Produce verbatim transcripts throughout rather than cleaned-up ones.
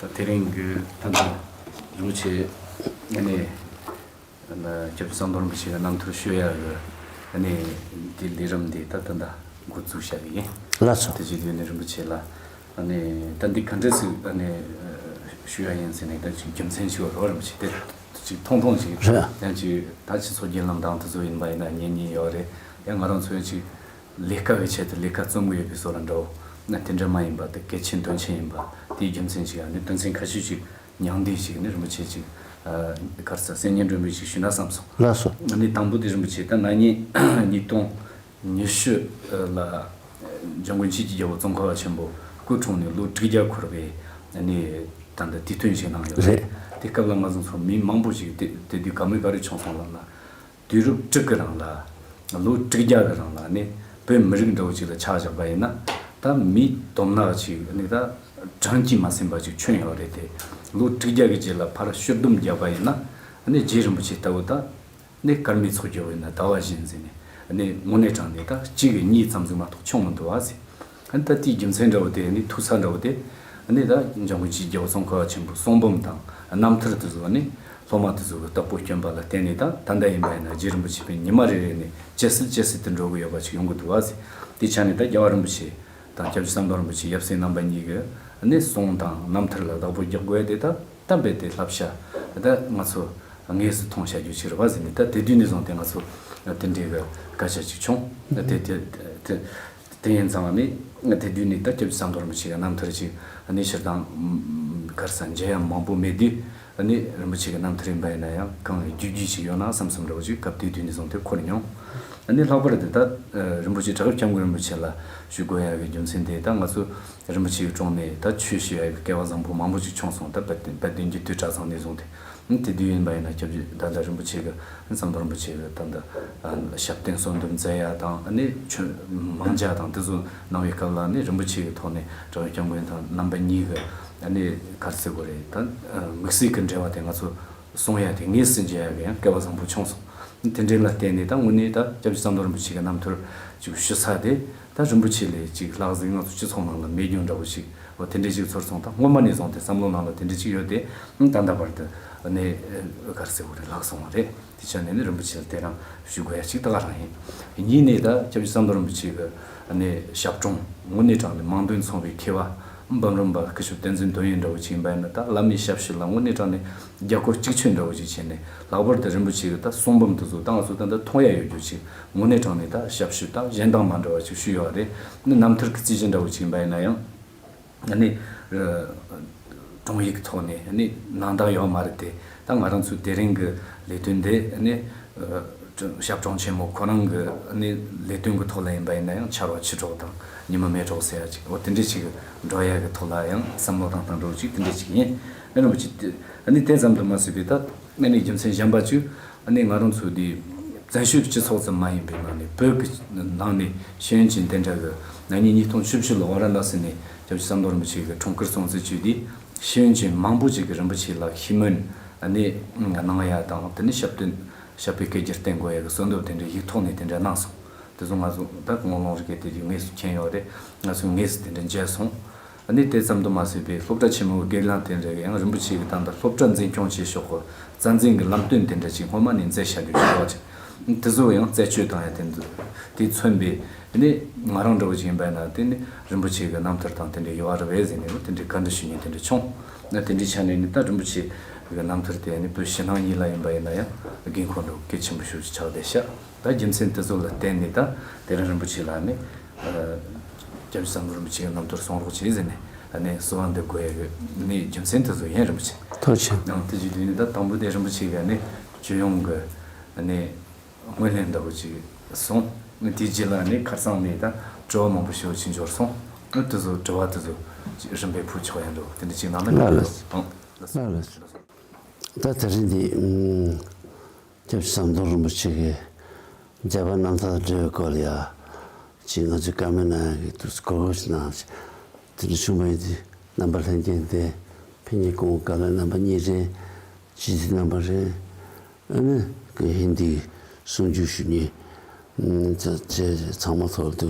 ད་དེ་རིང་གི་ད་ལྟ་རིན་པོ་ཆེ་ཨ་ནི་སྐྱབས་རྗེ་ཟམ་གདོང་རིན་པོ་ཆེ་གི་རྣམ་ཐར་ཞུ་ཡ་གི་ཨ་ནི་དེ་ལས་རིམ་འདི་ད་ད་ལྟ་འགོ་འཛུགས་བྱ་གི་ཡིན། ལགས་སོ། དེ་བྱེད་དུས་ནི་རིན་པོ་ཆེ་ལ་ཨ་ནི་ད་འདི་ག་འདྲ་ཟིག་ཨ་ནི་ཞུ་ཡ་ཡིན་ཟེར་ནས་ད་ཅིག་རྒྱུ་མཚན་ཞིག་རོ། རིན་པོ་ཆེ་དེ་ཅིག་ཐུང་ཐུང་ཅིག་རེད། ཡང་ཅིག་ད་སྤྱི་ཚོགས་བརྒྱུད་ལམ་དང་དེ་ཚོ་ཡིན་པ་ཡིན་ན་ཉན་ཉན་ཡོད་རེད། ཡང་ང་རང་ཚོ་ཡང་ཅིག་ལས་ཀ་གི་ཆེད་དུ་ལས་ཀ་རྩོམ་གི་ཡོད་པའི་བཟོ་འདྲ་འདྲ་བོ་ན་དེ་འདྲ་མ་ཡིན་པ་དེ་གལ་ཆེན་དོན་ཆེན་ཡིན་པ་དེའི་རྒྱུ་མཚན་ཅིག་ཨ་ནི་དོན་ཚན་ཁ་ཤས་ཅིག་མྱང་འདས་ཤིག་ནི་རིན་པོ་ཆེ་ཅིག་ཨ་ག་རེ་ཟེར་གསན་སྙན་སྒྲོན་མེ་ཅིག་ཞུས་ན་བསམ་སོང་། ལགས་སོ། ཨ་ནི་དང་པོ་དེ་རིན་པོ་ཆེ་ད་ན་ནིང་ཉིས་སྟོང་ཉི་ཤུ་ལ་འཇམ་མགོན་ཆོས་ཀྱི་རྒྱལ་པོ་ཙོང་ཁ་པ་ཆེན་པོ་སྐུ་འཁྲུངས་ནས་ལོ་དྲུག་བརྒྱ་འཁོར་བའི་ཨ་ནི་ད་ལྟ་དུས་སྟོན་ཞིག་གནང་ཡོད་རེད། རེད། དེ་སྐབས་ལ་ང་ཚོ་ཚོ་མི་མང་པོ་ཞིག་དེ་དེ་དུས་དགའ་མོས་ག་རེ་བྱུང་སོང་ལབ་ན། དུས་རབས་དྲུག་གི་རིང་ལ་ལོ་དྲུག་བརྒྱ་གི་རིང་ལ་ནི་བོད་མི་རིགས་འདྲ་བོ་ཅིག་ལ་ཆ་བཞག་པ་ཡིན་ན་ད་མི་དོམ་ནག་ཅིག་ནི་ད་གྲངས་ཀྱིས་མ་ཟིན་པ་ཅིག་བྱོན་ཡོད་རེད་དེ། ལོ་དྲུག་བརྒྱ་གི་རྗེས་ལ་ཕར་ཕྱིར་བསྡོམས་བརྒྱབ་པ་ཡིན་ན་ནི་རྗེ་རིན་པོ་ཆེ་ལྟ་བུ་ད་ནི་སྐར་མའི་ཚོགས་བརྒྱབ་པ་ཡིན་ན་ཟླ་བ་བཞིན་ཟིན་ནས་ནི་དངོས་གནས་དྲང་ནས་ད་གཅིག་གི་གཉིས་ཙམ་ཟིག་མ་གཏོགས་བྱུང་མི་འདུག་བ་ཟེར། ཨ་ནི་ད་དེའི་རྒྱུ་མཚན་འདྲ་བོ་དེ་ནི་ཐུག་ས་འདྲ་བོ་དེ་ཨ་ནི་ད་འཇམ་མགོན་ཆོས་ཀྱི་རྒྱལ་པོ་ཙོང་ཁ་པ་ཆེན་པོའི་གསུང་འབུམ་དང་རྣམ་ཐར་དེ་ཚོ་ནི་སློབ་མ་དེ་ཚོ་གི་བདག་པོ་བསྐྱོན་པ་ལ་བརྟེན་ནས་ད་ད་ལྟ་ཡིན་པ་ཡིན་ན་རྗེ་རིན་པོ་ཆེ་པའི་ཉི་མ་རེ་རེ་ནས་ཇེ་གསལ་ཇེ་གསལ་དུ་འགྲོ་གི་ཡོད་པ་ཞིག་ཡོང་གི་འདུག་བ་ཟེར། དེའི་ཆ་ནས་ད་རྒྱལ་བ་རིན་པོ་ཆེ་དང་སྐྱབས་རྗེ་ཟམ་གདོང་རིན་པོ་ཆེ་ཡབ་སྲས་རྣམ་པ་གཉིས་ཀྱི་ནི་གསུང་དང་རྣམ་ཐར་ལ་བདག་པོ་རྒྱག་དགོས་དེ་ད་གཏན་འབེབས་དེ་བསླབ་བྱ་ད་ང་ཚོ་དངོས་སུ་མཐོང་བྱ་རྒྱུ་ཞིག་རེད་བ་ཟེར་ནས། ད་དེ་དུས་ནས་བཟུང་སྟེ་ང་ཚོ་དེ་འདྲའི་གི་སྐད་ཆ་ཅིག་བྱུང་། དེ་དེ་དེ། དེ་ཡིན་ཙང་ནི་དེ་དུས་ནས་ད་སྐྱབས་རྗེ་ཟམ་གདོང་རིན་པོ་ཆེ་གི་རྣམ་ཐར་ཅིག་ནི་སྤྱིར་བཏང་གར་ས་མཇལ་ཡ་མང་པོ་མེད་དུས་ནི་རིན་པོ་ཆེ་གི་རྣམ་ཐར་ཡིན་པ་ཡིན་ན་ཡང་གང་བརྒྱུད་བརྒྱུད་ཅིག་ཡོད་ན་བསམ་བསམ་འདྲ་བོ་ཅིག་སྐབས་དེ་དུས་ནས་བཟུང་སྟེ་འཁོར་མྱོང་། ནི་ལྷག་པར་དུ་ད་རིན་པོ་ཆེ་བྲག་སྐྱབས་མགོན་རིན་པོ་ཆེ་ལ་ཞུ་དགོས་ཡ་གི་རྒྱུ་མཚན་དེ་ད་ང་ཚོ་རིན་པོ་ཆེ་གི་དྲུང་ནས་ད་ཆོས་ཞུ་ཡ་གི་སྐལ་བ་བཟང་པོ་མང་པོ་ཅིག་བྱུང་སོང་། ད་དཔལ་ལྡན་དཔལ་ལྡན་རྒྱུད་སྟོད་གྲྭ་ཚང་ནས་བཟུང་སྟེ། དེ་དུས་ཡིན་པ་ཡིན་ན་སྐྱབས་རྗེ་ད་ལྟ་རིན་པོ་ཆེ་གི་ཟམ་གདོང་རིན་པོ་ཆེ་གི་ད་ལྟ་ཞབས་བརྟན་གསོལ་འདེབས་མཛད་ཡ་དང་ནི་ཆོས་མང་ཇ་དང་དེ་ཚོ་གནང་བའི་སྐབས་ལ་ནི་རིན་པོ་ཆེ་གི་ཐོག་ནས་བྲག་སྐྱབས་མགོན་དང་རྣམ་པ་གཉིས་ཀྱི་ནི་ག་རེ་ཟེར་དགོས་རེད། ད་དམིགས་བསལ་གྱི་འབྲེལ་བ་དེ་ང་ཚོ་གསུང་ཡ་དེ་དངོས་སུ་མཇལ་ཡ་གི་ཡང་སྐལ་བ་བཟང་པོ་བྱུང་སོང་། དེ་འདྲའི་ལ་བརྟེན་ནས་ད་དངོས་གནས་ད་སྐྱབས་རྗེ་ཟམ་གདོང་རིན་པོ་ཆེ་གི་རྣམ་ཐར་ཅིག་ཞུ་ས་དེ་ད་རིན་པོ་ཆེ་ལས་ཅིག་ལྷག་ཟིག་ང་ཚོ་སྤྱི་ཚོགས་ནང་ལ་མེད་རྒྱུ་འདྲ་བོ་ཞིག་འོ་དེ་འདྲའི་ཞིག་ཚོར་སོང་། ད་སྔོན་མ་ནས་བཟུང་སྟེ་བསམ་བློ་ནང་ལ་དེ་འདྲ་ཅིག་ཡོད་དེ། ད་ལྟ་བར་དུ་ནི་ག་རེ་ཟེར་དགོས་རེད། ལྷག་སོང་བ་རེད། དེ་ཆ་ནས་ནི་རིན་པོ་ཆེ་ལ་དེ་རང་ཞུ་དགོས་ཡ་ཅིག་ད་ག་རང་ཡིན། གཉིས་ནས་ད་སྐྱབས་རྗེ་ཟམ་གདོང་རིན་པོ་ཆེ་གི་ནི་ཞབས་དྲུང་དངོས་གནས་དྲང་ནས་མང་དོན་མཚུངས་པའི་མཁས་པ་འབུམ་རམས་པ་སྐུ་ཞབས་བསྟན་འཛིན་དོན་ཡོད་འདྲ་བོ་ཅིག་ཡིན་པ་ཡིན་ན། ད་བླ་མའི་ཞབས་ཞུ་ལ་དངོས་གནས་དྲང་ནས་རྒྱབ་སྐྱོར་གཅིག་མཚུངས་འདྲ་བོ་ཅིག་བྱས་ནས། ལྷག་པར་དུ་རིན་པོ་ཆེ་གི་ད་གསུང་འབུམ་དེ་ཚོ་ད་ང་ཚོ་ད་ལྟ་མཐོང་ཡ་ཡོད་རྒྱུ་ཅིག་དངོས་གནས་དྲང་ནས་ད་ཞབས་ཞུ་ད་གཞན་དང་མ་འདྲ་བ་ཅིག་ཞུས་ཡོད་རེད། ནི་རྣམ་ཐར་གི་རྩིས་གཞི་འདྲ་བོ་ཅིག་ཡིན་པ་ཡིན་ན་ཡང་། ནི་དྲུང་ཡིག་ཐོག་ནས་ནི་གནང་སྟངས་ཡོད་མ་རེད་དེ། ད་ང་རང་ཚོའི་དེ་རིང་གི་ལས་དོན་འདི་ནི་ཞབས་དྲུང་ཆེན་མོ་ཁོ་རང་གི་ནི་ལས་དོན་གི་ཐོག་ལ་ཡིན་པ་ཡིན་ན་ཡང་ཆར་པ་ཆུ་གྲོགས་དང་ཉི་མ་མེ་གྲོགས་ཟེར་ཡ་ཅིག་འོ་དེ་འདྲ་ཅིག་འགྲོ་ཡ་གི་ཐོག་ལ་ཡང་བསམ་བློ་བཏང་སྟངས་འདྲ་བོ་ཅིག་དེ་འདྲ་ཅིག་ཡིན། ཨ་ནི་རིན་པོ་ཆེ་ཨ་ནི་དེ་ཙམ་དུ་མ་ཟད་པའི་ད་ཨ་ནི་རྒྱུ་མཚན་གཞན་པ་ཅིག་ཨ་ནི་ང་རང་ཚོ་འདི་བཙན་བྱོལ་སྤྱི་ཚོགས་ཙམ་མ་ཡིན་པའི་ནང་ནས་བོད་ཀྱི་ནང་ནས་ཤེས་ཡོན་ཅན་དེ་འདྲ་གི་ན་ནིང་ཉིས་སྟོང་བཅུ་བཞི་ལོ་ཝཱ་ར་ཎ་སི་ནས་སྐྱབས་རྗེ་ཟམ་གདོང་རིན་པོ་ཆེ་གི་འཁྲུངས་སྐར་སྲུང་བརྩི་བྱས་ཏེ། ཤེས་ཡོན་ཅན་མང་པོ་ཅིག་གིས་རིན་པོ་ཆེ་ལ་ཤིས་སྨོན་ཨ་ནི་གནང་ཡ་དང་། དེ་ནས་ཞབས་བརྟན་ཞབས་པད་བསྐལ་བརྒྱར་བརྟན་དགོས་ཡ་གི་གསོལ་འདེབས་དེ་འདྲ་ཡིག་ཐོག་ནས་དེ་འདྲ་གནང་སོང་། དེ་ཚོ་ང་ཚོ་ད་དགུང་ལོ་རེ་གས་དེ་རིགས་དངོས་སུ་མཁྱེན་ཡོད་རེད། ང་ཚོས་དངོས་སུ་དེ་འདྲ་མཇལ་སོང་། ཨ་ནི་དེ་ཙམ་དུ་མ་ཟད་པའི་སློབ་གྲྭ་ཆེན་མོའི་སྒེར་ལངས་དེ་འདྲ་གི་ཡང་རིན་པོ་ཆེ་གི་ད་ལྟ་སློབ་གྲྭ་འཛིན་སྐྱོང་བྱེད་ཕྱོགས་ཀྱི་རྩ་འཛིན་གྱི་ལམ་སྟོན་དེ་འདྲ་ཅིག་སྔོན་མ་ནས་མཛད་བཞག་རྒྱུ་ཞིག་ཡོད་ཅིང་། དེ་ཚོ་ཡང་རྩད་གཅོད་བཏང་ཡ་དེ་ཚོ་དེས་མཚོན་པའི་ནི་ང་རང་འདྲ་བོ་ཅིག་ཡིན་པ་ཡིན་ན་དེ་ནི་རིན་པོ་ཆེ་གི་རྣམ་ཐར་དང་དེ་འདྲ་ཡོད་རེད་པས་ཟེར་ནས་དེ་འདྲའི་བཀའ་འདྲི་ཞུ་མཁན་དེ་འདྲ་བྱུང་། ན་དེ་འདྲའི་ཆ་ནས་ནི་ད་རིན་པོ་ཆེ་གི་རྣམ་ཐར་དེ་ནི་བོད་ཕྱི་ནང་གཉིས་ལ་ཡིན་པ་ཡིན་ན་ཡང་དགོས་མཁོ་འདྲ་བོ་གལ་ཆེན་པོ་ཞིག་ཆགས་བསྡད་ཤག་ད་རྒྱུ་མཚན་དེ་ཚོ་ལ་བརྟེན་ནས་ད་དེ་རིང་རིན་པོ་ཆེ་ལ་ནི་སྐྱབས་རྗེ་ཟམ་གདོང་རིན་པོ་ཆེ་གི་རྣམ་ཐར་གསུང་རོགས་བྱེད་ཟེར་ནས་ཨ་ནི་གསོལ་བ་འདེབས་དགོས་ཡ་གི་ནི་རྒྱུ་མཚན་དེ་ཚོ་ཡིན། རིན་པོ་ཆེ། ཐུགས་རྗེ་ཆེ། ཡང་དེ་བྱེད་དུས་ནི་ད་དང་པོ་དེ་རིན་པོ་ཆེ་གི་ནི་སྤྱི་ཡོངས་ཀྱི་ནི་སྨོན་ལམ་འདྲ་བོ་ཅིག་གསུངས། དེའི་རྗེས་ལ་ནི་ཁ་སང་ནས་ད་དྲི་བ་མང་པོ་ཞེ་པོ་ཅིག་འབྱོར་སོང་། དེ་ཚོ་དྲི་བ་དེ་ཚོ་ཅིག་རིམ་པས་ཕུལ་ཆོག་ཡ་འདྲ་བོ་དེ་འདྲ་ཅིག་གནང་ན་འགྲིག་གི་འདུག་ཨང་། ལགས་སོ། ལགས་སོ། ད་དེ་རིང་འདི་སྐྱབས་རྗེ་ཟམ་གདོང་རིན་པོ་ཆེ་གི་མཛད་པ་རྣམ་ཐར་འབྲེལ་བའི་སྐོར་ལ་ཡ་ཅིག་ང་ཚོས་བཀའ་མོལ་གནང་ཡ་གི་འདུག་གོ་སྐབས་ཤིག་གནང་། དེ་འདྲ་བྱུང་བ་ཡིན་དུས་རྣམ་པ་ལྷན་རྒྱས་འདི་ཕན་ཉེ་གོང་དཀའ་ལས་རྣམ་པ་གཉིས་རེད། སྤྱི་འཐུས་རྣམ་པ་རེད། ཨ་ནི་ཀི་ཧིན་དི་གསུང་ཆོས་ཞུ་མཁན་ཚང་མ་ཐོག་ཏུ་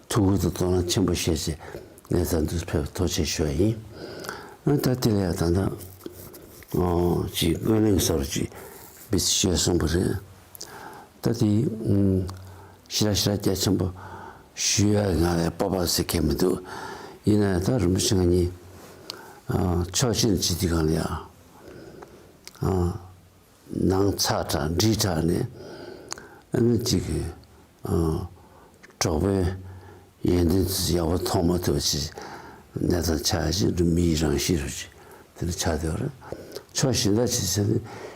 ཐུགས་ཁུར་དང་དོ་སྣང་ཆེན་པོ་བཞེས་བྱས་ངས་ད་འདིར་ཕེབས་པར་ཐུགས་རྗེ་ཆེ་ཞུ་བ་ཡིན། ཨ་ད་དེ་ལ་ཡང་ད་ལྟ་ཨོ་ཅིག་སྔོན་གླེང་བཟོ་འདྲ་ཅིག་བི་སི་བཤད་སོང་པ་རེད། ད་དེ་ཨུམ་ཞེ་དྲག་ཞེ་དྲག་རྒྱ་ཆེན་པོ་ཞུ་ཡ་ང་ལ་སྤོབས་པ་ཟེར་མཁན་མི་འདུག་ཡིན་ན་ཡང་ད་རིན་པོ་ཆེ་ང་གཉིས་ཨ་ཕྱོགས་གཅིག་ནས་བྱེད་དུས་སྒང་ལ་ཡང་ཨ་ནང་ཚ་དྲགས་འདྲིས་དྲགས་ནས་ཨ་ནི་ཅིག་གི་ཨ་གྲོགས་པོའི་ཡོན་ཏན་དེ་ཚོ་ཡག་པོ་མཐོང་མ་ཐུབ་པ་ཅིག་གནས་སྟངས་ཆགས་ཤིང་། མིའི་རང་གཤིས་རུ་ཅིག་དེ་འདྲ་ཆགས་བསྡད་པ་རེད། ཕྱོགས་གཞན་དག་ཅིག་བྱས་ན་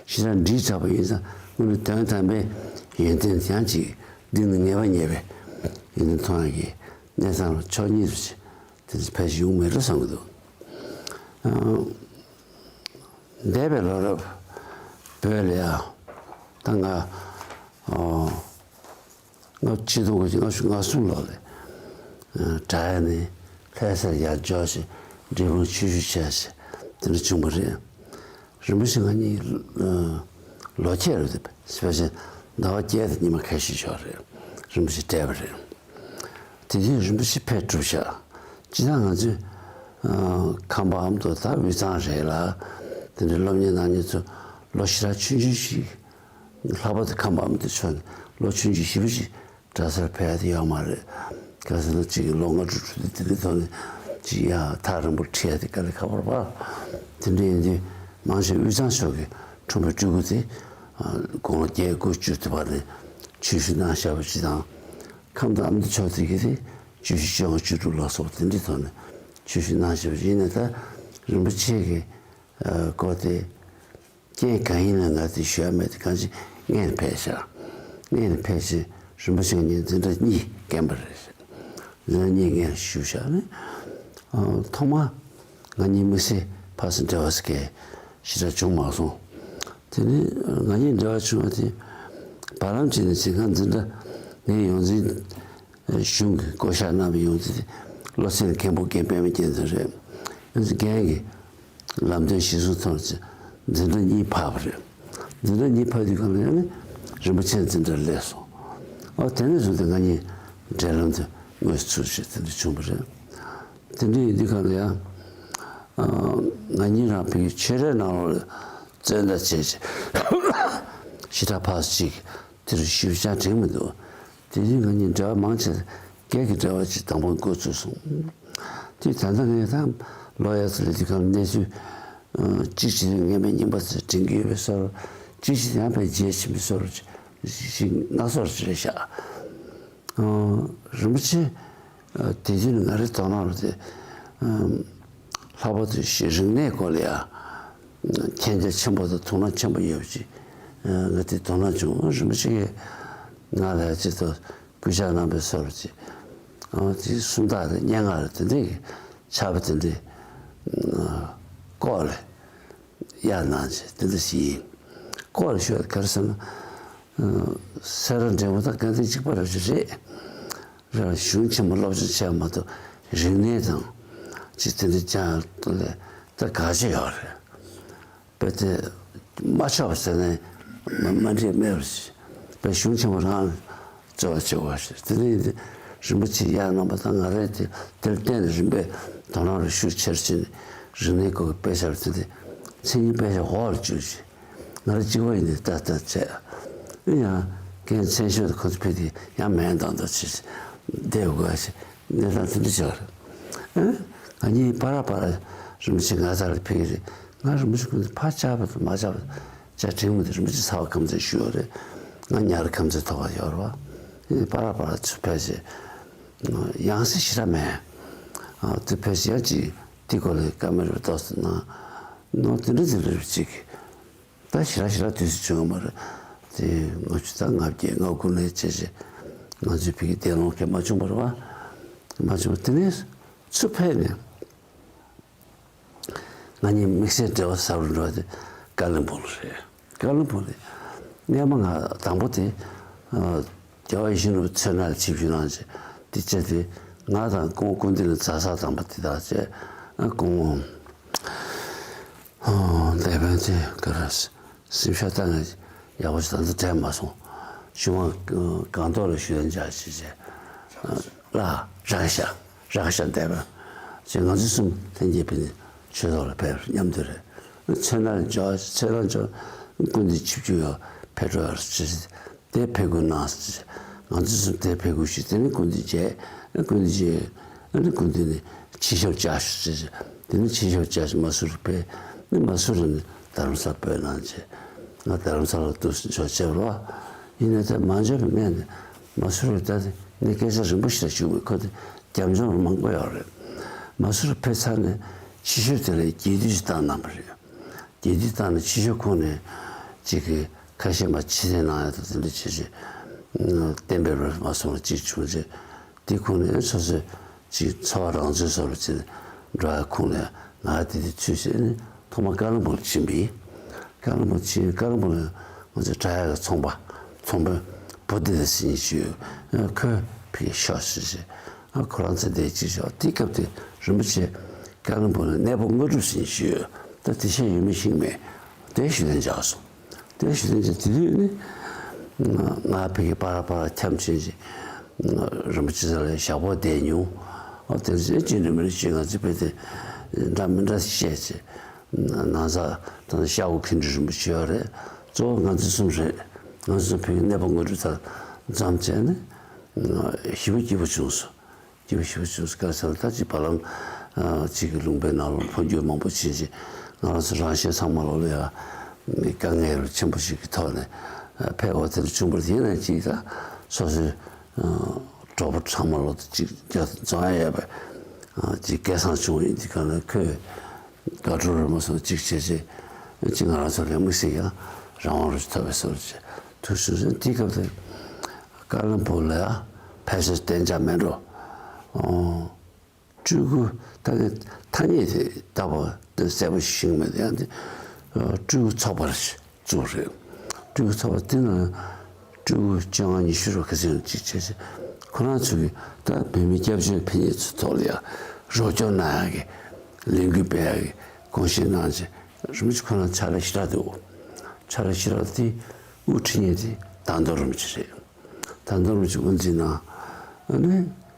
ཞེ་དྲག་འདྲིས་དྲགས་པ་ཡིན་ཙང་། དངོས་གནས་དོན་དམ་པའི་ཡོན་ཏན་ཡང་ཅིག་འདི་ནི་ངེས་པ་རྙེད་པའི་ཡོན་ཏན་མཐོང་ཡག་གི་གནས་སྟངས་ལ་ཕྱོགས་གཉིས་རུ་ཅིག་དེ་འདྲ་ཕལ་ཆེར་ཡོང་མེད་འགྲོ་བསམ་གྱི་འདུག་ཨ། འདས་པའི་ལོ་རབས་བོད་ལ་ཡང་ད་ང་ཨོ་ལྔ་ཆིག་སྟོང་དགུ་བརྒྱ་ལྔ་བཅུ་ང་གསུམ་ལོ་ལ་ཨ་བྲག་གཡབ་ནས་ལྷ་སར་ཡར་འབྱོར་ཞིང་། འབྲས་སྤུངས་ཆོས་ཞུགས་བྱས་ཞིང་། དེ་འདྲ་བྱུང་བ་རེད། རིན་པོ་ཆེ་ང་གཉིས་ཨ་ལོ་ཁྱད་རེད། དཔེ་ཆ་ཟླ་བ་བརྒྱད་དང་ཉི་མ་ཁ་ཤས་ཤིག་རེད། རིན་པོ་ཆེ་བསྡད་པ་རེད། དེ་དུས་རིན་པོ་ཆེ་ཕེབས་གྲུབ་ཤག་སྤྱིར་བཏང་ང་ཚོའི་ཨ་ཁམས་པ་ཨ་མདོ་ད་དབུས་གཙང་རེད་ལ། དེ་འདྲའི་སློབ་གཉེར་གནང་མཁན་ཚོ་ལོ་ཞེ་དྲག་ཆུང་ཆུང་ཞིག་ལྷག་པར་དུ་ཁམས་པ་ཨ་མདོ་ཕྱོགས་ནས་ལོ་ཆུང་ཆུང་ཞེ་པོ་ཞིག་གྲྭ་སར་ཕེབས་ཡ་དེ་ཡོད་མ་རེད། ག་ཟེར་ན་གཅིག་གི་ལོ་ལྔ་དྲུག་དྲུག་དེ་དེ་འདྲའི་ཐོག་ནས་གཅིག་ཡ་ཐག་རིང་པོ་ཁྲིད་ཡ་དེ་དཀའ་ལས་ཁག་པོ་རེད་པ། དེ་འདྲ་ཡིན་དུས་མང་ཆེ་དབུས་གཙང་ཕྱོགས་ཀྱི་ཁྲོན་པའི་སྤྲུལ་སྐུ་དེ་ཨ་དགུང་ལོ་བརྒྱད་དགུ་བཅུ་དེ་བར་ནས་ཆོས་ཞུགས་གནང་བཞག་པ་ཅིག་དང་། ཁམས་དང་ཨ་མདོ་ཕྱོགས་དེ་གི་དེ་བཅུ་བཞི་བཅོ་ལྔ་བཅུ་དྲུག་ལ་སོགས་དེ་འདྲའི་ཐོག་ནས་ཆོས་ཞུགས་གནང་བཞག་པ་ཡིན་ན། ད་རིན་པོ་ཆེ་གི་ཨ་སྐོར་དེ་རྐྱེན་གང་ཡིན་ལ་ང་དེ་ཞུ་ཡ་མེད་དེ། གང་ཅི་སྔོན་ནས་ཕེབས་ཤག་སྔོན་ནས་ཕེབས་ཤིང་རིན་པོ་ཆེ་ངས་འཛིན་གྲྭ་གཉིས་བསྐྱངས་པ་རེད། འཛིན་གྲྭ་གཉིས་སྔོན་ཞུས་ཤག་ནས་ཨ་ཐོག་མ་ང་གཉིས་དམིགས་བསལ་ཕར་ཚུར་འབྲེལ་བ་ཟེར་མཁན་ཞེ་དྲག་བྱུང་མ་སོང་། དེ་ནས་ང་གཉིས་འབྲེལ་བ་བྱུང་བ་དེ་བར་ལམ་ཅིག་ནས་ཅིག་ང་འཛིན་གྲྭ་ངའི་ཡོངས་འཛིན་གཞུང་གིས་བསྐོ་བཞག་གནང་བའི་ཡོངས་འཛིན་བློ་སེང་མཁན་པོ་རྒན་པད་མ་རྒྱལ་མཚན་རེད། ཡོངས་འཛིན་རྒན་གྱིས་ལམ་སྟོན་གཞིར་བཟུང་ཐོག་ནས་འཛིན་གྲྭ་གཉིས་ཕབ་པ་རེད། འཛིན་གྲྭ་གཉིས་ཕབ་དུས་སྒང་ལ་ཡང་ནི་རིན་པོ་ཆེ་འཛིན་གྲྭར་སླེབས་སོང་། ཨོ་དེ་ནས་བཟུང་སྟེ་ང་གཉིས་འབྲེལ་ལམ་དེ་དངོས་སུ་ཚུགས་བྱས་དེ་འདྲ་བྱུང་བ་རེད། དེ་འདྲ་ཡིན་དུས་སྒང་ལ་ཡང་ཨ་ང་གཉིས་རང་བོད་ཀྱི་ཆོས་རའི་ནང་ལོགས་ལ་རྩོད་ཟླ་བྱས་བྱས་ཞེ་དྲག་ཕར་ཚུར་ཅིག་དེར་ཞུ་བྱ་དྲན་མི་འདུག་དེ་དུས་ང་གཉིས་འབྲེལ་བ་མང་ཆེ་སྒེར་གྱི་འབྲེལ་བ་ཅིག་དང་པོ་འགོ་ཚུགས་སོང་། དེ་ད་ལྟ་ངས་ད་ལོ་ཡར་ཙམ་ལ་དེ་ག་ལ་གནས་ཚུལ་ཨ་གཅིག་བྱས་ན་ངན་པའི་རྙིང་པ་ཚོ་དྲན་གྱི་ཡོད་པའི་བཟོ་འདྲ། གཅིག་བྱས་ན་ཡང་དཔེ་རྒྱས་ཕྱིན་པའི་བཟོ་འདྲ་ཅིག་སྣ་ཚོགས་ཅིག་རེད་ཤག་ཨ་རིན་པོ་ཆེ་ཨ་དེ་དུས་ང་རའི་དོ་སྣང་ལ་དེ་ཨ་ལྷག་པར་དུ་རིག་གནས་སྐོར་ལ་ཡ་མཁྱེན་རྒྱ་ཆེན་པོ་དང་དོ་སྣང་ཆེན་པོ་ཡོད་པ་ཅིག་ཨ་ང་དེ་དོ་སྣང་བྱུང་། རིན་པོ་ཆེ་གིས་ང་ལ་ཡ་ཅིག་ཏུ་སྐུལ་ལྕག་གནང་བའི་བཟོ་འདྲ་ཅིག་ཨ་དེ་སུམ་རྟགས་དང་སྙན་ངག་ལ་དེ་འདྲའི་ཕྱག་དཔེ་དེ་འདྲའི་ཨ་ལྐོག་ལ་གཡར་གནང་བྱས་དེ་འདྲ་ཞིག་ཡིན། ལྐོག་ལ་ཞུ་བ་ག་རེ་ཟེར་ན། ཨ་སེ་ར་འབྲས་སྤུངས་དང་དགའ་ལྡན་གཅིག་པ་རེད་རེད། རེད་བ། གཞུང་ཆེན་པོ་སློབ་སྦྱོང་བྱས་མ་གཏོགས་རིག་གནས་དང་ཅིག་དེ་འདྲ་སྦྱངས་ལས་ད་ག་ཅི་ཡོད་རེད། དཔེ་དེ་མ་ཆོག་པ་ཟེར་ནས་མ་མ་འགྲིག་མེད་པ་ཞིག་དཔེ་གཞུང་ཆེན་པོ་རང་ལ་རྩོལ་བ་བྱེད་དགོས་ཞེས། དེ་འདྲ་ཡིན་དུས་རིན་པོ་ཆེས་གཡར་གནང་བ་དང་། ང་རས་དེ་དེར་བརྟེན་ནས་རིམ་པས་དོ་སྣང་རེ་ཤུགས་ཆེར་བྱས་ནས་རིག་གནས་སྐོར་གྱི་དཔེ་ཆ་རེ་དེ་འདྲ་མཚན་ཉིད་དཔེ་ཆ་འོག་ལ་བཅུག་ཅིང་། ང་རང་གཅིག་པོ་ཡིན་ནའི་ལྟ་ལྟ་བྱས། ཨེ་ཡང་རྒན་མཚན་ཤོས་དང་ཁོ་ཚོ་ཕེབས་དུས་ཡང་མེད་མདོག་མདོག་བྱས་བསྡད་དགོས་ཞེས་གནས་སྟངས་དེ་འདྲ་ཅིག་ཡོད་རེད། ཨེ་ང་གཉིས་བར་བར་རིན་པོ་ཆེ་ང་རྩར་ཕེབས་ཀྱི་རེད། ང་རིན་པོ་ཆེ་ཁོང་ཚོ་ཕར་བཅར་བ་དང་མ་བཅར་བ་བཅར་དྲན་མི་འདུག་རིན་པོ་ཆེ་ཚ་བ་ཁམས་ཚན་ཞུ་ཡོད་རེད། ང་ཉ་ར་ཁམས་ཚན་ཐོག་ཁ་ཡོད་རེད་བ། ཨེ་བར་བར་ཚུར་ཕེབས་བྱས་ཡང་སྲིད་ཞེ་དྲག་མེད། ཨ་དེ་ཕེབས་བྱས་ཡང་ཅིག་དེ་སྐོར་ལ་བཀའ་མོལ་རེ་ཏོག་ཙམ་གནང་། ནོ་དེ་འདྲ་དེ་འདྲ་རེ་ཅིག་ད་ཞེ་དྲག་ཞེ་དྲག་དུས་ཚོད་བྱུང་ཡོད་མ་རེད། དེ་ལྔ་བཅུ་ང་བརྒྱད་ང་དགུ་ནས་བྱས་བྱས་ང་ཚོའི་བོད་ཀྱི་འདས་ལོང་གི་མ་བྱུང་བ་རེད་བ། མ་བྱུང་བ་དེ་ནས་ཚུར་ཕེབས་ནས་ང་གཉིས་དམིགས་བསལ་འབྲེལ་བ་ཟབ་རུ་འགྲོ་བ་དེ་ཀ་ལིམ་པོང་ལ་རེད། ཀ་ལིམ་པོང་ལ་སྔས་མ་ང་དང་པོ་དེ་ཨ་རྒྱལ་བ་ཡིད་བཞིན་ནོར་བུ་མཚན་ནང་ལ་ཆིབས་བསྒྱུར་གནང་བྱས་དེ་བྱས་དེ་ང་དང་སྐུ་ངོ་ཀུན་བདེ་ལགས་མཛའ་བརྩེ་དམ་པ་དེ་དག་བྱས། ཨ་སྐུ་ངོ་ཨོ་འདས་པའི་ཚེ་ག་རེ་སེམས་ཤུགས་བཏང་ནས་ཡག་པོ་ཞིག་ད་ལྟ་དྲན་མ་སོང་། གཞུག་མ་སྒང་ཏོག་ལ་ཞུ་ཡན་འཇགས་ཞེས་བྱས། ལ་རག་ཤག་རག་ཤག་འདས་པ་ཅེས་ང་ཚོ་གསུམ་ལྷན་རྒྱས་ཕེབས་ནས་ ཆོས་ཚོགས་ལ་ཕེབས་མཉམ་དུ་རེད། མཚན་ལ་འཇོག་མཚན་ལ་འཇོག་སྐུ་མདུན་ཆིབས་བསྒྱུར་ཡོད་ཕེབས་འགྲོ་ཡོད་ཅེས་དེ་ཕེབས་སྒོ་གནང་། ང་ཚོ་ཚོ་དེ་ཕེབས་སྒོ་ཞུས། དེ་ནས་སྐུ་མདུན་མཇལ། སྐུ་མདུན་མཇལ། ཨ་ནི་སྐུ་མདུན་ནས་ཆོས་ཞབས་བཅར་ཞུ་ཅེས། དེ་ནས་ཆོས་ཞབས་བཅར་ཞུ་མ་སུ་རི་ཕེབས། ནི་མ་སུ་རི་ནས་རྡ་རམ་ས་ལ་བོད་ནང་མཇལ། ང་རྡ་རམ་ས་ལ་དུ་འབྱོར་བྱས་པ་རེད། ཡིན་ནའི་ད་མ་འབྱོར་བའི་སྔོན་ནས་མ་སུ་རི་ད་དེ་ནི་སྐད་ཆ་རིང་པོ་ཞིག་ལ་ཞུ་དགོས། ཁོ་དེ་རྒྱབ་ལྗོངས་མང་པོ་ཡོད་རེད། མ་སུ་རི་ཕེབས་ཚར་ནས་ཆོས་ཞབས་དེ་ལ་རྒྱས་བསྡུས་ཤིག་བཏང་གནང་བ་རེད། རྒྱས་བསྡུས་བཏང་ནས་ཆོས་ཞབས་ཁོངས་ནས་ཅིག་གི་ཁ་ཤས་མར་ཕྱིར་འཐེན་གནང་ཡ་དང་དེ་འདྲ་བྱས་བྱས། གཏན་འབེབས་རེད་མ་སོང་བ་ཅིག་བྱུང་རྗེས། དེ་ཁོངས་ནས་སོ་སོའི་ཅིག་འཚོ་བ་རང་ཚོད་བཟོ་འདྲ་བྱས་ནས་འགྲོ་ཡ་ཁོངས་ནས་ང་དེ་དུས་ཚུད་བྱས་ནས་ཐོག་མར་ཀ་ལོན་སྦུག་ལ་ཕྱིན་པ་ཡིན། ཀ་ལོན་སྦུག་ཕྱིན། ཀ་ལོན་སྦུག་ལ་ང་ཚོའི་དྲ་ཡག་གི་ཚོང་པ་ཚོང་དཔོན་བུ་དྷི་དཱ་ཟེར་མཁན་ཞིག་ཡོད། ཁོས་ཕ་གིར་ཤོག་ཅེས་བྱས། ཁོ་རང་ཚོ་བསྡད་ཅིག་ཤོག་དེ་སྐབས་དེ་རིན་པོ་ཆེ་ཀ་ལོན་སྦུག་ལ་གནས་སྤོ་དངོས་གྲུབ་ཟེར་མཁན་ཞིག་ཡོད། ད་དེ་ཤེས་ཡོད་མེད་ཤེས་མེད། དེ་ཞུ་ལན་བརྒྱབ་སོང་། དེ་ཞུ་ལན་བརྒྱབ། དེ་དུས་ནི་ང་ཕ་གིར་པར་པར་འཁྱམས་བྱས་ཅིག་རིན་པོ་ཆེ་ལ་ཞག་པོ་བསྡད་མྱོང་། ཨ་དེ་ཚོ་ཅི་འདྲ་མི་འདྲ་ཅིག་ང་ཚོས་དཔེ་དེ་འདྲ་མི་འདྲ་བཤད་ཅིག་ནང་ཚགས་དང་ཤ་བོ་ཁེ་འདྲ་རིན་པོ་ཆེ་ཡོད་རེད། གཙོ་བོ་ང་ཚོ་གསུམ་རེད། ང་ཚོ་གསུམ་ཕ་གིར་གནས་སྤོ་དངོས་གྲུབ་ཚར་འཛོམས་བྱས་ནས་ཞེ་པོ་སྐྱིད་པོ་བྱུང་སོང་། སྐྱིད་པོ་ཞེ་པོ་བྱུང་སོང་། ག་རེ་ཟེར་ན་ད་ཅིག་བར་ལམ་ཅིག་གི་ལུང་པའི་ནང་ལོགས་འཕོ་འགྱུར་མང་པོ་ཕྱིན་ཅིག་ང་རང་ཚོ་རང་གཞན་ཚང་མ་ལོགས་ལ་ཡ་དཀའ་ངལ་ཆེན་པོ་ཞིག་གི་ཐོག་ནས་ཕེབས་པ་དེ་འདྲ་བྱུང་བ་རེད། ཡིན་ནའི་ཅིག་ད་སོ་སོའི་གྲོགས་པོ་ཚང་མ་ལོགས་དུ་ཅིག་རྒྱ་འཛོམས་ཡ་ཡོད་པའི་ཅིག་སྐལ་བཟང་བྱུང་བ་ཡིན། དེ་ག་ནས་ཁོས་དགའ་སྤྲོ་རེད་མ་སོང་ཅིག་བྱས་བྱས་ཅིག་ང་རང་ཚོ་ལ་དམིགས་བསལ་ཡང་རང་དབང་རུ་ཐོབ་པའི་བཟོ་འདྲ་ཅིག་ཐུགས་སུན་སོང་། དེ་སྐབས་དེ་ཀ་ལོན་སྦུག་ལ་ཡ་ཕལ་ཆེར་གཏན་འཇགས་མེད་འགྲོ། ཨོ། སྤྲུལ་སྐུ་ད་ནི་ཐ་སྙད་དེ་ལྟ་བུ་དེ་གསལ་པོ་ཞིག་མེད། ཡང་དེ་སྤྲུལ་སྐུ་ཚོགས་པར་བཙུགས་རེད། སྤྲུལ་སྐུ་ཚོགས་པ་དེ་ནང་སྤྲུལ་སྐུ་བཅོ་ལྔ་ཉི་ཤུ་རུ་ཁ་སང་ཅིག་བྱས་ཚེ་ཁོ་རང་ཚོ་གི་ད་བོད་མི་སྐྱབས་བཅོལ་ཕེབས་མཁན་ཚོའི་ཐོག་ལ་ཡང་རོགས་སྐྱོར་གནང་ཡག་གི་ལས་འགུལ་སྤེལ་ཡག་གི་དགོངས་བཞེས་གནང་རྗེས་རིན་པོ་ཆེ་ཁོ་རང་ཕྱག་ལས་ཞེ་དྲག་འདུག་ཕྱག་ལས་ཞེ་དྲག་དེ་དབུ་ཁྲིད་མཁན་དེ་དར་མདོ་རིན་པོ་ཆེ་རེད། དར་མདོ་རིན་པོ་ཆེ་དབུ་འཛིན་གནང་། ཨ་ནི་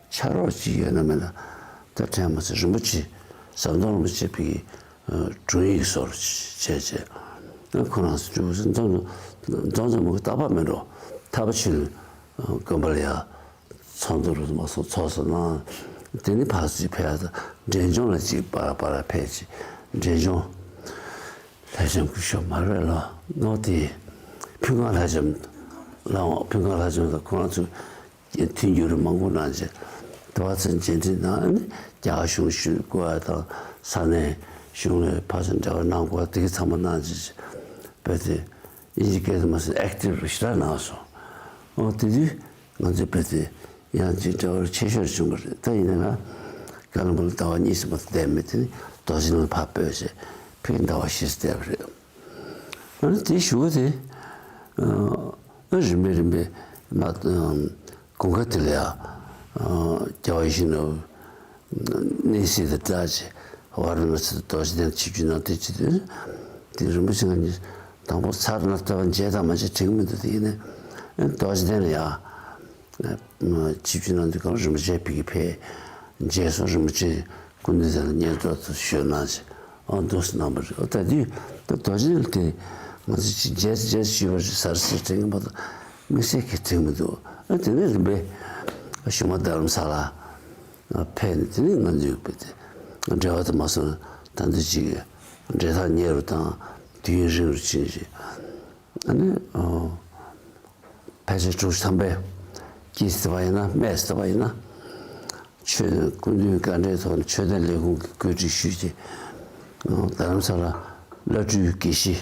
ཕྱག་རོགས་ཅིག་ཡོད་ན་མེད་ན་ད་དྲན་མ་སོང་། རིན་པོ་ཆེ་ཟམ་གདོང་རིན་པོ་ཆེ་ཕ་གིའི་དྲུང་ཡིག་སོགས་བྱས་བྱས། ཨ་ཁོ་རང་ཚོ་འཛོམས་འཛོམས་འཛོམས་འཛོམས་མོ་རྟག་པར་མེད་འགྲོ། ཐར་པ་ཆོས་གླིང་དགོན་པ་ལ་ཡ་ཚོགས་འདུ་རུ་མ་སོང་ཚོགས་སུ་གནང་། དེ་ནི་ཕར་ཚུར་ཕེབས་ཡ་ད་འབྲས་ལྗོངས་ལ་ཅིག་པར་པར་ཕེབས་ཅིག་འབྲས་ལྗོངས། ལྷ་ལྕམ་སྐུ་ཞབས་མ་རེད་ལ་ནོ་དེ། ཕུན་ཁང་ལྷ་ལྕམ་ལ་ཕུན་ཁང་ལྷ་ལྕམ་དང་ཁོ་རང་ཚོ་མཐུན་འགྱུར་མང་པོ་གནང་རྗེས་དེ་བ་ཚོ་མཇལ་འཕྲད་གནང་། ཨ་ནི་རྒྱ་གར་གཞུང་ཞུ་བསྐུར་བ་དང་ས་གནས་གཞུང་ལ་ཕར་ཚུར་འབྲེལ་བ་གནང་དགོས་པ་དེ་ག་ཚང་མ་གནང་རྗེས་བོད་དེ་དབྱིན་ཇི་སྐད་དུ་མ་ཟད་ཨེག་ཊིབ་རུ་ཞེ་དྲག་གནང་སོང་། ཨོ་དེ་དུས། ང་ཚོའི་བོད་དེ་ཡང་ཅིག་འབྲེལ་བ་ཆེ་ཤོས་བྱུང་བ་རེད། ད་ཡིན་ན་ང་ཀ་ལོན་སྦུག་ལ་ཟླ་བ་གཉིས་ཙམ་མ་གཏོགས་བསྡད་མེད། དེ་ནི་རྡོ་རྗེ་གླིང་ལ་ཕར་སྤོས་བྱས་ཕ་གིར་ཟླ་བ་བཞི་ཙམ་བསྡད་པ་རེད། ཨ་ནི་དེའི་གཞུག་གུ་དེ་ཨ་རིམ་པས་རིམ་པས་མ་དགུན་ཁ་དེ་ལ་ཡང་རྒྱལ་བ་ཡིད་བཞིན་ནོར་བུ་གནས་གཟིགས་དང་སྦྲགས་བྱས་ཝཱ་ར་ཎ་སི་དུ་རྡོ་རྗེ་གདན་ཆིབས་བསྒྱུར་གནང་། དེ་ཅི་དེ་དེ་རིན་པོ་ཆེ་ང་གཉིས་དང་པོ་ཚར་ན་ལྟ་བ་མཇལ་དང་མ་མཇལ་དྲན་གྱི་མི་འདུག་དེ་ཡིན་ནའི་རྡོ་རྗེ་གདན་ལ་ཡང་། ཆིབས་བསྒྱུར་གནང་དུས་སྐབས་རིན་པོ་ཆེ་ཕ་གིར་ཕེབས་མཇལ་སོང་། རིན་པོ་ཆེ་སྐུ་མདུན་དེ་ལ་བསྙེན་རྫོགས་དུ་ཞུས་གནང་ཞེས་ཨོ་འདུག་སེ་གནང་བ་རེད། ཨོ་ད་དུས་ད་རྡོ་རྗེ་གླིང་དེ་ང་ཚོ་ཅིག་མཇལ་མཇལ་ཞུས་པ་རེད་ཟེར་ཟེར་དྲན་གྱི་མ་གཏོགས་དམིགས་བསལ་གྱི་དྲན་མི་འདུག་ཨ་དེ་ནས་རིམ་པས་གཞུག་མ་རྡ་རམ་ས་ལ་ཕེབས་ནས་དེ་ནས་ང་ཚོའི་བོད་དེ་འབྲེལ་བ་དེ་མ་སོང་ད་འདི་ཅིག་འབྲེལ་ཐག་ཉེ་རུ་དང་དུས་ཡུན་རིང་རུ་ཕྱིན་རྗེས་ཨ་ནི་ཨོ། ཕལ་ཆེར་དྲུག་ཅུ་ཐམ་པའི་དཀྱིལ་ཟེར་བ་ཡིན་ན་སྨད་ཟེར་བ་ཡིན་ན། ཆོས་སྐུ་མདུན་བཀའ་འབྲེལ་ཐོག་ནས་ཆོས་དད་ལས་ཁུངས་ཀྱི་བཀོད་སྒྲིག་ཞུས་ཏེ། རྡ་རམ་ས་ལ་བླ་སྤྲུལ་དགེ་བཤེས་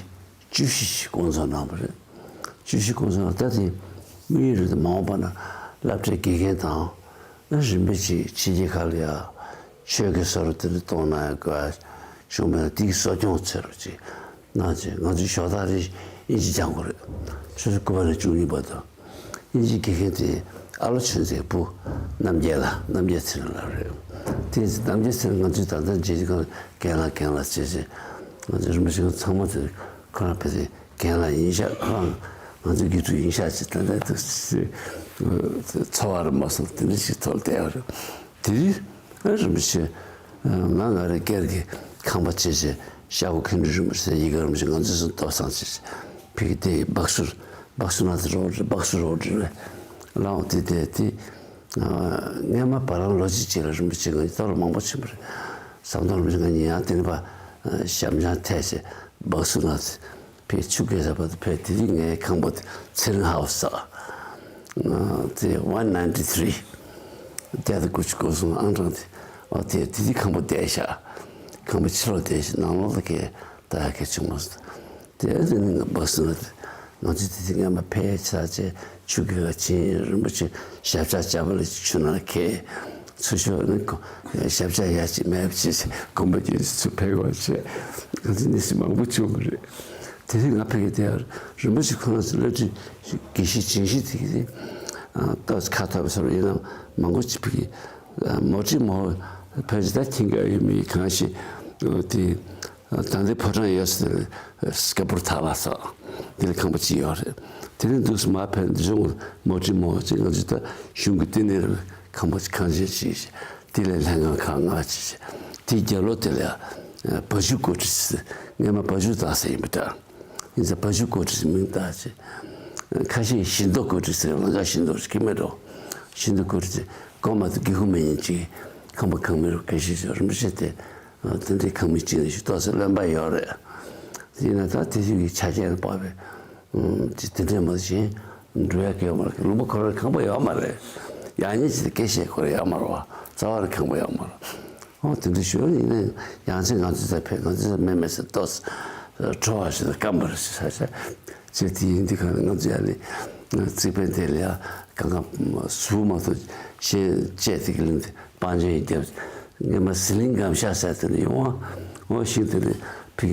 བཅུ་བཞི་ཞིག་བསྐོང་ཚོགས་གནང་བ་རེད། བཅུ་བཞི་བསྐོང་ཚོགས་གནང་ད་དེ་དམིགས་ཡུལ་རེད། མ་འོངས་པ་ན་སློབ་གྲྭའི་དགེ་རྒན་དང་རིམ་པས་ཅིག་ཕྱི་རྒྱལ་ཁག་ལ་ཡ། ཆོས་ཀྱི་བཟོ་འདྲ་དེ་འདྲ་གཏོང་གནང་ཡ་དགོས་བྱུང་བས་ན་དེའི་གསོ་སྐྱོང་བྱེད་རོགས་གྱིས་གནང་བྱས། ང་ཚོའི་ཞོགས་ཐག་རེ་དབྱིན་ཇི་སྦྱང་དགོས་རེད། ཆུ་ཚོད་དགུ་པ་ནས་བཅུ་གཉིས་བར་དུ། དབྱིན་ཇིའི་དགེ་རྒན་དེ་ཨ་ལོ་ཆོས་མཛད་བུ་རྣམ་རྒྱལ་ལགས། རྣམ་རྒྱལ་ཚེ་རིང་ལགས་རེད། དེ་རྣམ་རྒྱལ་ཚེ་རིང་ང་ཚོའི་ད་ལྟ་མཇལ་དུས་སྒང་རྒན་ལགས་རྒན་ལགས་བྱས་བྱས། ང་ཚོའི་རིན་པོ་ཆེ་ཚང་མ་དེ་ཁོ་རང་ཕལ་ཆེར་རྒན་ལགས་ཡིན་ཤག་ཁོ་རང་ང་ཚོའི་དགེ་ཕྲུག་ཡིན་ཤག་ཅེས་ད་ལྟ་དུ་ཚོར་བ་རེད་མ་སོང་། དེ་འདྲ་ཞིག་ཐོག་བསྡད་ཡོད་རེད། དེ་དུས་ཨ་རིན་པོ་ཆེ་ང་ང་རེ་སྒེར་གྱི་ ཁང་པ་བྱས་བྱས་ཤ་བོ་མཁན་སྤྲུལ་རིན་པོ་ཆེ་ཡི་གེ་རིན་པོ་ཆེ་ང་ཚོས་སུ་ལྟོ་ཚང་བྱས་བྱས་ཕ་གི་དེ་སྦག་སུར་སྦག་སུར་ན་དེ་རོ་སྦག་སུར་རོ་དེ་རེད། ལའོ་དེ་དེ་དེ་སྔས་མ་བ་རང་ལོ་གཅིག་ཅིག་ལ་རིན་པོ་ཆེ་ང་གཉིས་ལྟོ་ལ་མང་པོ་ཕྱིན་པ་རེད། ཟམ་གདོང་རིན་པོ་ཆེ་ང་གཉིས་ཡང་དེ་ནས་པ་ཞབས་འཇང་ཐལ་བྱས་སྦག་སུར་ན་དེ། ཕའི་ཆུ་རྐྱལ་ས་བར་དུ་ཕེབས། དེ་དུས་ངའི་ཁང་པ་དེ་ཚེ་རིང་ཧའོ་སི་ཟེར། དེ་ཝན་ནའིན་ཊི་ཐི་རི་བརྒྱ་དང་དགུ་བཅུ་གོ་གསུམ་ཨང་གྲངས་དེ། ཨོ་དེ་དེ་དུས་ཁང་པ་བསྡད་ཤག་ཁང་པ་ཕྱི་ལོགས་བསྡད་ཤག་ནང་ལོགས་ལ་ཁེ་ད་ཡ་ཁེ་བྱུང་མ་སོང་། དེ་དེ་ནི་ང་སྦག་སུར་ན་དེ་ང་ཚོས་དེ་དུས་ངས་མ་ཕའི་ཆ་ཆེ་ཆུ་རྐྱལ་ལ་ཕྱིན། རིན་པོ་ཆེ་ཞབས་བཅགས་བཅག་པ་ལ་ཆུ་ནང་ཁེ་ཚུར་ཤོག་ནི་ཞབས་བཅགས་ཡ་གཅིག་མེད་པ་བྱས་ཤག་དགོན་པ་རྒྱུན་ཚུར་ཕེབས་པ་བྱས། ང་ཚོས་ནི་སི་མང་པོ་བྱུང་བ་རེད། དེ་རིང་ང་ཕ་གི་དེ་ཡང་རིན་པོ་ཆེ་ཁོ་རང་ཚོ་བླ་སྤྲུལ་དགེ་བཤེས་ཅིང་ཤེས་དེ་གི་ཏོག་ཙམ་ཁ་ཐོར་བ་ཚོར་ཡིན་ན་མང་པོ་ཅིག་ཕ་གི་མོ་ཊི་མོ་ཕལ་ཆེར་ད་ཁྱིམ་ག་ཡོད་མི་གང་ཞིག་དེ་ད་ལྟའི་ཕོ་བྲང་ཡོད་ས་དེ་སྐ་པུར་ཐང་ལ་སོགས་དེ་ལ་ཁང་པ་ཅིག་ཡོད་རེད། དེ་ནས་འདུག་སེ་མར་ཕེབས་འདི་བྱུང་མོ་ཊི་མོ་ཅིག་ང་ཚོས་ད་གཞུང་གི་ལྟེ་གནས་རེད། ཁང་པ་ཁང་ཆེན་ཞིག་དེ་ལས་ལྷན་ཁང་ཁག་ལྔ་ཞིག་དེའི་རྒྱབ་ལོགས་དེ་ལ་བ་ཕྱུགས་སྐོར་བྲིས་ཟེར། སྔས་མ་བ་ཕྱུགས་བདག་ས་ཡིན་པ་འདྲ། ཡིན་ཙང་བ་ཕྱུགས་སྐོར་བྲིས་མིང་བཏགས་བྱས། ཁ་ཤས་བཞི་མདོ་སྐོར་བྲིས་ཟེར། ལང་ཀ་བཞི་མདོ་ཞིག་གི་མེད་འགྲོ། བཞི་མདོ་སྐོར་བྲིས་ཀོ་མ་དུ་དགེ་ཁུ་མེ་ཉིན་གཅིག་ཁང་པ་གང་མི་རུ་ཁ་ཤས་ཤོར་རིན་པོ་ཆེ་དེ་དེ་འདྲའི་ཁང་མིག་གཅིག་ནས་ཞིག་ཏོག་ཙམ་རློན་པ་ཡོད་རེད། ཡིན་ན་ད་དེ་དུས་ཀྱི་ཆ་རྐྱེན་དཔག་པའི་ཅི་དེ་འདྲས་མ་བྱིན་འགྲོ་ཡ་གི་ཡོད་མ་རེད། ལུང་པ་ཁོ་རང་ཁང་པ་ཡོད་མ་རེད། ཡག་ཉེས་ཅི་དེ་སྐད་བཤད་ཁོ་རང་ཡོད་མ་རེད་བ། རྩ་བ་རེ་ཁང་པ་ཡོད་མ་རེད། ཨོ་དེ་འདྲ་ཞུ་ཡིན་ན་ཡང་ཚེ་ང་ཚོ་ཚ་ཕེ་ང་ཚོ་ཚ་མེ་མེ་ཟེར་ཏོག་ཁྲོ་བ་ཞིག་དང་སྐམ་པར་ཞིག་ས་ཆ་ཅེ་དེ་ཡིན་དུས་གང་ང་ཚོ་ཡ་ལི་རྩིག་པའི་དེ་ལ་ཡ་གང་ག་སུ་མ་ཐོ་ཤེས་བཅད་དེ་གི་ལིང་དེ་པང་ཆེན་ཡིན་རྒྱབ་ངས་མ་ཟི་ལིང་སྒམ་ཤ་ཟེར་དེ་ནས་ཡོང་བ། ཨོ་ཤིང་དེ་ལ་ཕི་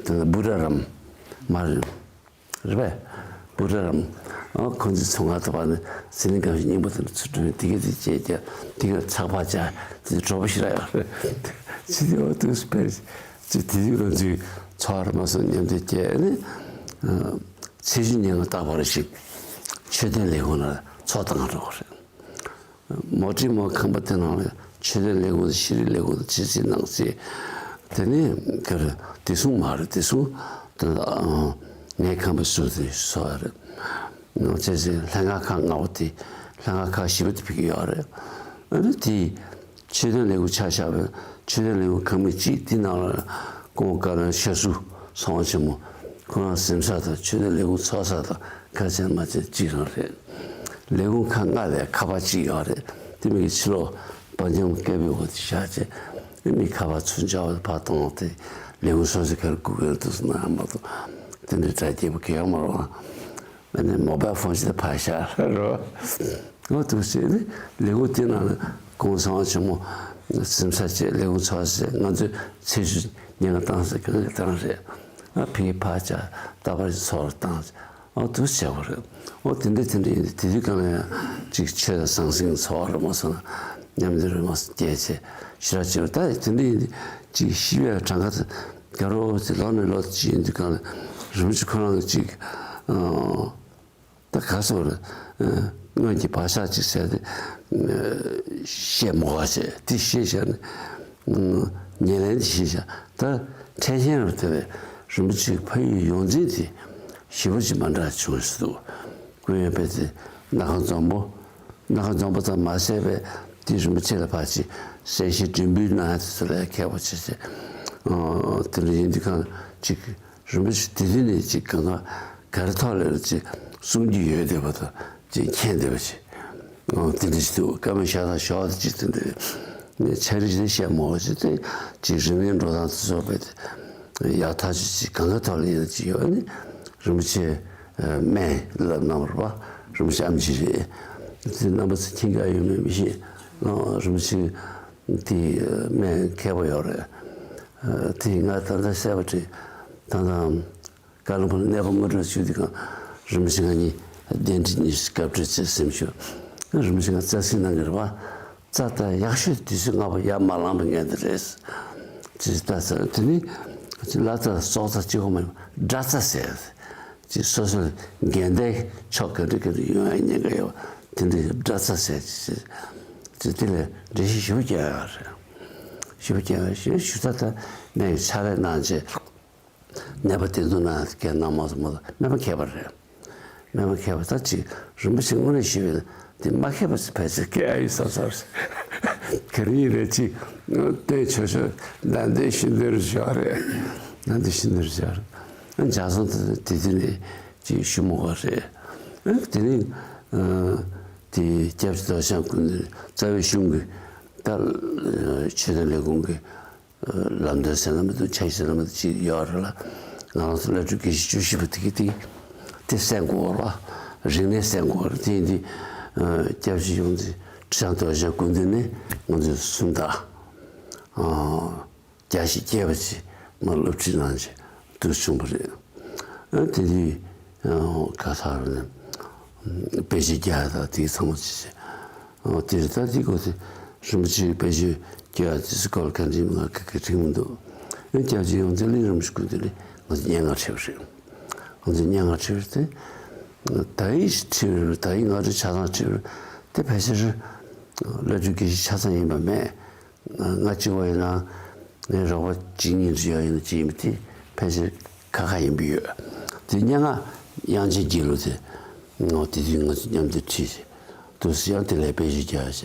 དེ་ལ་བུ་ར་རམ་མ་རེད། རེད་པས། བུ་ར་རམ། ཨ་ཁོང་ཚོའི་ཚོང་ཁང་དུ་བར་ནས་ཟི་ལིང་སྒམ་ཤ་རྙིང་པ་དེ་འདྲ་ཚུར་འགྲོ་ནས་དེ་ག་དེ་བྱས་ཀྱང་དེ་ག་ཚགས་པར་བྱ་དེ་གྲོགས་པོ་ཞིག་ར་ཡོད་རེད། ཚེ་དེ་འོ་དུས་སྤེལ་ཚེ་དེ་དུས་ང་ཚོའི་ཚོགས་ར་མ་སོང་མཉམ་དུ་བསྐྱལ་ནས་ཚེས་བཅུ་ཉིན་ང་རྟག་པར་ཞིག་མཆོད་རྟེན་ལས་ཁུངས་ལ་ཚོགས་བཏང་འགྲོ་གི་རེད། མོ་ཊི་མོ་ཁང་པ་དེ་ནང་ལ་ཆོས་དད་ལས་ཁུངས་དང་ཤེས་རིག་ལས་ཁུངས་དང་ཕྱི་སྲིད་ནང་སྲིད། དེ་ནས་ག་རེ་བདེ་སྲུང་མ་རེད། བདེ་སྲུང་དེ་ངའི་ཁང་པའི་ཟུར་དེ་སོ་རེད། ནང་ཆེ་ཆེ་ལྷན་ཁང་ཁག་ལྔ་པོ་དེ་ལྷན་ཁང་ཁག་བཞི་པོ་དེ་ཕ་གི་ཡོད་རེད། ཨ་ནི་དེ་ཆོས་དད་ལས་ཁུངས་ཆ་བཞག་པའི་ཆོས་དད་ལས་ཁུངས་ཁང་མིག་གཅིག་དེ་ནང་ལ་ཀོང་དཀར་ནང་ཤ་སུ་ཚོང་ཆེན་མོ་ཁོ་རང་གཟིམ་ས་དང་ཆོས་དད་ལས་ཁུངས་ཚོགས་ས་དང་ཁ་ཆེན་མ་ཆེན་གཅིག་རང་རེད། ལས་ཁུངས་ཁག་ལྔ་ལས་ཁ་པར་གཅིག་ཡོད་རེད། དེ་མིན་གྱི་ཕྱི་ལོགས་པ་འཇམ་སྐད་པའི་འོག་ཏུ་བཞག་བྱས་མི་ཁ་པར་ཚུར་འབྱོར་བ་ཕར་གཏོང་སྟེ་ལས་ཁུངས་སོ་སོའི་ཁར་སྒུག་གི་འདུག་སོང་ན་མ་གཏོགས་དེ་འདྲའི་གྲ་རྒྱས་པོ་གང་ཡང་མ་རེད་བ། ཨ་ནི་མོ་བལ་ཕོན་ཞིག་ལ་ཕར་བཞག་རོ། འོ་འདུག་བྱས་ནས་ལས་ཁུངས་དེ་ནང་ལ་ཀོང་ཚང་ཆེན་མོ་གཟིམ་ས་བྱས་ལས་ཁུངས་ཚོགས་ས་བྱས་ང་ཚོས་ཚེས་བཅུ་ཉིན་གང་བཏང་ས་གང་གི་བཏང་རེད། ཨ་ཕ་གི་ཕར་བཅར་རྟག་པར་ཚོགས་ར་བཏང་། ཨོ་དུ་བྱས་པ་རེད། ཨོ་དེ་འདྲ་དེ་འདྲ་ཡིན་དུས་དེ་དུས་གང་ལ་ཡང་ཅིག་ཆོས་དང་ཟང་ཟིང་ཚོགས་རེད་མ་སོང་ན་མཉམ་དུ་རེད་མ་སོང་སྐྱེས་ཆེ་ཞི་ར་བྱེད་པ་ད་དེ་འདྲ་ཡིན་དུས་ཅིག་ཤི་བའི་གྲངས་ཀ་དེ་དགའ་རོགས་ཅིག་ལོ་ནས་ལོ་ཅིག་ཡིན་དུས་གང་ལ་རིན་པོ་ཆེ་ཁོ་རང་གི་ཅིག་ད་ག་སོགས་རེད། སྔོན་གྱི་བག་ཆགས་ཅིག་ཟེར་ཏེ་བཤད་མོ་བ་བྱས་དེ་ཤེས་བྱས་ནས། ཉེར་ལེན་གྱི་ཤེས་བྱ་ད་ཕྲད་ཤེས་རབ་དེ་བས་རིན་པོ་ཆེའི་ཕ་ཡུལ་ཡོངས་འཛིན་དེ་ཞེ་པོ་ཅིག་མ་འདྲ་བྱུང་ཟེར་འདུག་ཀུན་ཡོད་པས་དེ་སྣ་ཁ་འཛོམས་པོ། སྣ་ཁ་འཛོམས་པོ་ཙམ་མ་ཟད་པས་དེ་རིན་པོ་ཆེ་ལ་ཕར་ཅིག་གསལ་བཤད་མགྲོན་འབུལ་གནང་ཡ་དེ་ཚོ་ལ་མཁས་པོ་བྱས་བྱས། དེ་འདྲ་ཡིན་དུས་གང་ཅིག་རིན་པོ་ཆེ་དེ་དུས་ནས་ཅིག་གང་ག་ག་རེ་ཐོག་ལ་ཅིག་གསུང་རྒྱུ་ཡོད་བསྡད་པ་དང་ཅིག་མཁྱེན་བསྡད་པ་ཅིག་ཨོ་དེ་འདྲ་ཞིག་འདུག་བཀའ་མོལ་ཤ་སྟག་ཞོག་དེ་ཅིག་དེ་འདྲ་ནས་འཆར་གཞི་དེ་བཤད་མོ་ཅིག་དེ་ཅིག་རིམས་ནད་འགྲོ་སྟངས་དེ་ཚོ་བས་ཡག་ཐག་ཆོད་ཅིག་གང་ག་ཐོག་ལ་ཡིན་ན་ཅིག་ཡོད་ནི་རིན་པོ་ཆེ་སྨན་ལབ་གནང་བ་རེད་པ། རིན་པོ་ཆེ་ཨམ་ཆི་རེད། དེ་རྣམ་པ་ཚོ་མཁྱེན་གྱི་ཡོད་མེད་མི་ཤེས། རིན་པོ་ཆེ་དེ་སྨན་མཁས་པོ་ཡོད་རེད། དེ་ང་ད་ལྟ་གསལ་པོ་དྲན། ད་ལྟ། བཀའ་བློན་ཁོ་ན་གནས་པ་དངོས་གྲུབ་ཞུ་དུས་གང་རིན་པོ་ཆེ་ང་གཉིས་གདན་ཁྲི་གཉིས་སུ་སྐབས་འཕྲད་བྱས་སེམས་ཤུགས་རིན་པོ་ཆེ་ང་རྩ་སྲིད་གནང་གི་རེད་བ། རྩ་ད་ཡག་ཤོས་དུས་ཚོད་སྔ་པོ་ཡར་མ་ལངས་པ་ངན་དེ་རེད། ཅེས་ལྟ་ཚར་དེ་ནི་ལ་རྩ་སྲོག་རྩ་གཅིག་པོ་མ་ཡིན་པ་དགྲ་རྩ་ཟེར། ཅེས་སོ་སོར་འགལ་ཟླའི་ཕྱོགས་ག་འདྲ་ག་འདྲ་ཡོང་ཡ་ཉེན་ཁ་ཡོད་པ་དེ་འདྲ་དགྲ་རྩ་ཟེར་ཅེས་ཅེས་དེ་ལས་འགྲེལ་བཤད་ཞིབ་རྒྱག་ཡག་རེད། ཞེ་པོ་སྐྱེ་བ་ཞེས་ཞུ་ས། ད་སྨན་གྱི་ཕྱག་ལས་གནང་རྗེས་ནད་པ་བསྟེན་གསུམ་གནང་སྐད་གནང་མ་སོང་མ་གཏོགས་སྨན་པ་མཁས་པ་རེད། སྨན་པ་མཁས་པ་ད་ཅིག་རིན་པོ་ཆེ་དངོས་གནས་ཞུས་པ་ཡིན་ན་དེ་མ་མཁས་པ་ཚོ་ཕལ་ཆེར་སྐད་ཨ་ཡི་ས་ས་རེད། ག་རེ་ཡིན་རེད། ཅིག་བསྟེན་ཆོག་ཆོག་ད་འདི་ཤིན་ཏུ་རུ་བཞག་རེད། ད་འདི་ཤིན་ཏུ་རུ་བཞག་རེད། ཨ་ཇག་སོང་ད་དེ་དུས་ནས་ཅིག་ཞུ་མ་དགོས་རེད། ཨ་དེ་ནས་ཨ་དེ་སྐྱབས་རྗེ་རྡོ་རྗེ་འཆང་སྐུ་མདུན་རྩ་བའི་གཞུང་གི་ད་ཆོས་དང་ལས་ཁུངས་ཀྱི་ལམ་སྟོན་ཟེར་ན་མི་འདུག་ཕྱག་ཞུ་ཟེར་ན་མི་འདུག་ཅིག་ཡོད་རེད་ལ། ང་རང་ཚོ་བླ་སྤྲུལ་དགེ་བཤེས་བཅུ་བཞི་པ་དེ་གི་དེ་དེ་གསན་དགོས་རེད་བ། རིག་གནས་གསན་དགོས་རེད། དེ་ཡིན་དུས་སྐྱབས་རྗེ་ཡོངས་འཛིན་ཁྲི་བྱང་རྡོ་རྗེ་སྐུ་མདུན་ནས་ང་ཚོས་སུམ་རྟགས་བརྒྱ་ཞེ་བརྒྱད་པ་ཅིག་མར་སློབ་ཁྲིད་གནང་བྱས་འདུག་བྱུང་བ་རེད། ཨ་དེ་དུས་ག་ས་རུ་ནས་དཔེ་ཆ་རྒྱག་ཡ་དང་དེ་ཚང་མ་བྱས་བྱས། ཨ་དེར་ད་དེ་གོ་དེ་རིན་པོ་ཆེའི་དཔེ་ཆ་རྒྱག་ཡ་དེ་སྐོར་ག་འདྲ་ཡིན་ང་ག་གི་དྲན་མི་འདུག་ཨ་སྐྱབས་རྗེ་ཡོངས་འཛིན་གླིང་རིན་པོ་ཆེ་སྐུ་མདུན་ནས་ང་ཚོ་སྙན་ངག་ཁྲིད་པ་རེད། ང་ཚོ་སྙན་ངག་ཁྲིད་པ་དེ་ད་ཡིག་ཁྲིད་པ་རེད། ད་ཡིག་ང་ཚོ་ཆ་ཚང་ཁྲིད་པ་རེད། དེ་ཕལ་ཆེར་བླ་སྤྲུལ་དགེ་བཤེས་ཆ་ཚང་ཡིན་པ་མེད། ང་གཅིག་པོ་ཡིན་ན་ངའི་རོགས་པ་གཅིག་གཉིས་ཡོད་ཡིན་ན་ཅི་ཡིན་པ་དེ་ཕལ་ཆེར་ཁ་ཁ་ཡིན་པ་ཡོད། དེ་སྙན་ངག་དབྱངས་ཅན་དགེ་ལུགས་དེ་ངོ་དེ་དུས་ང་ཚོ་མཉམ་དུ་ཁྲིད་དུས་སུ་ཡང་དེ་ལས་དཔེ་ཞིག་རྒྱག་བྱས་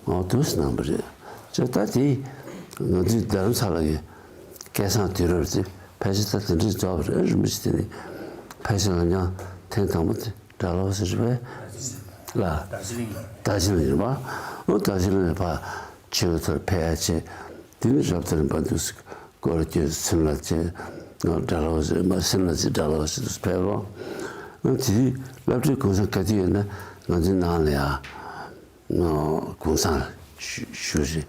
ངོ་དུས་སུ་གནང་བ་རེད། ཅེས་ད་དེ་ང་ཚོའི་རྡ་རམ་ས་ལ་གི་སྐལ་བཟང་དུས་རབས་དེ་ཕལ་ཆེར་ད་དེ་འདྲའི་རྫོགས་པ་རེད། རིན་པོ་ཆེ་དེ་ནི་ཕལ་ཆེར་ལ་ཉང་ཐེངས་དང་པོ་དེ་སྒྲ་ལོག་ཟེར་བས་ལ། རྡོ་རྗེ་གླིང་། རྡོ་རྗེ་གླིང་རེད་པ། ཨོ་རྡོ་རྗེ་གླིང་ནས་ཕར་ཆོས་ཐོར་ཕེབས་ཡ་བྱས། དེ་ནི་རབ་དང་རིམ་པ་འདུག་སེ་སྐོར་སྐྱོད་སེམས་ལ་བྱས། སྒྲ་ལོག་ཟེར་མ་སེམས་ལ་བྱས་སྒྲ་ལོག་ཟེར་དུས་ཕེབས་རོགས། ཨོ་དེ་དུས་སློབ་གྲྭའི་གུང་སེང་ག་དུས་ཡོད་ན་ང་ཚོའི་ནང་ལ་ཡ་གུང་སེང་ཞུ་ཞུ་རེད།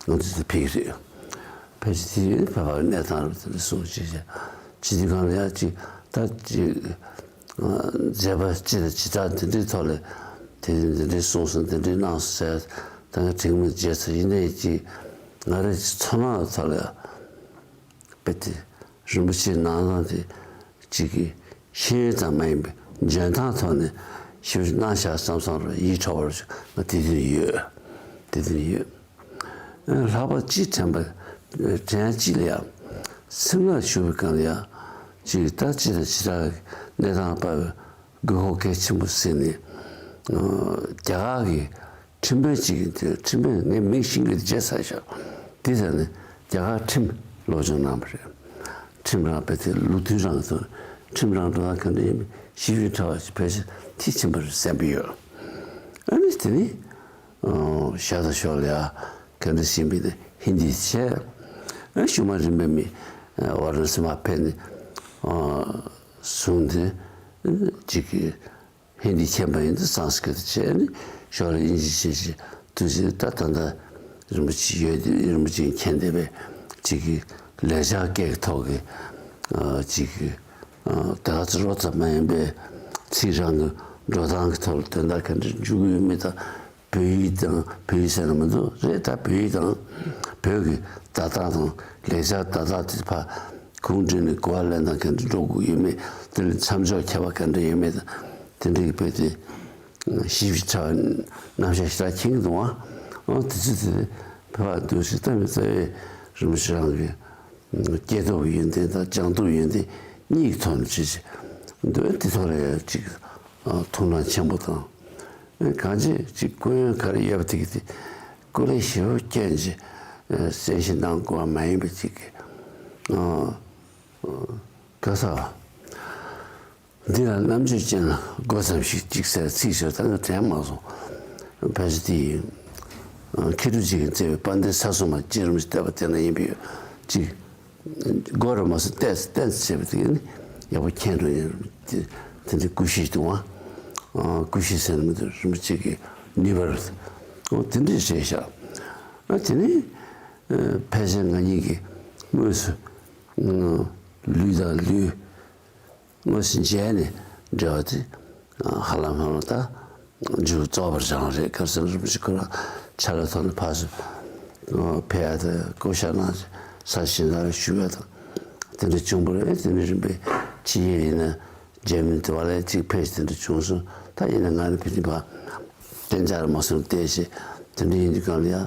ང་ཚོ་དེ་ཕེབས་རེད། ཕལ་ཆེར་དེ་ཕ་བར་གནས་སྟངས་རུ་དེ་འདྲ་སོང་ཅི་བྱ་ཅི་དེ་གང་ལ་ཡ་ཅིག་ད་ཅིག་མཛད་པ་ཅི་དང་ཅི་ལྟར་དེ་འདྲའི་ཐོག་ལ་དེ་རིང་འདི་འདྲའི་གསུངས་སོང་། འདི་འདྲའི་གནང་སོང་ཟེར་ད་ང་དྲན་མི་བརྗེད་ཚར། ཡིན་ནའི་ཅིག་ང་རའི་ཚོར་སྣང་ཐོག་ལ་དཔེ་དེ་རིན་པོ་ཆེའི་ནང་ན་དེ་ཅིག་གི་ཤེས་ཡོན་ཙམ་མ་ཡིན་པའི་འཇོན་ཐང་ཐོག་ནས་ཞིབ་ཞིབ་གནང་བཞག་བསམ་བསམ་རུ་ཡིད་འཕྲོག་པར་ང་དེ་དུས་ཡོད། དེ་དུས་ཡོད། ལྷག་པར་ཅིག་དྲན་པ་དྲན་ཅིག་ལ་ཡང་སེམས་ལ་ཞུགས་པའི་སྒང་ལ་ཡང་ཅིག་ད་ཅི་དང་ཅི་ལྟར་གནས་སྟངས་དཔའ་བའི་དགོས་མཁོ་གལ་ཆེན་པོ་ཟེར་ནས་རྒྱ་གར་གྱི་ཁྲིམས་དཔོན་ཅིག་གིས་དེ་ཁྲིམས་དཔོན་ངའི་མིང་ཤིང་གི་བརྗེད་ཚར་ཤག་དེ་ཟེར་ནས་རྒྱ་གར་ཁྲིམས་སློབ་སྦྱོང་གནང་བ་རེད། ཁྲིམས་རང་དཔེ་དེ་ལུགས་མཐུན་རང་གི་ཐོག་ཁྲིམས་རང་འགྲོ་སྟངས་ག་འདྲ་ཡིན་མིན་ཞིབ་ཞིབ་ཕྲ་བ་ཞིག་ཕལ་ཆེར་མཐིལ་ཕྱིན་པ་རེད་བསམ་གྱི་ཡོད། ཨ་ནི་དེ་ནི་ཤ་དང་ཤོག་ལ་ཡ་ག་འདྲ་ཞིག་ཡིན་པའི་ཧིན་དི་བྱས། ཨ་གཞུག་མ་རིམ་པས་མི་ཝཱ་ར་ཎ་སི་མར་ཕེབས་ནས་བཟུང་སྟེ་ཅིག་གི་ཧིན་དི་མཁྱེན་པ་ཡིན་དུས་སཾ་སྐྲྀ་ཏ་བྱས་ནས་ཞོར་ལ་དབྱིན་ཇི་བྱས་བྱས་དུས་ཚོད་ད་ད་ལྟ་རིན་པོ་ཆེ་ཡོད་དུས་རིན་པོ་ཆེས་མཁྱེན་བསྡད་པའི་ཅིག་གི་ལེགས་སྦྱར་སྐད་ཀྱི་ཐོག་གི་ཅིག་གི་དེ་ག་ཚོད་རོབ་ཙམ་མ་ཡིན་པའི་ཚིག་རང་གི་འགྲོ་སྟངས་ཀྱི་ཐོག་ལ་དོན་དག་ག་འདྲ་འཇུག་གི་ཡོད་མེད་དང་། བོད་ཡིག་དང་བོད་ཡིག་ཟེར་ན་མི་འདུག་རེད། ད་བོད་ཡིག་དང་བོད་ཀྱི་བརྡ་དག་དང་ལེགས་སྦྱར་བརྡ་དག་དེ་ཕར་གུང་བསྒྲིགས་ནས་གོ་བ་ལེན་སྟངས་ག་འདྲ་འགྲོ་དགོས་ཡོད་མེད། དེ་ལ་མཚམས་འཇོག་ཁྱད་པར་ག་འདྲ་ཡོད་མེད་དང་དེ་འདྲ་གི་དཔེ་དེ་ཞིབ་ཕྲ་བའི་རྣམ་གཞག་ཞེ་དྲག་མཁྱེན་གྱི་འདུག་ཨང་། ཨང་དེ་ཚོ་དེ་ཕར་འདུག་སེ་ལྟ་བའི་རྩ་བའི་རིན་པོ་ཆེ་རང་གི་སྐྱེས་སྟོབས་ཡོན་ཏན་དང་སྦྱངས་སྟོབས་ཡོན་ཏན་གཉིས་ཀྱི་ཐོག་ནས་བྱས་བྱས་འདུག་དེ་ཐོག་ལ་ཡང་ཅིག་ཐུགས་སྣང་ཆེན་པོ་དང་། གང་ཅི་ཅིག་སྐུ་ཡོན་ག་རེ་ཡོད་པ་དེ་གི་དེ་སྐུ་ལས་ཞེ་པོ་སྐྱོན་ཅིག་གསལ་བཤད་གནང་དགོས་པ་མ་ཡིན་པ་ཅིག་གི་ག་ས་འདི་ལ་རྣམ་དཔྱོད་ཅན་ལ་སྒོ་ཙམ་ཞིག་ཅིག་ཟེར་ཚིག་ཟེར་ད་ང་དྲན་མ་སོང་། ཕལ་ཆེར་དེ་ཡིན། མཁས་གྲུབ་ཅིག་གིས་མཛད་པའི་དཔལ་ལྡན་ས་སྲུང་མ་སྤྱན་རིན་པོ་ཆེ་བསྟོད་པ་དེ་ན་ཡིན་པས་ཅིག་སྒོ་རུ་མ་སོང་ཏེས་ཏེས་བྱས་པ་དེ་ནི་ཡག་པོ་མཁྱེན་འགྲོ་ཡིན། དེ་དེ་འདྲའི་སྐུ་བཤད་འདུག་ཨང་། སྐུ་བཤད་ཟེར་ན་མི་འདུག་རིན་པོ་ཆེ་གི་ནུས་པར་འོ་དེ་འདྲའི་བྱས་ཤག་ཨ་དེ་ནི་ཕལ་ཆེར་ང་གཉིས་ཀྱིས་དངོས་སུ་ལུས་དང་ལུས་དངོས་སུ་མཇལ་ནས་འབྲེལ་བ་དེ་ཧ་ལམ་ཧ་ལམ་ད། མཇུག་རྫོགས་པར་བྱུང་རེད། སྐལ་བཟང་རིན་པོ་ཆེ་ཁོ་རང་ཕྱག་ལས་ཐོག་ནས་ཕར་ཚུར་ཕེབས་ཡ་དང་བསྐོ་བཞག་གནང་ས་ཞིང་ནང་བཞུགས་ཡ་དང་དེ་འདྲ་བྱུང་བ་རེད། དེ་ནས་རིམ་པས་ཕྱི་རྒྱལ་ཡིན་ན་འཇར་མ་ནི་དེ་བ་ལ་གཅིག་ཕེབས་དེ་འདྲ་བྱུང་སོང་། ད་ཡིན་ན་ང་ནི་ཕི་ཏི་ཕ་གཏན་འཇགས་མ་སོང་བལྟས་ཤེ་དེ་འདྲ་ཡིན་དུས་གང་ལ་ཡ་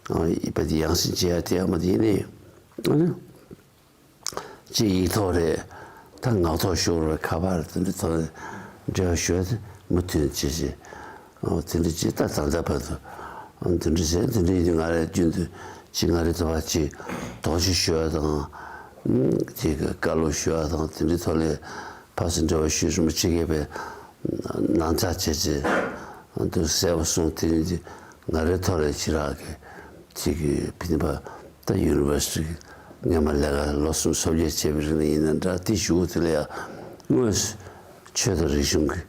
ཨ་ཡིན་པ་དེ་ཡང་སེ་བྱེད་ཡ་དེ་ཡང་མ་དེ་ཡིན་ནི། ཨ་ནི། ཅིག་ཡིག་ཐོག་རེད། ད་ངག་ཐོག་ཤོར་བའི་ཁ་པར་དེ་འདྲ་ཐོག་ནས་འབྲེལ་བ་ཞུ་ཡ་དེ་མུ་མཐུད་བྱེད་བྱེད། ཨོ་དེ་འདྲ་ཅིག་ད་ད་ལྟ་བར་དུ་ཨ་དེ་འདྲ་བྱས་དེ་འདྲ་ཡིན་དུས་ང་རའི་རྒྱུན་དུ་ཅིག་ང་རའི་དོ་བ་ཅིག་དོགས་གཅོད་ཞུ་ཡ་དང་། ཨ་ཅིག་བཀའ་སློབ་ཞུ་ཡ་དང་དེ་འདྲའི་ཐོག་ལ་ཕར་ཚུར་འབྲེལ་བ་ཞུས། རིན་པོ་ཆེ་གིས་པའི་ནང་ཚགས་བྱས་བྱས་འདུག་གསལ་པོ་གསུངས། དེ་ཡིན་དུས་ང་རའི་ཐོག་ལ་ཅིག་རག་གི་ཅིག་གི་ཕིན་པ་ད་ཡུ་ནི་ཝར་སི་ཊི་སྔོན་མ་ལས་ཀ་ལོ་གསུམ་སོ་བརྒྱད་བྱས་པའི་རིང་ལ་ཡིན་ན་འདྲ། དེ་ཞུ་དེ་ལ་ཡང་དངོས་སུ་ཆོས་དང་རིག་གཞུང་གི་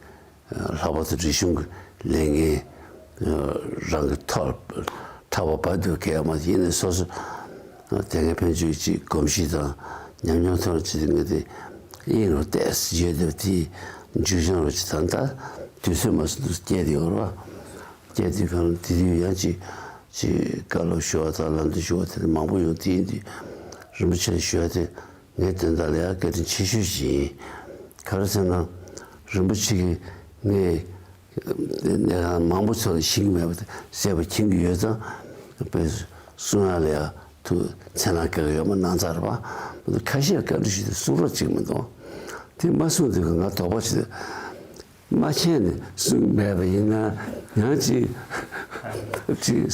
ལྷག་པར་དུ་རིག་གཞུང་གི་ལས་འགན་རང་གི་ཐོག་ཕྲག་པ་བབས་འདུག་གས་མ་ཡིན་ནས་སོ་སོ་དེ་སྔའི་ཕན་ཆོད་ཀྱི་གོམས་གཤིས་དང་ཉམས་མྱོང་ཐོག་ཅིག་ངས་དེ་དབྱིངས་རུ་ཏོག་ཙམ་བརྗོད་བསྡད་པ་དེ་འཇུ་བྱང་རུ་ཅིག་ད་ལྟ་དུས་ཚོད་མ་སོང་དུས་སྐྱེལ་དེ་ཡོད་རེད་བ། སྐྱེལ་དུས་གང་དེ་དུས་ཡང་ཅིག་ཅིག་བཀའ་སློབ་ཞུ་བ་དང་ལམ་སྟོན་ཞུ་བ་དེ་མང་པོ་ཡོང་དེ་ཡིན་དུས་རིན་པོ་ཆེ་ལ་ཞུ་བ་དེ་ངའི་དོན་དག་ལ་ཡང་བཀའ་དྲིན་ཆེ་ཤོས་ཤིག་ཡིན། ག་རེ་ཟེར་ན་རིན་པོ་ཆེ་གིས་ངས་གནས་ཁང་མང་པོ་ཚོ་ལ་ཤེས་ཀྱི་མེད་པ་དེ་གསལ་པོ་མཁྱེན་གྱི་ཡོད་ཙང་དཔེ་གསུང་ཡག་ལ་ཡང་ཐུགས་འཚེར་སྣང་སྐྱེ་གི་ཡོད་མ་གནང་ཚར་བ། ཁ་ཤས་བཀའ་འདྲི་ཞུས་ཏེ་གསུང་རོགས་བྱེད་ཀྱི་མི་འདུག་དེ་མ་གསུངས་དུས་ང་དོགས་པ་བྱས། མ་མཁྱེན་ནས་གསུངས་མེད་པ་ཡིན་ན་ཡང་ཅིག་ཅིག་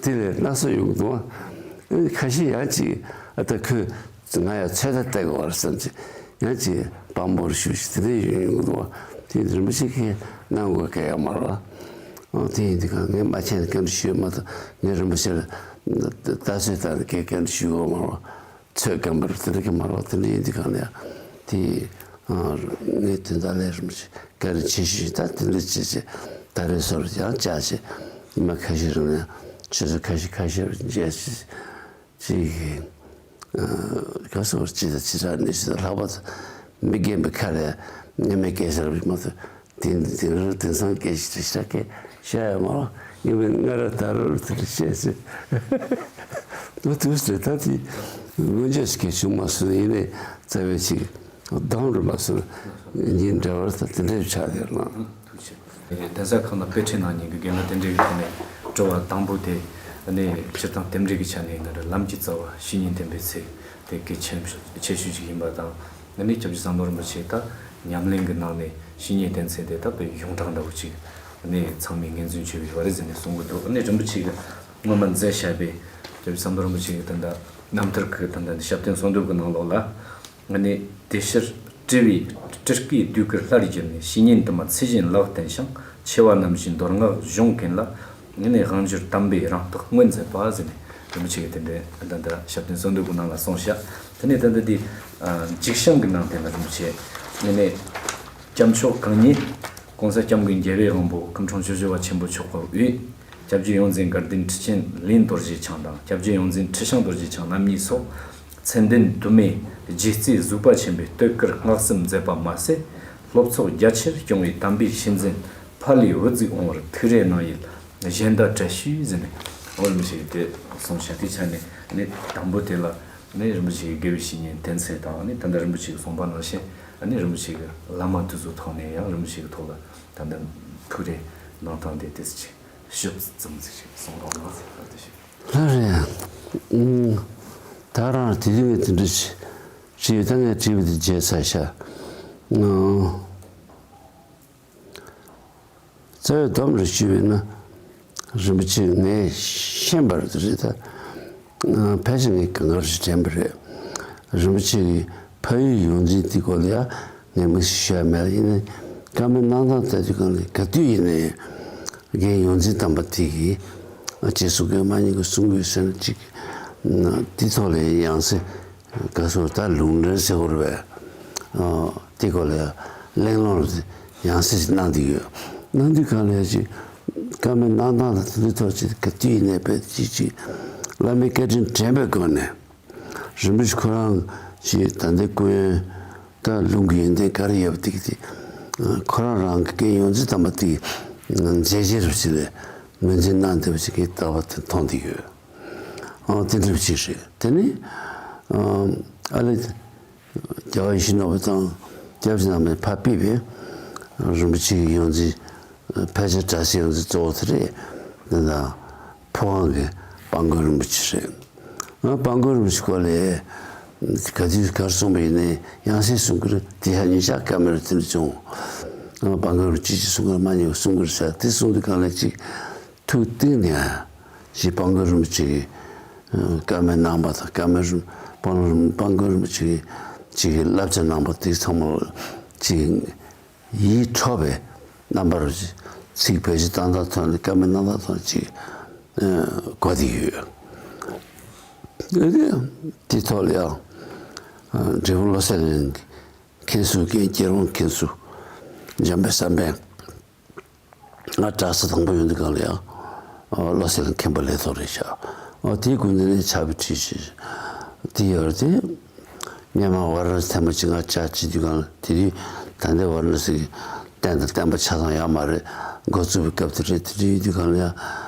དེ་ལས་སྣ་ཚོགས་ཡོང་གི་འདུག་ཁ་ཤས་ཡང་ཅིག་ཨ་ད་ཁོས་ང་ཡང་ཚོད་ལྟ་བལྟ་དགོས་པ་རེད་བསམ་ཅིག་ཡང་ཅིག་དཔང་པོར་ཞུ་ཞིག་དེ་འདྲ་ཡོང་ཡོང་གི་འདུག་དེ་རིན་པོ་ཆེ་ཁས་གནང་དགོས་སྐད་ཡོད་མ་རེད་བ། ཨོ་དེ་ཡིན་དུས་ཀྱང་ངས་མ་མཁྱེན་ནས་བཀའ་འདྲི་ཞུས་མ་གཏོགས་ངས་རིན་པོ་ཆེ་ལ་ལྟ་ཚོད་བལྟ་ནས་སྐད་བཀའ་འདྲི་ཞུ་དགོས་མ་རེད་བ། ཚོད་བཀའ་འབུལ་དེ་འདྲ་གི་མ་རེད་བ། དེ་འདྲ་ཡིན་དུས་གང་ལ་ཡང་དེ་ངས་དོན་དག་ལས་རིན་པོ་ཆེ་བཀའ་དྲིན་ཆེ་ཞུ་ཞིག་ད་དེ་འདྲ་བྱས་བྱས་ད་རེས་སོར་ཡང་བཅར་བྱས་ཉི་མ་ཁ་ཤས་རིང་ལ་ཡང་ཆུ་ཚོད་ཁ་ཤས་ཁ་ཤས་རིང་བཅར་བྱས། ཅིག་ག་སོགས་ཅི་དང་ཅི་དྲག་ནས་ཅི་དང་ལྷག་པར་དུ་མི་རྒན་པའི་ཁ་ལས་མཉམ་མེད་སྐད་ཆ་རབ་མ་ཐོས། དེང་དེང་རབས་དེང་སང་སྐད་ཆ་དྲི་ཤ་སྐད་ཤ་ཡ་མ་རོ་ཡིན་པའི་ང་ར་ད་རུ་དེ་འདྲ་བཤད་ཟེར། ང་དུས་ཟེར་ད་དེ་སྔོན་ཆད་སྐད་བྱུང་མ་སོང་ཡིན་ནའི་རྩ་བའི་ཅིག་གདངས་རུ་མ་སོང་ཡིན་འདྲ་བར་ད་དེ་འདྲའི་ཆགས་བསྡད་ལ། གདན་ས་ཁག་ནང་དཔེ་ཁྲིད་གནང་མཁན་གྱི་རྒན་ལགས་དེ་འདྲའི་གི་ཐོག་ནས་དྲི་བ་དང་པོ་དེ་ནི་སྤྱིར་བཏང་རྟེན་འབྲེལ་གྱི་ཆ་ནས་ང་རང་ལམ་གྱི་རྩ་བ་བཤེས་གཉེན་བསྟེན་པའི་ཚེ་དེ་གལ་ཆེན་ཆེ་ཤོས་ཅིག་ཡིན་པ་དང་། ཨ་ནི་སྐྱབས་རྗེ་ཟམ་གདོང་རིན་པོ་ཆེ་ད་ཉམས་ལེན་གྱི་ནང་ནས་བཤེས་གཉེན་བསྟེན་ཚད་དེ་ད་དཔེ་ཡོངས་གྲགས་འདྲ་བོ་ཅིག་ཨ་ནི་ཚང་མས་ངོས་འཛིན་བྱེད་པའི་བ་རེད་ཟེར་ནས་གསུང་གི་འདུག་ཨ་ནི་རིན་པོ་ཆེ་གིས་སྔོན་མ་མཛད་བཞག་པའི་སྐྱབས་རྗེ་ཟམ་གདོང་རིན་པོ་ཆེ་གི་ད་ལྟ་རྣམ་ཐར་གྱི་ད་ལྟ་ཞབས་བརྟན་གསོལ་འདེབས་ཀྱི་ནང་ལོགས་ལ། ཨ་ནི་དེ་ཕྱིར་སྤྲུལ་པའི་སྤྲུལ་སྐུའི་ཟློས་གར་སླར་བསྒྱུར་ནས། བཤེས་གཉེན་དུ་མ་ཚུལ་བཞིན་ལག་བསྟན་ཞིང་། ཆེ་བ་རྣམ་བཞིའི་མདོ་སྔགས་གཞུང་ཀུན་ལ། ཨ་ནི་དབང་བསྒྱུར་དམ་པའི་རང་རྟགས་མངོན་མཛད་པ་ཟེར་ནས་རིན་པོ་ཆེ་གིས་དེ་འདྲའི་ད་ལྟ་ཞབས་བརྟན་གསོལ་འདེབས་ཀྱི་ནང་ལ་གསུངས་བཞག་དེ་ནས་ད་ལྟ་འདི་འཇིགས་བྱང་གི་ནང་དེ་ལ་རིན་པོ་ཆེ་ཨ་ནི་སྐྱབས་མཆོག་གང་ཉིད་གོང་ས་སྐྱབས་མགོན་རྒྱལ་བའི་དབང་པོ་སྐུ་འཁྲུངས་ཆོས་རྗེ་བ་ཆེན་པོ་མཆོག་གི་དབུས། སྐྱབས་རྗེ་ཡོངས་འཛིན་དགའ་ལྡན་ཁྲི་ཆེན་ལིང་རྡོ་རྗེ་འཆང་དང་། སྐྱབས་རྗེ་ཡོངས་འཛིན་ཁྲི་བྱང་རྡོ་རྗེ་འཆང་རྣམ་གཉིས་སོགས་མཚན་ལྡན་དུ་མའི་རྗེ་བརྩེས་གཟིགས་པ་ཆེན་པོས་བསྟོད་བཀུར་བསྔགས་བསུ་མཛད་པ་མ་ཟད། སློབ་ཚོགས་རྒྱ་ཆེར་སྐྱོང་བའི་དམ་པའི་བཤེས་འཛིན་ཕ་ལས་བུ་བརྩིས་འོང་བར་ཐུགས་རེ་གནང་ཡུལ་གཞན་དག་བཀྲ་ཤིས་ཟེར་ནས་འོ་རིན་པོ་ཆེ་གིས་དེ་གསུངས་བཞག་དེའི་ཆ་ནས་ནི་དང་པོ་དེ་ལ་ནི་རིན་པོ་ཆེ་གི་དགེ་བའི་བཤེས་གཉེན་བསྟེན་ཚད་དང་ནི་ད་ལྟ་རིན་པོ་ཆེ་གིས་གསུངས་པ་ནང་བཞིན་ནི་རིན་པོ་ཆེ་གི་བླ་མ་དེ་ཚོའི་ཐོག་ནས་ཡང་རིན་པོ་ཆེ་གི་ཐོག་ལ་ད་ལྟ་ཐུགས་རེ་གནང་སྟངས་དེ་དེ་ཅིག་ཞིབ་ཙམ་ཅིག་གསུང་རོགས་གནང་ཟེར་བ་དེ་ཞིག་ལགས་རེད། ཨང་། ད་རང་དེ་རིང་ངས་དེ་འདྲ་ཞིག་བྲིས་ཡོད། ད་ངས་བྲིས་པ་དེ་བརྗེད་ཚར་ཤག་ཨང་། རྩ་བའི་སྡོམ་རེ་ཞུས་པས་ན། རིན་པོ་ཆེ་ངས་ཤེས་པར་རེད་ད། ཨང་། ཕལ་ཆེར་ངས་གང་ག་རེ་དྲན་པ་རེད། རིན་པོ་ཆེ་གི་ཕ་ཡུལ་ཡོངས་འཛིན་དེ་སྐོར་ལ་ཡང་ངས་མི་ཞིག་ཞུ་ཡ་མེད་ལ། ཡིན་ནའི་བཀའ་མོལ་གནང་སྟངས་ལྟ་དུས་གང་ལ་ག་དུས་ཡིན་ནའི་རྒན་ཡོངས་འཛིན་དམ་པ་དེ་གིས་རྗེས་སུ་དགོས་མ་ཉེས་ཀྱི་གསུང་དགོས་ཟེར་ན་ཅིག་དེ་ཐོག་ལ་ཡང་སེ་ག་སོ་ད་ལུང་འདྲེན་ཟེར་དགོས་རེད་པས། དེ་སྐོར་ལ་ཡང་གླེང་སློང་ཡང་སེ་གནང་བསྡད་ཡོད། གནང་དུས་གང་ལ་ཡང་ཅིག་བཀའ་མོལ་གནང་སྟངས་དང་དེ་ཚོའི་ཐོག་ཅིག་ག་དུས་ཡིན་ནའི་དཔེ་ཅིག་ཅིག་བླ་མའི་བཀའ་དྲིན་དྲན་པའི་སྒོ་ནས། རིན་པོ་ཆེ་ཁོ་རང་ཞེས་ད་ལྟའི་སྐུ་ཡོན་དང་ལུང་གི་ཡོན་ཏན་ག་རེ་ཡོད་པ་དེ་གི་དེ། ཁོ་རང་རང་གི་རྒན་ཡོངས་འཛིན་དམ་པ་དེ་གི་མཛད་རྗེས་རུ་ཞིག་ལས་ངོས་འཛིན་གནང་བསྡད་པ་ཞིག་གི་ལྟ་བ་དེ་མཐོང་བསྡད་ཡོད། ཨང་། དེ་འདྲ་ཞིག་རེད། དེ་ནི་ཨ་ལེ་རྒྱལ་བ་ཡིད་བཞིན་ནོར་བུ་དང་སྐྱབས་རྗེ་རྣམ་པས་ཕར་ཕུད་པའི་རིན་པོ་ཆེ་གི་ཡོངས་འཛིན་ཕལ་ཆེར་གྲྭ་ཆེན་ཡོངས་འཛིན་གཙོ་བོ་དེ་རེད། དེ་དང་ཕོ་བྲང་གི་ དཔལ་མགོན་རིན་པོ་ཆེ་རེད། ཨ། དཔལ་མགོན་རིན་པོ་ཆེ་སྐོར་ལ་ག་དུས་ག་རེ་གསུངས་པ་ཡིན་ནའི་ཡང་སེ་གསུང་གི་རེད། དེ་ཧ་ཉིན་ཞག་བཀའ་མོལ་དེ་འདྲ་བྱུང་། ཨ། དཔལ་མགོན་རིན་པོ་ཆེ་གིས་གསུང་གི་རེད། མ་ཉེས་པ་གསུང་གི་རེད་ཟེར། དེ་གསུང་དུས་གང་ལ་ཅིག་ཐུགས་གཏིང་ནས་ཨ་ཅིག་དཔལ་མགོན་རིན་པོ་ཆེ་གིས་བཀའ་མོལ་གནང་པ་དང་། བཀའ་མོལ་རིན་དཔལ་མགོན་རིན་པོ་ཆེ་གིས་ཅིག་བསླབ་བྱ་གནང་པ་དེ་ཚང་མ་ཅིག་ཡིད་འཕྲོག་པའི་རྣམ་པར་ཚིག་བེད་སྤྱོད་བཏང་སྟངས་ཐོག་ནས། བཀའ་མོལ་གནང་སྟངས་ཐོག་ནས་ཅིག་ཨ་གོ་བསྡད་ཡོད། ཨ་ནི་དེ་ཐོག་ལ་ཡང་ཨ་འབྲས་སྤུངས་བློ་གསལ་གླིང་མཁན་ཟུར། རྒན་སྐྱིད་རོང་མཁན་ཟུར། འཇམ་དཔལ་བསམ་འཕེལ། ང་གྲྭ་ས་དང་པོ་ཡོང་དུས་སྒང་ལ་ཡང་ཨ་བློ་གསལ་གླིང་མཁན་པོ་ལས་ཐོག་རེད་ཤག་ཨ་དེའི་སྐུ་མདུན་ནས་ཕྱག་དཔེ་ཁྲིད་ཅིག་དེ་ཡོད་རེད་དེ། སྔོན་མ་ཝཱ་ར་ཎ་སི་ཐེངས་མ་གཅིག་ང་བཅར་བྱེད་དུས་སྒང་ལ། དེ་དུས་ད་ལྟའི་ཝཱ་ར་ཎ་སི་གི་རྟེན་དང་བརྟེན་པ་ཆ་ཚང་ཡོད་མ་རེད། འགོ་བཙུགས་པའི་སྐབས་དེ་རེད། དེ་དུས་ཡིན་དུས་སྒང་ལ་ཡང་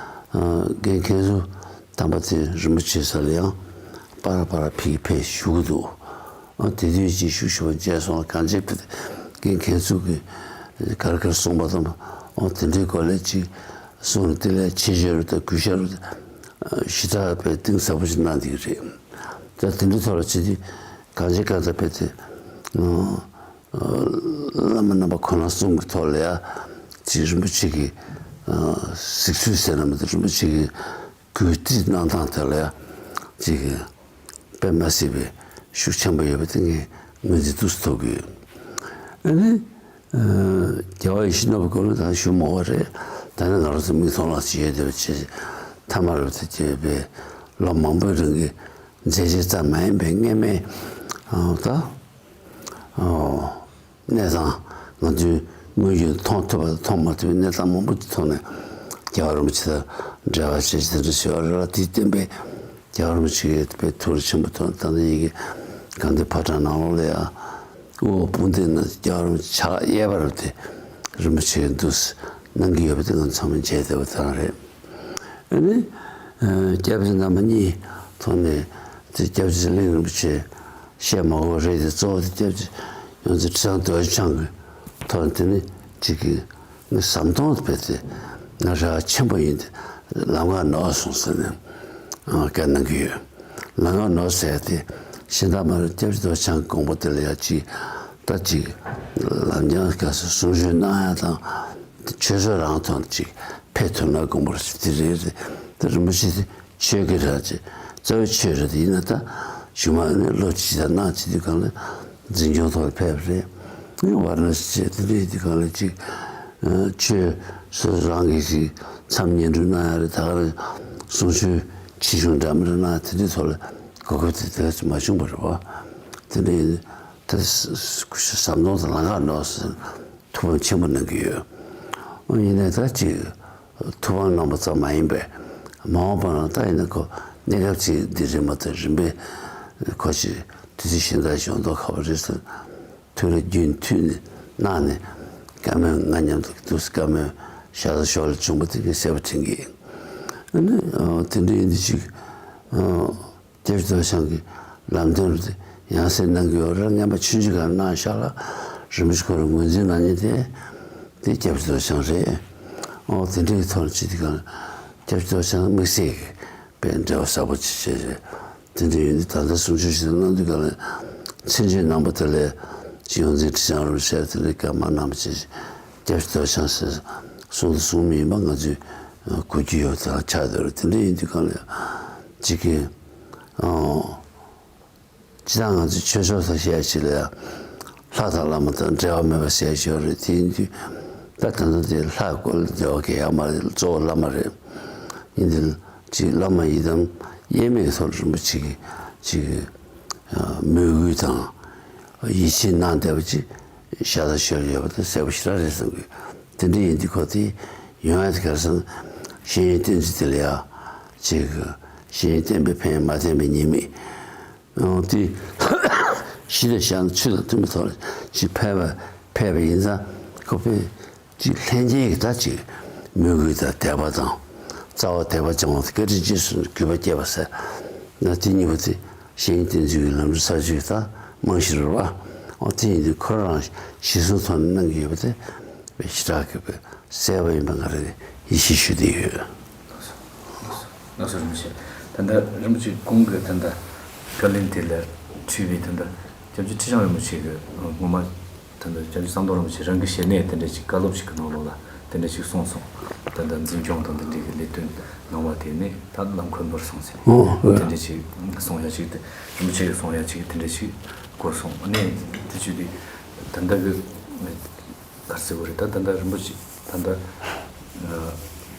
ཨ་རྒན་མཁན་ཟུར་དམ་པ་དེ་རིན་པོ་ཆེ་ས་ལ་ཡང་པར་པར་ཕེབས་ཕེབས་བཞུགས་འདུག་ཨ་དེ་དུས་ཅིག་ཤུགས་ཤུགས་མཇལ་སོང་ལ། གང་ཅི་ཕེབས་ཏེ་རྒན་མཁན་ཟུར་གྱིས་ག་རེ་ག་རེ་གསུངས་པ་དང་། ཨ་དེ་འདྲའི་སྐོར་ལ་ཅིག་གསུངས་ནས། དེ་ལས་ཆེ་ཆེ་རུ་དང་གུས་ཞབས་རུ་དང་ཞེ་དྲག་པའི་གཏིང་ཟབ་པོ་ཞིག་གནང་བསྡད་ཀྱི་རེད། ད་དེ་འདྲའི་ཐོག་ལ་བྱེད་དུས་གང་ཅི་གང་ལྟར་ཕེབས་ཏེ་ཨ་བླ་མ་རྣམ་པ་ཁོ་ན་གསུམ་གྱི་ཐོག་ལ་ཡ་ཅིག་རིན་པོ་ཆེ་གི་ཨ་གཟིགས་ཚུལ་ཟེར་ན་མི་འདུག་རིན་པོ་ཆེ་གི་གུས་བརྩི་གནང་སྟངས་དེ་ལ་ཡ་ཅིག་དཔེ་མ་སྲིད་པའི་ཤུགས་ཆེན་པོ་ཡོད་པ་དེ་ངས་ངོས་འཛིན་ཏོག་ཙམ་ཐུབ་ཀྱི་ཡོད། ཨ་ནི་ཨ་རྒྱལ་བ་ཡིད་བཞིན་ནོར་བུ་སྐོར་ལ་ད་ཞུ་མ་དགོས་རེད། ད་ནི་ང་རང་ཚོ་མིག་མཐོང་ལག་ཟིན་ཡོད་བསྡད་པ་བྱས། ཐ་མ་རབ་ཏུ་སྐྱེས་པའི་ལོ་མང་པོའི་རིང་གི་མཛད་རྗེས་ཙམ་མ་ཡིན་པའི་སྔོན་མའི་ཨ་ད་ཨ་གནས་སྟངས་ང་ཚོས་དངོས་བརྒྱུད་མཐོང་ཐུབ་པ་དང་མཐོང་མ་ཐུབ་པའི་གནས་སྟངས་མང་པོ་ཅིག་ཐོག་ནས་རྒྱལ་བ་རིན་པོ་ཆེ་དང་འབྲེལ་བ་བྱེད་ཅིག་དེ་འདྲ་བྱས་པ་རེད་ལ། དེའི་བརྟེན་པའི་རྒྱལ་བ་རིན་པོ་ཆེ་གི་དཔེ་ཐུགས་རྗེ་ཆེན་པོ་ཐོག་ནས། ད་ལྟ་ཡི་གེ་དགའ་ལྡན་ཕོ་བྲང་ནང་ལོགས་ལ་ཡང་དབུ་འོག་དཔུང་མདུན་ན་རྒྱལ་བ་རིན་པོ་ཆེ་ཕྱག་གཡས་པ་རེད་དེ། རིན་པོ་ཆེ་གི་འདུག་སེ་གནང་གི་ཡོད་པ་དེ་ང་ཚང་མས་མཇལ་བསྡད་པ་དེ་རང་རེད། ཨ་ནི་ཨ་སྐྱབས་རྗེ་རྣམ་པ་གཉིས་ཐོག་ནས་དེ་སྐྱབས་རྗེ་གླིང་རིན་པོ་ཆེ་བཤད་མ་དགོས་པ་རེད་དེ། གཙོ་བོ་དེ་སྐྱབས་རྗེ་ཡོངས་འཛིན་ཁྲི་བཟང་རྡོ་རྗེ་འཆང་གི་ཐོག་ནས་དེ་ནི་གཅིག་གི་ངས་ཟམ་གདོང་དུ་ཕེབས་ཏེ་ང་རེ་བ་ཆེན་པོ་ཡིན་ཏེ། ལམ་ཁ་ནོར་སོང་ཟེར་ནས་ཨ་བཀའ་གནང་གི་ཡོད། ལམ་ཁ་ནོར་ཟེར་ཏེ་གཞན་དག་མ་རེད། སྐྱབས་རྗེ་རྡོ་རྗེ་འཆང་གི་དགོངས་པ་དེ་ལ་ཡ་གཅིག་ད་གཅིག་ལམ་སྦྱང་སྐབས་སུ་གསུང་ཆོས་གནང་ཡ་དང་། ཆོས་ཚོགས་རང་ཐོག་ནས་གཅིག་ཕེབས་ཐུབ་ན་དགོངས་པ་རེད། དེ་རེད་རེད། དེ་རིན་པོ་ཆེ་དེ་ཆོས་ཀྱི་ར་ཅེ་རྩ་བའི་ཆོས་རེད། ཡིན་ན་ད་གཞུག་མ་ནས་སློབ་ཁྲིད་དང་གནང་བྱེད་དུས་སྒང་ལ་འཛིན་སྐྱོང་ཐོག་ལ་ཕེབས་པ་རེད། ཝཱ་ར་ཎ་སི་བྱས་དེ་འདྲ་ཡིན་དུས་སྒང་ལ་ཅིག་ཆོས་སོ་སོ་རང་གིས་ཅིག་མཚམས་བསྙེན་སྒྲུབ་གནང་ཡ་རེད། ད་ག་རེ་གསུང་ཆོས་ཆེ་ཆུང་འདྲ་མི་འདྲ་གནང་། དེ་འདྲའི་ཐོག་ལ་གོ་སྐབས་དེ་དེ་ག་ཅིག་མ་བྱུང་བ་རེད་བ། དེ་འདྲ་ཡིན་དུས་ཟམ་གདོང་དང་ལམ་ཁ་ནོར་ཟེར་ཐུགས་ཕམ་ཆེན་པོ་གནང་གི་ཡོད། ཨོ་ཡིན་ནའི་ད་ཅིག་ཐུགས་ཕམ་གནང་པ་ཙམ་མ་ཡིན་པས། མ་འོངས་པ་ན་ད་ཡིན་ན་ཁོ་གནས་སྐབས་ཅིག་འདི་རིམ་པ་དང་རིམ་པས་ཁོ་ཅིག་དུས་ཚོད་གཞན་དག་ཞིག་ཡོང་མདོག་ཁ་པོ་རེད་ཟེར། ཐུགས་ལ་རྒྱུན་མཐུད་ནས་གནང་ནས་བཀའ་མོལ་ང་མཉམ་དུ་འདུག་སེ་བཀའ་མོལ་ཤ་ཚ་ཞོར་ལ་བྱུང་བ་དེ་གའི་གསལ་པོ་དྲན་གྱི་ཡིན། ཨ་ནི་ཨ་དེ་འདྲ་ཡིན་དུས་ཅིག་ཨ། སྐྱབས་རྗེ་རྡོ་རྗེ་འཆང་གི་ལམ་སྟོན་རུ་དེ་ཡང་སེ་གནང་གི་ཡོད་རེད། རྔན་པ་ཆུང་ཆུང་ག་གནང་ཤག་ལ། རིན་པོ་ཆེ་ཁོ་རང་ངོས་འཛིན་གནང་མཁན་དེ་དེ་སྐྱབས་རྗེ་རྡོ་རྗེ་འཆང་རེད། ཨོ་དེ་འདྲའི་ཐོག་ནས་བྱེད་དུས་སྒང་ལ་སྐྱབས་རྗེ་རྡོ་རྗེ་འཆང་དམིགས་བསལ་གྱི་དཔེ་འབྲེལ་བ་ཟབ་པོ་ཅིག་བྱས་རེད། དེ་འདྲ་ཡིན་དུས་ད་ལྟ་གསུང་ཆོས་ཞིག་གནང་དུས་སྒང་ལ་མཚན་བརྗོད་གནང་པ་དེ་ལས་ཅིག་ཡོངས་འཛིན་ཁྲི་བྱང་རིན་པོ་ཆེ་དེ་ལས་བཀའ་མ་གནང་བ་བྱས། སྐྱབས་རྗེ་རྡོ་རྗེ་འཆང་ཟེར་གསུང་དང་གསུང་མིན་པ་ང་ཚོས་གོ་རྒྱུ་ཡོད་པ་དེ་ཆགས་བསྡད་རེད། དེ་འདྲ་ཡིན་དུས་སྒང་ལ་ཅིག་གི་ཨོ། སྤྱིར་བཏང་ང་ཚོ་ཆོས་ཕྱོགས་སུ་བཤད་ཅིག་ལ་ཡང་ལྷ་དང་བླ་མ་དང་འབྲལ་བ་མེད་པ་ཟེར་ཞོར་རེད། དེ་ཡིན་དུས་ད་ད་ལྟ་དེ་ལྷ་སྐོར་ལ་འབྲེལ་བ་གང་ཡང་མ་རེད། གཙོ་བོ་བླ་མ་རེད། ཡིན་དུས་ཅིག་བླ་མ་ཡི་དམ་དབྱེར་མེད་ཐོག་རིན་པོ་ཆེ་གི་ཅིག་མོས་གུས་དང་ཡིད་ཆེས་གནང་བསྡད་པ་ཅིག་ཤ་ཚ་ཞོར་ཡོད་པ་དེ་གསལ་པོ་ཞེ་དྲག་རེད་བསམ་གི། དེ་འདྲ་ཡིན་དུས་ཁོ་དེ་ཡོང་ཡ་དེ་ག་རེ་ཟེར་ན། བཤེས་གཉེན་བསྟེན་ཚུལ་དེ་ལ་ཡ་ཅིག་བཤེས་གཉེན་བསྟེན་པས་ཕན་མ་བསྟེན་པས་ཉེས་དམིགས། ཨོ་དེ་གཞི་ལ་བཞག་ན་ཆོས་དང་མཐུན་པའི་ཐོག་ལ་ཅིག་ཕེབས་པ་ཕེབས་པ་ཡིན་ཙང་། ཁོ་དཔེ་ཅིག་ལྷན་སྐྱེས་ཀྱི་ད་ཅིག་མོས་གུས་དང་དད་པ་དང་། རྩ་བ་དད་པ་སྦྱང་བ་དང་། བཀའ་དྲིན་རྗེས་སུ་གུས་པ་སྐྱེས་པ་ཟེར་ན། དེ་གཉིས་པོ་དེ་བཤེས་གཉེན་བསྟེན་ཚུལ་གྱི་ལམ་སྲོལ་གསར་བརྗེ་ད་རྨང་གཞི་རེད་བ། ཨོ་དེ་ཡིན་དུས་ཁོ་རང་གཞི་བཟུང་ཐོག་ནས་གནང་གི་ཡོད་པ་དེ་དཔེ་ཞེ་དྲག་གི་དཔེ་གསལ་པོ་ཡིན་པ་ང་རང་ཡིད་ཆེས་ཞུ་བསྡད་ཡོད། ལགས་སོ། རིན་པོ་ཆེ། ད་ལྟ་རིན་པོ་ཆེ་གོང་གི་ད་ལྟ་བཀའ་ལན་དེ་ལ་འཁྲིས་པའི་ད་ལྟ་སྐྱབས་རྗེ་ཁྲི་བྱང་རིན་པོ་ཆེ་གི་སྔོན་མ་ད་ལྟ་སྐྱབས་རྗེ་ཟམ་གདོང་རིན་པོ་ཆེ་རང་གི་ཞལ་ནས་དེ་འདྲ་ཅིག་བཀའ་སློབ་ཞིག་གི་ནང་ལོགས་ལ་དེ་འདྲ་ཅིག་གསུངས་སོང་། ད་ལྟ་འཛིན་སྐྱོང་དང་དེ་འདྲའི་གི་ལས་དོན་གནང་བ་དེ་ནས་ད་ལམ་ཁ་ནོར་སོང་ཟེར། ཨོ་ཨོ། དེ་འདྲ་ཅིག་གསུང་ཡ་ཅིག་དེ་རིན་པོ་ཆེ་གི་གསུང་ཡ་ཅིག་དེ་འདྲ་ཅིག་གོ་སོང་། ཨ་ནི་དེ་ཅིག་དེ་ད་ལྟ་གི་ག་རེ་ཟེར་དགོས་རེད། ད་ད་ལྟ་རིན་པོ་ཆེ་ད་ལྟ་ཨ་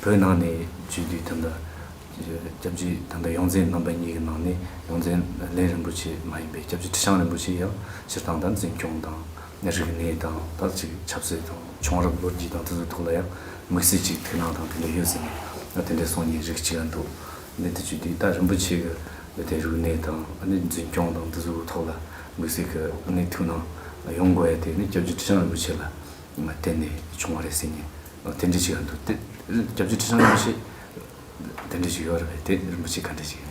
བོད་ནང་ནས་བྱས་དུས་ད་ལྟ་སྐྱབས་རྗེ་ད་ལྟ་ཡོངས་འཛིན་རྣམ་པ་གཉིས་ཀྱི་ནང་ནས་ཡོངས་འཛིན་ལས་རིན་པོ་ཆེ་མ་ཡིན་པའི་སྐྱབས་རྗེ་ཁྲི་བྱང་རིན་པོ་ཆེ་ཡང་སྤྱིར་བཏང་ད་འཛིན་སྐྱོང་དང་རིག་གནས་དང་ད་ཅིག་ཆབ་སྲིད་དང་ཆུང་རབས་ལོ་རྒྱུས་དང་དེ་ཚོའི་ཐོག་ལ་ཡང་དམིགས་བསལ་ཅིག་ཐུགས་སྣང་དང་དེ་འདྲ་ཡོད་ཟེར་ནས་ད་དེ་འདྲ་གསུང་མཁན་རིགས་གཅིག་ལ་འདུག་ནས་དེ་བྱས་དུས་ད་རིན་པོ་ཆེ་གི་དེ་རིག་གནས་དང་ཨ་ནི་འཛིན་སྐྱོང་དང་དེ་ཚོའི་ཐོག་ལ་དམིགས་བསལ་གི་ཨ་ནི་ཐུགས་སྣང་ཡོང་དགོས་ཡ་དེ་ནི་སྐྱབས་རྗེ་ཁྲི་བྱང་རིན་པོ་ཆེ་ལ་བརྟེན་ནས་བྱུང་བ་རེད་ཟེར་མཁན་དེ་འདྲ་ཞིག་ཡང་འདུག་དེ་སྐྱབས་རྗེ་ཁྲི་བྱང་རིན་པོ་ཆེ་དེ་འདྲ་ཞིག་ཡོད་རེད་པས། དེ་རིན་པོ་ཆེ་ག་འདྲ་ཞིག་ཡིན་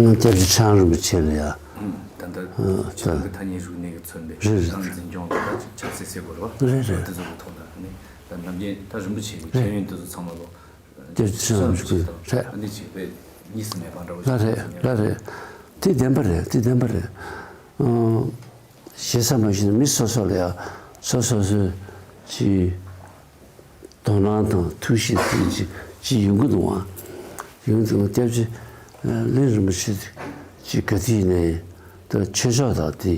ན། སྐྱབས་རྗེ་ཁྲི་བྱང་རིན་པོ་ཆེ་ལ་ཡ། ད་ལྟ་ཨ་ཁྱེད་རང་གི་ཐ་སྙད་རིག་གནས་ཀྱིས་མཚོན་པའི་རེད་རེད་ཏང་འཛིན་སྐྱོང་དང་ཆབ་སྲིད་ཟེར་དགོས་རེད་བ། རེད་རེད། དེ་ཚོ་གི་ཐོག་ལ་ནི་ད་ནམ་རྒྱུན་ད་རིན་པོ་ཆེ་གི་ཤེས་ཡོན་དེ་ཚོ་ཚང་མ་ལོ། སྐྱབས་རྗེ་ཁྲི་བྱང་རིན་པོ་ཆེ་དང་རེད། ཨ་ནི་ཅིག་དཔེ་གཉིས་སུ་མེད་པ་འདྲ་བོ་ལ་ཞིག་རེད་ལ་རེད། དེ་བདེན་པ་རེད། དེ་བདེན་པ་རེད། ཨང་། ཞེ་ས་མ་ཞུ་ན་མི་སོ་སོ་ལ་ཡང་སོ་སོ་སོའི་ཅིག་དོ་སྣང་དང་ཐུགས་གཤིས་དེ་ཅིག་ཅིག་ཡོང་གི་འདུག་ཨང་། ཡོང་གི་འདུག་སྐྱབས་རྗེ་ལས་རིན་པོ་ཆེ་ཅིག་ག་དུས་ནས་ད་ཆོས་ཕྱོགས་དང་དེ་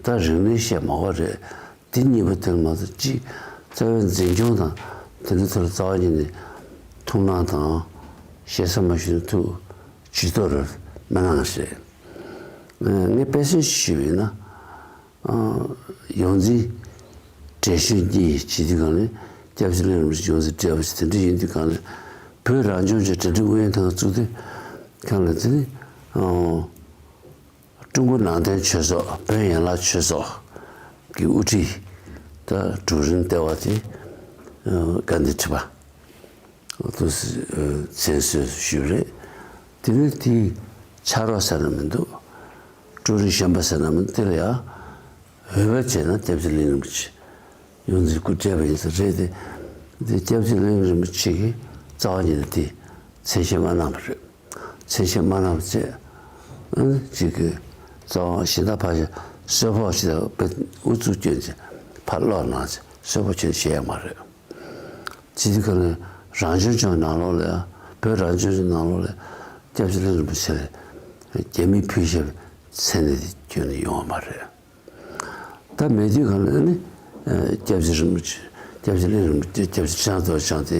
ད་རིག་གནས་བཤད་མ་དགོས་རེད། དེ་གཉིས་པོ་དེར་མ་གཏོགས་གཅིག་རྩ་བའི་འཛིན་སྐྱོང་དང་དེ་འདྲའི་ཐོག་ལ་རྩ་བ་ཉིད་ནས་ཐུགས་སྣང་དང་ཞེ་ས་མ་ཞུ་ན་ཐུགས་ཇུས་གཏོགས་རེ་མི་གནང་ཞེས། ངས་དཔེ་མཚོན་ཞིག་ཞུས་པ་ཡིན་ན། ཡོངས་འཛིན་བགྲེས་གཞོན་གཉིས་བྱེད་དུས་གང་ལ་སྐྱབས་རྗེ་ལས་རིན་པོ་ཆེ་ཡོངས་འཛིན་བགྲེས་པོ་ཞིག་དེ་འདྲ་ཡིན་དུས་གང་ལ་བོད་རང་སྐྱོང་ལྗོངས་གྲ་སྒྲིག་ཨུ་ཡོན་ལྷན་ཁང་བཙུགས་དུས་གང་ལ་དེ་ནི། ཀྲུང་གོ་ནང་བསྟན་ཆོས་ཚོགས་བོད་ཡན་ལག་ཆོས་ཚོགས་ཀྱི་དབུ་ཁྲིད་དང་ཀྲུའུ་རིན་ལྟེ་བ་དེ་དགའ་ལྡན་ཁྲི་པ་དུ་མཚན་གསོལ་ཞུས་རེད། དེ་ནི་དེའི་ཕྱག་རོགས་ཟེར་ན་མི་འདུག་ཀྲུའུ་རིན་གཞོན་པ་ཟེར་ན་མི་འདུག་དེ་ལ་ཡང་འོས་པ་བྱས་ན་སྐྱབས་རྗེ་ལས་རིན་པོ་ཆེ་ཡོངས་འཛིན་སྐུ་བགྲེས་པ་ཡིན་ས་རེད་དེ། དེ་སྐྱབས་རྗེ་ལས་རིན་པོ་ཆེ་གིས་རྩ་བ་ཉིད་ནས་དེ་མཚན་བཤད་མ་གནང་བ་རེད། མཚན་བཤད་མ་གནང་བ་བྱས། ཨ་ནི་གཅིག་གིས་རྩ་བ་གཞན་དག་ཕར་བཞག་གསོལ་ཕོགས་ཞིག་དང་དབུ་གཙུག་བསྐྱོན་བྱས་ཕར་སློག་གནང་བྱས་གསོལ་ཕོགས་ཁྱོན་བཞེས་ཡག་མ་རེད། ཅི་སྟེ་ག་ལ་རང་སྐྱོང་ལྗོངས་ནང་ལོགས་ལ་ཡང་བོད་རང་སྐྱོང་ལྗོངས་ནང་ལོགས་ལ་སྐྱབས་རྗེ་ལས་རིན་པོ་ཆེ་ལ་རྒྱ་མིས་ཕུལ་བཞག་པའི་མཚན་གནས་དེ་ཁྱོན་ནས་ཡོང་བ་མ་རེད། ད་མེད་དུས་གང་ལ་ནི་སྐྱབས་རྗེ་རིན་པོ་ཆེ་སྐྱབས་རྗེ་ལས་རིན་པོ་ཆེ་སྐྱབས་རྗེ་ཁྲི་བྱང་རྡོ་རྗེ་འཆང་དེ་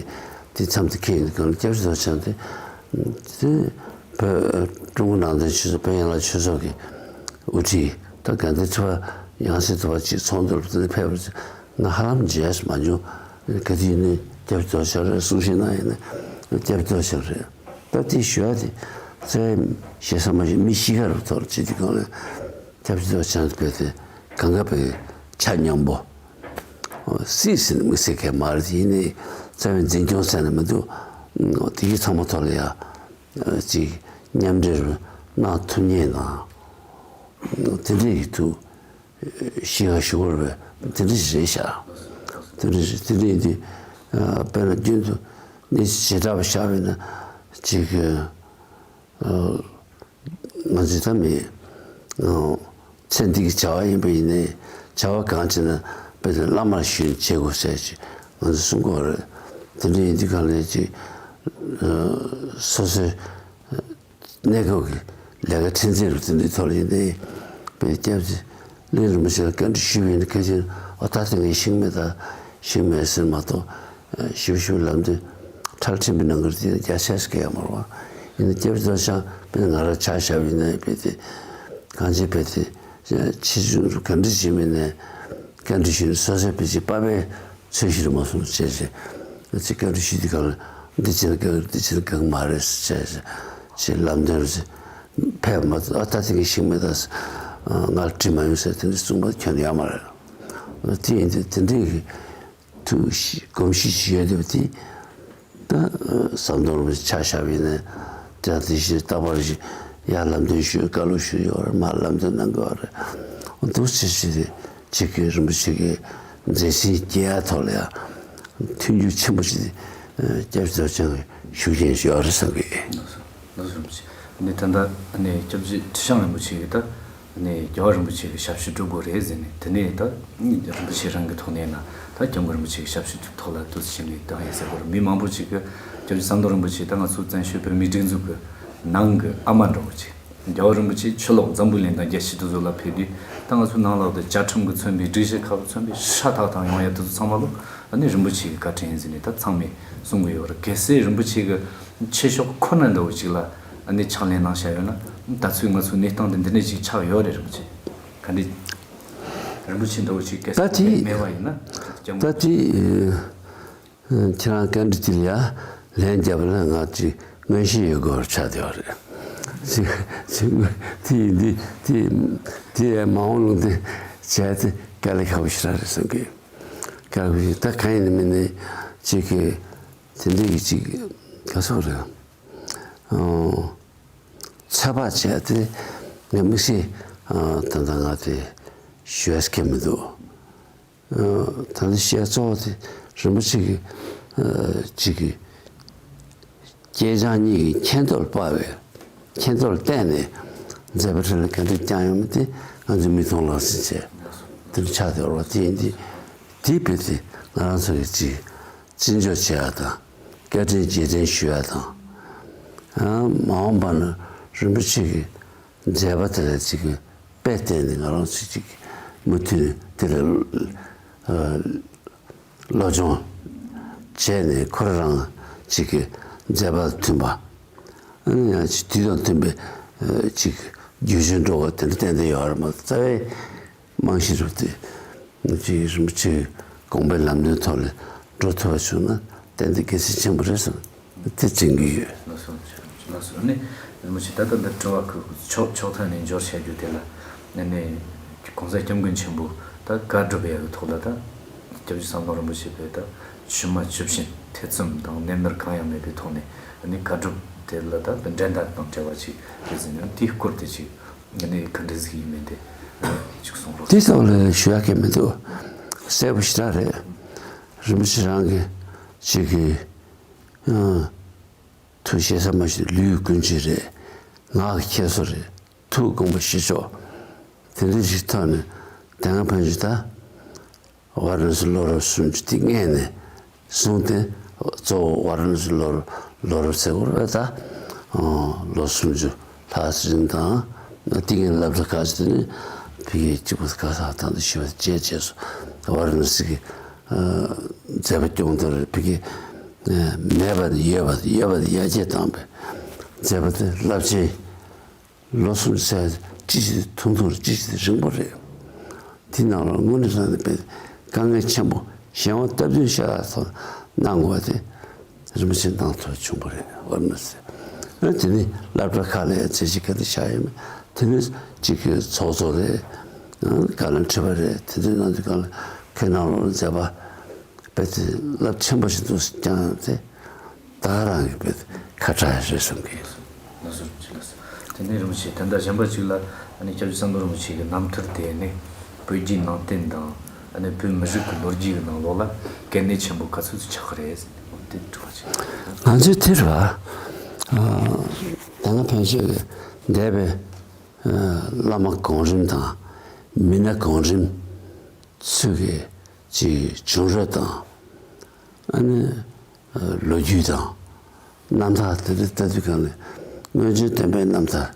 དེ་མཚམས་དེ་འཁེལ་ཡོང་དུས་གང་ལ་སྐྱབས་རྗེ་རྡོ་རྗེ་འཆང་དེ་དེ་བོད་ཀྲུང་གོ་ནང་བསྟན་ཆོས་ཚོགས་བོད་ཡན་ལག་ཆོས་ཚོགས་ཀྱི་དབུ་ཁྲིད་ད་དགའ་ལྡན་ཁྲི་པ་ཡང་སྲིད་དུ་བ་ཅིག་ཚོགས་འདུར་དེ་ནས་ཕེབས་པར་ང་ཧ་ལམ་མཇལ་མ་བྱུང་། ག་དུས་ནས་སྐྱབས་རྗེ་རྡོ་རྗེ་འཆང་རེད་གསུང་བཤད་གནང་ཡིན་ན་སྐྱབས་རྗེ་རྡོ་རྗེ་འཆང་རེད། ད་དེ་ཞུ་བ་དེ་རྩ་བའི་ཞེ་ས་མ་ཞིག་མི་ཤི་ཁ་རུ་ཐོར་བྱེད་དུས་གང་ལ་སྐྱབས་རྗེ་རྡོ་རྗེ་འཆང་དེ་བས་དེ་གང་ག་བའི་ཆ་མཉམ་པོ་སྲིད་ཟིན་མི་སྲིད་མཁན་མ་རེད། དེ་ཡིན་ནའི་རྩ་བའི་འཛིན་སྐྱོང་ཟེར་ན་མི་འདུག་དེ་གི་ཚང་མ་ཐོག་ལ་ཡ་ཅིག་མཉམ་འབྲེལ་གནང་ཐུབ་མཁན་དང་དེ་འདྲ་ཡིན་དུས། ཤེས་ཀ་ཞུ་བར་བས་དེ་འདྲ་ཞིག་རེད་ཤག་དེ་འདྲ་ཞིག་དེ་འདྲ་ཡིན་དུས་དཔེར་ན་རྒྱུན་དུ་གནས་ཚུལ་བྱེ་བྲག་པ་བཞག་པས་ན་ཅིག་ང་ཚོས་ད་མི་ཚེ་འདི་གི་བྱ་བ་ཡིན་པ་ཡིན་ནའི་བྱ་བ་གང་བྱེད་ན་དཔེར་ན་བླ་མར་ཞུས་ནས་བྱེད་དགོས་ཟེར་ཅིག་ང་ཚོས་གསུང་གི་ཡོད་རེད། དེ་འདྲ་ཡིན་དུས་གང་ལས་ཅིག་སོ་སོའི་གནས་སྐབས་ཀྱི་ལས་ཀ་འཕྲིན་ཚེགས་རུ་དེ་འདྲའི་ཐོག་ལ་ཡིན་ཏེ། དཔེ་སྐྱབས་རྗེ་ལས་རིན་པོ་ཆེ་ལ་བཀའ་འདྲི་ཞུས་པ་ཡིན་ན་གལ་ཆེན་ཨོ་ད་དེ་ངས་ཤེས་མེད་ད་ཤེས་མེད་ཟེར་མ་གཏོགས་ཞིབ་ཞིབ་ལམ་སྟོན་ཁྲལ་ཕྲན་པའི་ནང་གི་དེ་རྒྱ་ཆེ་སྐད་ཡང་མ་རུང་བ་ཡིན་ན་སྐྱབས་རྗེ་རྡོ་རྗེ་འཆང་དཔེ་ང་རང་ཆ་བཞག་པ་ཡིན་ན་དཔེ་དེ་གང་ཅི་དཔེ་དེ་ཕྱི་ཆུང་རུ་བཀའ་འདྲི་བྱེད་མིན་ནས་བཀའ་འདྲི་ཞུས་ནས་སོ་སོའི་དཔེ་ཅིག་པ་ཕས། ཚོད་གཞིར་མ་སོང་བྱས་ཏེ། ཅིག་བཀའ་འདྲི་ཞུས་དུས་གང་ལ་འདི་བྱས་ན་དགའ་འདི་བྱས་ན་དགའ་གི་མ་རེད་ཟེར་བྱས་ཏེ། ཅིག་ལམ་སྟོན་རུ་ཕེབས་མ་ཐུབ་ཨ་ད་དེ་གི་ཤིང་མེད་ད་ང་ལ་དྲི་མ་ཡོང་ཟེར་དེ་འདྲ་གསུངས་པ་ཁྱོན་ཡོད་མ་རེད། དེ་ཡིན་དུས་དེ་འདྲའི་གི་ཐུགས་གཤིས་གོམས་གཤིས་ཤིག་ཡོད་དེ་བ་དེ། ད་ཟམ་གདོང་རུ་ཆ་བཞག་པ་ཡིན་ན་དེ་དེ་ཞིག་རྟག་པར་ཞིག་ཡར་ལམ་སྟོན་ཞུས་བཀའ་སློབ་ཞུས་ཡོད་རེད་མར་ལམ་སྟོན་གནང་གི་ཡོད་རེད། འདུག་ཅེས་ཞུས་ཏེ། ཆེ་ཁེ་རིན་པོ་ཆེ་གི་མཛད་འཕྲིན་རྒྱས་ཡ་ཐོག་ལ་ཡང་མཐུན་འགྱུར་ཆེན་པོ་ཞིག་ སྐྱབས་རྗེ་རྡོ་རྗེ་འཆང་གི་ཤུགས་རྐྱེན་ཞིག་ཡོད་རེད་བསམ་གི། ལགས་སོ། ལགས་སོ། རིན་པོ་ཆེ། ཨ་ནི་ད་ལྟ་ཨ་ནི་སྐྱབས་རྗེ་ཁྲི་བྱང་རིན་པོ་ཆེ་གིས་ད་ཨ་ནི་རྒྱལ་བ་རིན་པོ་ཆེ་གི་ཞབས་ཕྱི་སྒྲུབ་དགོས་རེད་ཟེར་ནས། དེ་ནས་ད་རིན་པོ་ཆེ་རང་གི་ཐོག་ནས་ན་ད་སྐྱབས་མགོན་རིན་པོ་ཆེ་གི་ཞབས་ཕྱི་ཐོག་ལ་འདུག་སེ་བྱས་ནས་བཏང་ཡིན་ཟེར་དགོས་རེད། མི་མང་པོ་ཅིག་གིས་སྐྱབས་རྗེ་ཟམ་གདོང་རིན་པོ་ཆེ་ད་ང་ཚོ་བཙན་བྱོལ་བོད་མིའི་སྒྲིག་འཛུགས་ཀྱི་ནང་གི་ཨ་མ་འདྲ་བོ་ཅིག་རྒྱལ་བ་རིན་པོ་ཆེ་ཕྱི་ལོགས་འཛམ་བུ་གླིང་དང་རྒྱལ་སྤྱི་དེ་ཚོ་ལ་ཕེབས་དུས། ད་ང་ཚོ་ནང་ལོགས་དེ་བཅའ་ཁྲིམས་ཀྱིས་མཚོན་པའི་སྒྲིག་གཞི་ཁག་གིས་མཚོན་པའི་ཧྲ་ཐག་ཐག་ཡོང་ཡ་དེ་ཚོ་ཚང་མ་ལོ། ཨ་ནི་རིན་པོ་ཆེ་གི་བཀའ་དྲིན་ཡིན་ཟེར་ནས་ད་ཚང་མས་གསུང་གི་ཡོད་རེད། གལ་སྲིད་རིན་པོ་ཆེ་གི་ཆོས་ཕྱོགས་ཁོ་ན་འདྲ་བོ་ཅིག་ལ་ཨ་ནི་ཕྱག་ལས་གནང་བཞག་ཡོད་ན། ད་ཚོད་ང་ཚོའི་གནས་སྟངས་དེ་འདི་འདྲ་ཅིག་ཆགས་ཡོད་རེད། རིན་པོ་ཆེ་ག་འདྲ། རིན་པོ་ཆེ་འདྲ་བོ་ཅིག་གལ་སྲིད་ད་དེ་མེད་པ་ཡིན་ན། ད་དེ། ཁྱེད་རང་བཀའ་འདྲི་དེ་ལ་ཡང་ལན་བརྒྱབ་ན་ང་ཅིག་མངོན་ཤེས་ཡོད་དགོས་པ་ཆགས་བསྡད་པ་རེད། ཅིག་ཅིག་དེ་ཡིན་དུས་དེ་དེ་མ་འོངས་ལུང་བསྟན་བྱས་ཏེ་དཀའ་ལས་ཁག་པོ་ཞེ་དྲག་རེད་བསམ་གི། དཀའ་ལས་ཁག་པོ་ཞིག་ད་གང་ཡིན་ནི་མིན་ནི་ཅིག་གི་དེ་འདྲ་གི་ཅིག་ག་ཚོད་རེད། ཨོ། ཚོད་དཔག་བྱས་ཏེ་ངས་དམིགས་བསལ་ཨ་ད་ལྟ་ང་དེ་ཞུ་ཡས་ཀྱི་མི་འདུག་ད་ལྟ་བཤད་གཙོ་བོ་དེ་རིན་པོ་ཆེ་གི་ཅིག་གི་སྐྱེས་ཆུང་གཉིས་ཀྱི་མཁྱེན་རྟོགས་སྤར་བའི་མཁྱེན་རྟོགས་བརྟེན་ནས་མཛད་པ་འཕྲིན་ལས་ག་འདྲ་བསྐྱངས་ཡོད་མེད་དེ་ང་ཚོས་མིག་མཐོང་ལག་ཟིན་བྱས་དེ་འདྲ་ཆགས་བསྡད་ཡོད་རེད་པ། དེ་ཡིན་དུས་དེ་རྦད་དེ་ང་རང་ཚོ་གི་ཅིག་བརྩི་འཇོག་བྱེད་ཡ་དང་བཀའ་དྲིན་རྗེས་དྲན་ཞུ་ཡ་དང་། མ་འོངས་པ་ན་རིན་པོ་ཆེ་གི་མཛད་པ་དེ་ལ་ཅིག་གི་དཔེ་བལྟས་ནས་ང་རང་ཚོས་ཅིག་མུ་མཐུད་དེ་ལ་སློབ་སྦྱོང་བྱས་ནས་ཁོ་རང་ཅིག་གི་མཛད་པ་མཐུན་པ། ཨ་ནི་ཡང་ཅིག་དུས་དང་མཐུན་པའི་ཅིག་བརྒྱུད་ཕྱིན་འགྲོ་བ་དེ་འདྲ་ཏན་ཏན་ཡོད་རེད་མ་གཏོགས་རྩ་བའི་རྨང་གཞི་རུ་དེ་ཅིག་རིན་པོ་ཆེའི་དགོངས་པའི་ལམ་སྟོན་ཐོག་ལ་འགྲོ་ཐུབ་པ་བྱུང་ན་ཏན་ཏན་དགེ་མཚན་ཆེན་པོ་རེད་བསམ། དེ་དྲན་གྱི་ཡོད། ལགས་སོ། ལགས་སོ། ཨ་ནི་རིན་པོ་ཆེ་ད་ལྟ་འདི་དྲི་བ་ཁོ་ཕྱོགས་ཕྱོགས་མཐའ་ནས་འབྱོར་བྱ་རྒྱུ་དེ་ལ་ཨ་ནི་གོང་ས་སྐྱབས་མགོན་ཆེན་པོ་ད་བཀའ་སྒྲུབ་ཡག་གི་ཐོག་ལ་ད་སྐྱབས་རྗེ་ཟམ་གདོང་རིན་པོ་ཆེ་བས་ད་ཇི་མ་ཇི་བཞིན་ཐེ་ཚོམ་དང་ནད་མེར་གང་ཡང་མེད་པའི་ཐོག་ནས་ཨ་ནི་བཀའ་སྒྲུབ་དེ་ལ་ད་འགྲན་ཟླ་དང་བྲལ་བ་ཅིག་རེད་ཟེར་ནས་དེའི་སྐོར་དེ་ཅིག་ཨ་ནི་ག་འདྲ་ཟིག་ཡིན་མིན་དེ་ཅིག་གསུང་རོགས། དེའི་ཐོག་ལ་ཞུ་ཡག་གི་མི་འདུག་གསལ་པོ་ཞེ་དྲག་རེད། རིན་པོ་ཆེ་རང་གི་ཅིག་གི་ཐུགས་བཞེད་ཟབ་མོ་ཞིག་ལུས་ཀུན་སྤྱོད་རེད། ངག་གི་འཁྱེར་སོ་རེད། ཐུགས་དགོངས་པ་བཞེས་ཕྱོགས་དེ་འདྲ་ཞིག་ཐོག་ནས་དེ་སྔ་ཕན་ཆད་ད་ཝཱ་ར་ཎ་སི་ལོ་རབས་སུམ་ཅུ་དེ་སྔས་ནས་བཟུང་སྟེ་གཙོ་བོ་ཝཱ་ར་ཎ་སི་ལོ་རབས་ལོ་རབས་ཟེར་དགོས་རེད་ད། ལོ་སུམ་ཅུ་ལྷག་ཙམ་དང་དེ་སྔའི་སློབ་གྲྭ་ཁག་ཅིག་ནས་ཕ་གིའི་གཅིག་པུ་ཁ་ས་དང་དུ་ཞི་བ་བཅས་བཅས་སུ་ཝཱ་ར་ཎ་སི་གི་མཛད་པ་སྐྱོང་དོར་ཕ་གི་མེད་པ་ནས་ཡོད་པ་དང་ཡོད་པ་ནས་ཡར་རྒྱས་བཏང་བའི་མཛད་པ་དེ་རླབས་ཆེན་ལོ་གསུམ་ཟེར་ཅི་ཞིག་ཐུང་ཐུང་རེད། ཅི་ཞིག་རིང་པོ་རེད། དེ་ནང་ལ་དངོས་གནས་དྲང་གནས་དཔེ་དཀའ་ངལ་ཆེན་པོ་གཞན་དབང་སྟབས་བསྟུན་ཤ་སྟག་གནང་དགོས་པ་དེ་རིན་པོ་ཆེ་གནང་ཐུབ་བྱུང་བ་རེད། ཝཱ་ར་ཎ་སི། ཨ་དེ་ནས་སློབ་གྲྭ་ཁག་ལ་ཡང་ཚད་གཞི་ག་འདྲ་ཆགས་ཡོད་མེད། དེ་ནས་གཅིག་གི་ཚོགས་གཙོ་རེད། བཀའ་བློན་ཁྲི་པ་རེད། དེ་འདྲ་གནང་དུས་སྒང་ལ་ཁྱེད་རྣམས་ལ་མཛད་པ་དཔེ་དེ་རླབས་ཆེན་པོ་ཞིག་འདུག་ཀྱང་དེ་ད་ག་རང་གི་དཔེ་དེ་ཁ་གྲག་ཡ་རེད་བསམ་གི། ལགས་སོ། རིན་པོ་ཆེ་ལགས་སོ། དེ་ནས་རིན་པོ་ཆེ་ད་ལྟ་གཞན་པ་ཅིག་ལ་ཨ་ནི་སྐྱབས་རྗེ་ཟམ་གདོང་རིན་པོ་ཆེ་གི་རྣམ་ཐར་དེ་ནི་བོད་བརྒྱུད་ནང་བསྟན་དང་ཨ་ནི་བོད་མི་རིགས་ཀྱི་ལོ་རྒྱུས་ཀྱི་ནང་ལོགས་ལ་གལ་གནད་ཆེན་པོ་ག་ཚོད་ཅིག་ཆགས་ཀྱི་རེད་ཟེར་ནས་དེ་དྲི་བ་ཅིག་ང་ཚོས་དེ་རེད་པ། ད་ལྟ་ཕན་ཆད་ཀྱི་འདས་པའི་བླ་མ་གོང་རིམ་དང་མི་སྣ་གོང་རིམ་ཚོས་ཀྱི་ཅིག་བྱུང་རབས་དང་ཨ་ནི་ལོ་རྒྱུས་དང་རྣམ་ཐར་དེ་འདྲ་ལྟ་དུས་སྒང་ནས་སྔོན་བྱོན་སྟོན་པའི་རྣམ་ཐར་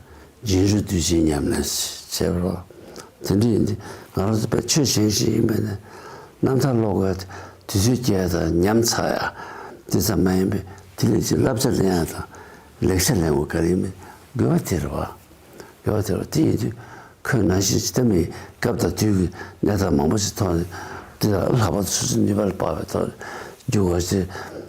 རྗེས་འཇུག་གདུལ་བྱའི་ཉམས་ལེན་བྱས་པ་དེ་འདྲ་ཡིན་དུས་ང་རང་ཚོ་དཔེ་ཆོས་གཞན་ཞིག་ཡིན་པས་ན་རྣམ་ཐར་ཀློག་དགོས་དུས་ཚོད་སྐྱེལ་ཡ་དང་ཉམས་ཚགས་ཡ་དེ་ཙམ་མ་ཡིན་པའི་དེ་ལས་ཀྱི་བསླབ་བྱ་ལེན་ཡ་དང་ལེགས་ཆ་ལེན་དགོས་ག་རེ་ཡིན་པའི་དགོས་པ་དེ་རེད་པ། དགོས་པ་དེ་རེད། དེ་ཡིན་དུས་ཁོས་ནང་བཞིན་ཇི་ལྟ་མིན་སྐབས་དང་དུས་ཀྱི་གནས་སྟངས་མང་པོ་ཞིག་ཐོག་ནས་དེ་དག་ལྷག་པར་དུ་སོ་སོའི་ནུས་པ་ལ་དཔག་པའི་ཐོག་ནས་བསྒྱུར་དགོས་ཞེས་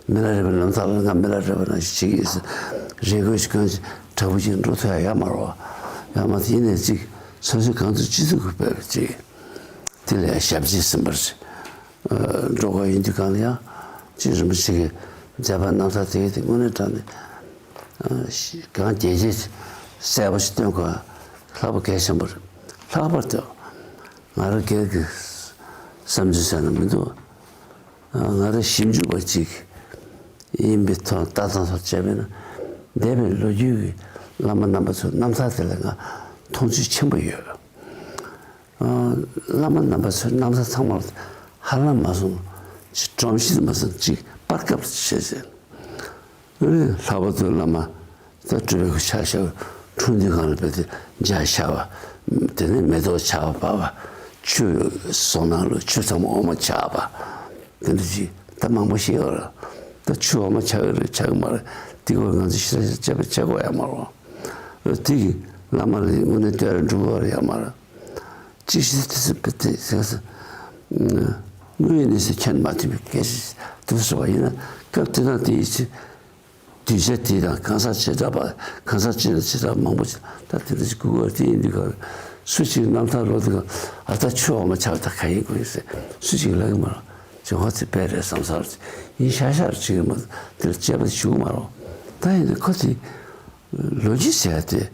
མི་ལ་རས་པའི་ལམ་ཐག་ལ་ང་མི་ལ་རས་པ་ནང་བཞིན་བྱེད་ཀྱི་ཡིན་ཟེར་རེ་སྐུལ་ཞིག་བསྐྱོན་ཅིང་དྲག་པོ་ཞིག་འགྲོ་ཐུབ་ཡ་ཡོད་མ་རེད་པ། ཡོད་མ་རེད། ཡིན་ནའི་ཅིག་སོ་སོའི་གང་ཐུབ་ཅི་ཐུབ་ཀྱིས་འབད་པའི་ཅིག་དེ་ལ་ཡང་ཞབས་ཕྱི་ཟིན་པར་འགྲོ་དགོས་ཡིན་དུས་སྒང་ལ་ཡང་ཅིག་རིན་པོ་ཆེ་གི་མཛད་པ་རྣམ་ཐར་དེ་དེ་དངོས་གནས་དྲང་ནས་གང་རྒྱས་རྒྱས་གསལ་པོ་ཞིག་སྟོན་དགོས་ལྷག་པ་གལ་ཆེན་པོ་རེད། ལྷག་པར་དུ་ང་རང་སྒེར་གྱི་བསམ་ཚུལ་ཟེར་ན་མི་འདུག་ང་རང་ཞིབ་འཇུག་པ་ཅིག་ ཡིན་པའི་ཐོག་ལྟ་སྟངས་སོགས་བྱས་པས་ན། འདས་པའི་ལོ་རྒྱུས་ཀྱི་བླ་མ་རྣམ་པ་ཚོའི་རྣམ་ཐར་དེ་ལ་ང་མཐོང་ཚུལ་ཆེན་པོ་ཡོད། ཨ། བླ་མ་རྣམ་པ་ཚོའི་རྣམ་ཐར་ཚང་མ་ཧ་ལམ་མ་སོང་། ཅིག་སྒྲོམ་གཞི་མ་སོང་ཅིག་སྤར་སྐབས་བྱས་ཟེར། ལྷག་པར་དུ་བླ་མ་ད་སྤྲུལ་པའི་སྐུ་ཕྱག་ཞབས་འཁྲུངས་དུས་སྒང་ལ་བས་ཏེ་འཇའ་ཤར་བ། དེ་ནས་མེ་ཏོག་ཆར་པ་བབས་པ། ཆུ་བཟོ་ནང་ལ་ཆུ་ཚང་མ་འོ་མ་ཆགས་པ། དེ་འདྲ་ཅིག་ད་མང་པོ་ཞིག་ཡོད་རེད། ད་ཆུ་འོ་མ་ཆགས་ཀྱི་རེད་ཆགས་ཀྱི་མ་རེད། དེ་སྐོར་ང་ཚོ་ཞིབ་ཕྲ་དཔྱད་པ་བྱེད་དགོས་ཡ་མ་རེད། དེ་གི་བླ་མ་ལ་དངོས་གནས་བསྟོད་ར་སྒྲུབ་དགོས་ཡ་མ་རེད། ཅིག་ཤི་དེ་སི་པི་ཏི་ཟེར་ས། དངོས་ཡོད་གནས་ཚུལ་མཁྱེན་མ་ཐུབ་པའི་སྐད་ཆ་དེ་ཚོ་བ་ཡིན་ན་སྐབས་དེ་དང་དེ་ཡི་ཚེ། གདུལ་བྱ་དེ་དང་གང་ཟག་བྱེ་བྲག་པ། གང་ཟག་གཅིག་ལ་བྱེ་བྲག་མང་པོ་ཅིག་ད་དེ་འདྲ་ཞིག་དགོས་པ་དེ་ཡིན་དུས་ག་སུ་གཅིག་རྣམ་ཐར་ལོ་དེ་ག་ཨ་ད་ཆུ་འོ་མ་ཆགས་ད་ག་ཡིན་དགོས་ཡིན་ཟེར་སུ་གཅིག་ལབ་ཀྱི་མ་རེད། ཇོ་ཁ་ཚེ་དཔལ་རེད་བསམ་ས་རེད་ཡིན་ཤག་ཤག་རེད་ཅིག་མ་དེར་དཔྱད་པ་ཞུ་གི་མ་རེད། ད་ཡིན་དུས་ཁོ་དེ། ལོ་རྒྱུས་ཟེར་ཡ་དེ།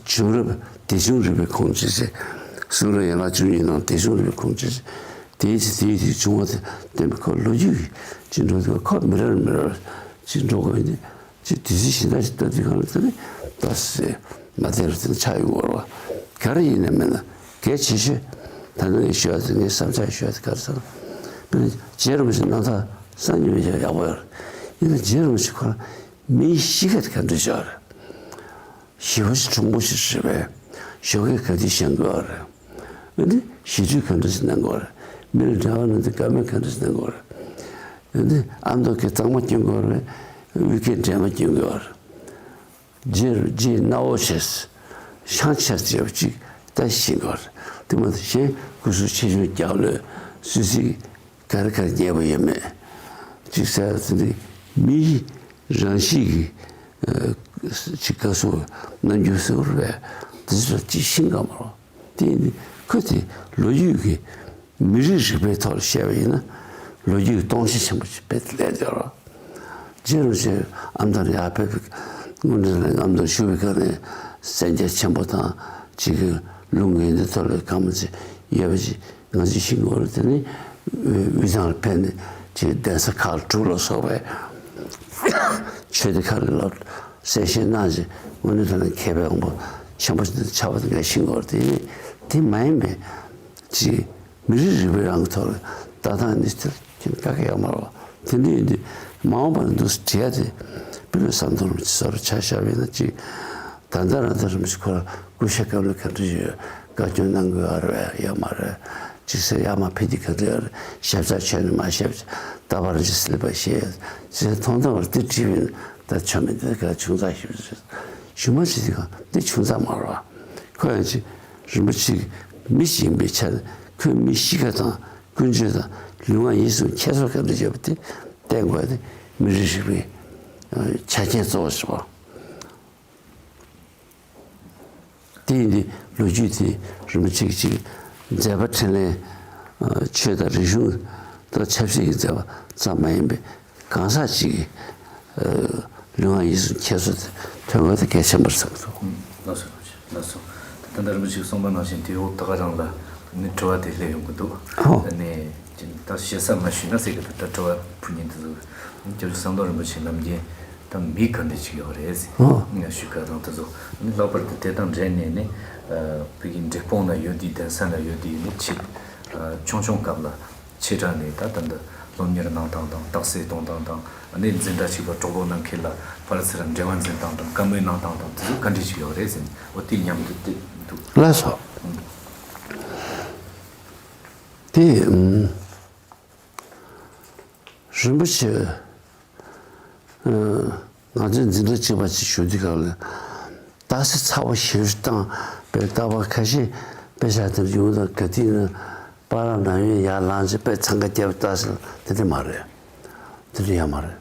བྱུང་རབས་དེ་བྱུང་རིག་པའི་ཁུངས་ཀྱིས་ཟེར། གསུང་རབ་ཡན་ལག་བཅུ་གཉིས་ནང་དེ་བྱུང་རིག་པའི་ཁུངས་ཀྱིས་ཟེར། དེའི་ཚེ་དེའི་དུས་བྱུང་བ་དེ་བསྟན་པའི་ཁོ་ལོ་རྒྱུས་ཀྱི་ཅི་འགྲོ་དུས་ཁོ་མི་རབས་མི་རབས་ཅི་འགྲོ་དགོས་ཡིན་ཏེ། ཅི་དུས་ཚོད་གཞན་དག་ཅིག་ལྟ་དུས་གང་ལ་ལྟ་ནས་ལྟ་ཟེར་མ་བསྟན་རུ་དེ་ཆགས་ཡོང་བ་རེད་བ། ག་རེ་ཡིན་ནའི་མིན་ན་གལ་ཆེ་ཤོས་ད་ནང་གི་ཞུ་བ་དེ་ངའི་བསམ་འཆར་ཞུ་བ་དེ་ག་རེ་ཟེར་ན། དཔེར་ན་རྗེ་རིན་པོ་ཆེ་རྣམ་ཐར་གསར་རྙིང་མི་བྱ་ཡག་པོ་ཡོད་རེད། ཡིན་ན་རྗེ་རིན་པོ་ཆེ་ཁོ་རང་མིའི་གཤིས་ཀ་དེ་ག་འདྲ་ཅིག་ཡོད་རེད། ཞི་བ་ཞིག་གྲུང་པོ་ཞིག་རེད་པས། ཞོགས་ཀས་ག་དུས་བཞེངས་དགོས་རེད། འདི་ཞི་དུས་ག་འདྲ་ཞིག་གནང་དགོས་རེད། མི་ལ་འབྲེལ་བ་གནང་དུས་བཀའ་མོལ་ག་འདྲ་ཞིག་གནང་དགོས་རེད། འདི་ཨ་མདོ་སྐད་གཙང་མ་སྐྱོན་དགོས་རེད། དབུས་སྐད་འདྲེས་མ་སྐྱོན་དགོས་རེད། རྗེ་རྗེ་སྣ་བོ་ཆེ། ཤང་ཆེར་བྱས་པ་ཅིག་ད་ཤེས་དགོས་རེད། དེ་མ་གཏོགས་གཞན་སྐུ་གཟུགས་ཆེ་ཆུང་རྒྱགས་ལོས་སུད་སི། ག་རེ་ག་རེ་རྙེད་པ་ཡོད་མེད་ཅིག་ཟེར་ཡ་དེ་འདི་མིའི་རང་གཤིས་ཀྱི་ཨ་ཅིག་བཀའ་ཟུར་རྣམ་འགྱུར་ཟེར་བ་རེད་པས། དེ་ཚོ་ཅིག་ཤེས་དགོས་མ་རེད། དེ་ཡིན་དུས་ཁོ་དེ་ལོ་རྒྱུས་ཀྱི་མི་རིགས་རིག་པའི་ཐོག་ལ་བཤད་པ་ཡིན་ན་ལོ་རྒྱུས་ཀྱི་སྟོང་ཆ་ཆེན་པོ་ཅིག་དཔེ་སླེབས་བསྡད་ཡོད་རེད། རྗེ་རིན་པོ་ཆེ་ཨ་མདོར་ཡར་ཕེབས་པའི་སྔོན་འགྲོ་ལ་ཨ་མདོར་བཞུགས་པའི་སྐབས་ནས་གསན་རྒྱ་ཆེན་པོ་དང་གཅིག་གི་ལུང་གི་འདི་ཐོག་ལ་གང་མ་ཚད་ཡོད་པ་ཅིག་ང་ཚོས་ཤིང་གོ་རུ་དེ་ནི་དབུས་གཙང་ལ་ཕེབས་ནས་ཅིག་གདན་ས་ཁག་དྲུག་ལ་སོགས་པའི་ཆོས་སྡེ་ཁག་ལ་ལ་གསན་བཞེས་གནང་ཅིག་དངོས་གནས་དྲང་གནས་མཁས་པའི་དབང་པོ་ཆེན་པོ་ཞིག་ཆགས་པ་དེ་ངས་ཤིང་གོ་རུ་དེ་ནི་དེ་མ་ཡིན་པའི་ཅིག་མི་རིགས་རིག་པའི་རང་གི་ཐོག་ལ་ལྟ་སྟངས་ནི་དེ་ཁྱེད་དཀའ་ཁག་ཡོད་མ་རེད་བ། དེ་འདྲ་ཡིན་དུས་མ་འོངས་པ་ལ་འདུག་སེ་བྲིས་ཡ་དེ་དཔེར་ན་ཟམ་གདོང་རིན་པོ་ཆེ་སོགས་ཆ་བཞག་པ་ཡིན་ན་ཅིག་ད་ལྟ་རང་ད་རིན་པོ་ཆེ་ཁོ་རང་སྐུ་ཞབས་སྐབས་ལ་ག་འདྲ་ཡོད། བཀའ་བཀྱོན་གནང་དགོས་ཨ་རེད་ཡོད་མ་རེད། ཅིག་ཟེར་ཡ་མ་ཕེབས་དུས་ག་འདྲ་ཡོད་རེད། ཞབས་ཆག་ཆོད་ནས་མ་ཞབས་ཆག་རྟག་པར་ཅིག་སླེབས་པ་ཞེས་ཟེར་མཐོང་མཐོང་བར་དེ་བྲིས་པ་ཡིན་ན་ད་ཆོ་མེད་དེ་ག་ཆུང་ཙག་ཞིག་རེད། གཞུག་མ་ཅིག་དེ་ག་འདི་ཆུང་ཙག་མ་རེད་བ། ཁོ་ཡང་ཅིག་རིན་པོ་ཆེ་མི་ཞིག་ཡིན་པའི་ཆ་ནས་ཁོའི་མི་གཤིས་ཀ་དང་ཀུན་སྤྱོད་དང་ལུས་ངག་ཡིད་གསུམ་ཁྱད་མཚར་ག་འདྲ་ཡོད་པ་དེ་བསྟན་དགོས་ཏེ་མི་རིགས་རིག་པའི་ཆ་རྐྱེན་གཙོ་བོ་ཞིག་པ། དེ་ཡིན་དུས་ལོ་རྒྱུས་དེ་རིན་པོ་ཆེ་གི་ཅིག་མཛད་པ་འཕྲིན་ལས་ཆོས་དང་རིག་གཞུང་དང་ཆབ་སྲིད་ཀྱི་མཛད་པ་ཙམ་མ་ཡིན་པའི། གང་ཟག་ཅིག་གི་ལུས་ངག་ཡིད་གསུམ་ཁྱད་མཚར་དེ་ཐོན་པ་དེ་གལ་ཆེན་པོ་རེད་བསམ་གྱི་འདུག་ལགས་སོ། ལགས་སོ། ད་ལྟ་རིན་པོ་ཆེས་གསུངས་པ་ནང་བཞིན་དེའི་འོག་ད་ག་རང་ལ་ནི་དྲི་བ་དེ་སླེབས་ཡོང་གི་འདུག་ཨོ། ནས་ད་ཞེ་ས་མ་ཞུས་ན་ཟེར་གི་འདུག་ད་དྲི་བ་ཕུལ་མཁན་དེ་ཚོ་སྐྱབས་རྗེ་ཟམ་གདོང་རིན་པོ་ཆེ་ནམ་རྒྱུན་ད་མི་ག་འདྲ་ཅིག་ཡོད་རེད་ཟེར། ཨོ། ངས་ཞུས་ག་དང་དེ་ཚོ་ནི་ལྷག་པར་དུ་དེ་དང་འབྲེལ་ནས་ནི་བོད་ཀྱི་འབྲས་སྤུངས་ན་ཡོད་དུས་གདན་ས་ན་ཡོད་དུས་ནི་ཆེད་ཆུང་ཆུང་སྐབས་ལ། ཆེ་དྲགས་ནས་ད་ལྟ་འདི་སློབ་གཉེར་གནང་སྟངས་དང་རྟགས་གསལ་གཏོང་སྟངས་དང་ཨ་ནི་འཛིན་གྲྭ་གཅིག་པ་གྲོགས་པོ་རྣམས་ཁྱེད་ལ་ཕར་ཚུར་འབྲེལ་བ་འཛིན་སྟངས་དང་བཀའ་མོལ་གནང་སྟངས་དང་དེ་ཚོ་ག་འདྲ་ཞིག་ཡོད་རེད་ཟེར་ནས་འོ་དེ་མཉམ་དུ་བལྟས་འདུག་ལགས་སོ། དེ་རིན་པོ་ཆེ་ང་ཚོའི་འཛིན་གྲྭ་གཅིག་པ་ཅིག་ཞུགས་དུས་སྐབས་ལ། རྟགས་གསལ་ཚ་བོ་ཞེ་པོ་ཞིག་བཏང་བའི་རྟགས་པ་ཁ་ཤས་དཔེ་ཆ་དེར་ཡོང་དང་ག་དུས་ན་པར་ནང་ཡོད་ཡར་ལངས་ཚེ་དཔེ་འཚང་ཁ་རྒྱབ་རྟགས་གསལ་དེ་འདྲ་མ་རེད། དེ་འདྲ་ཡང་མ་རེད།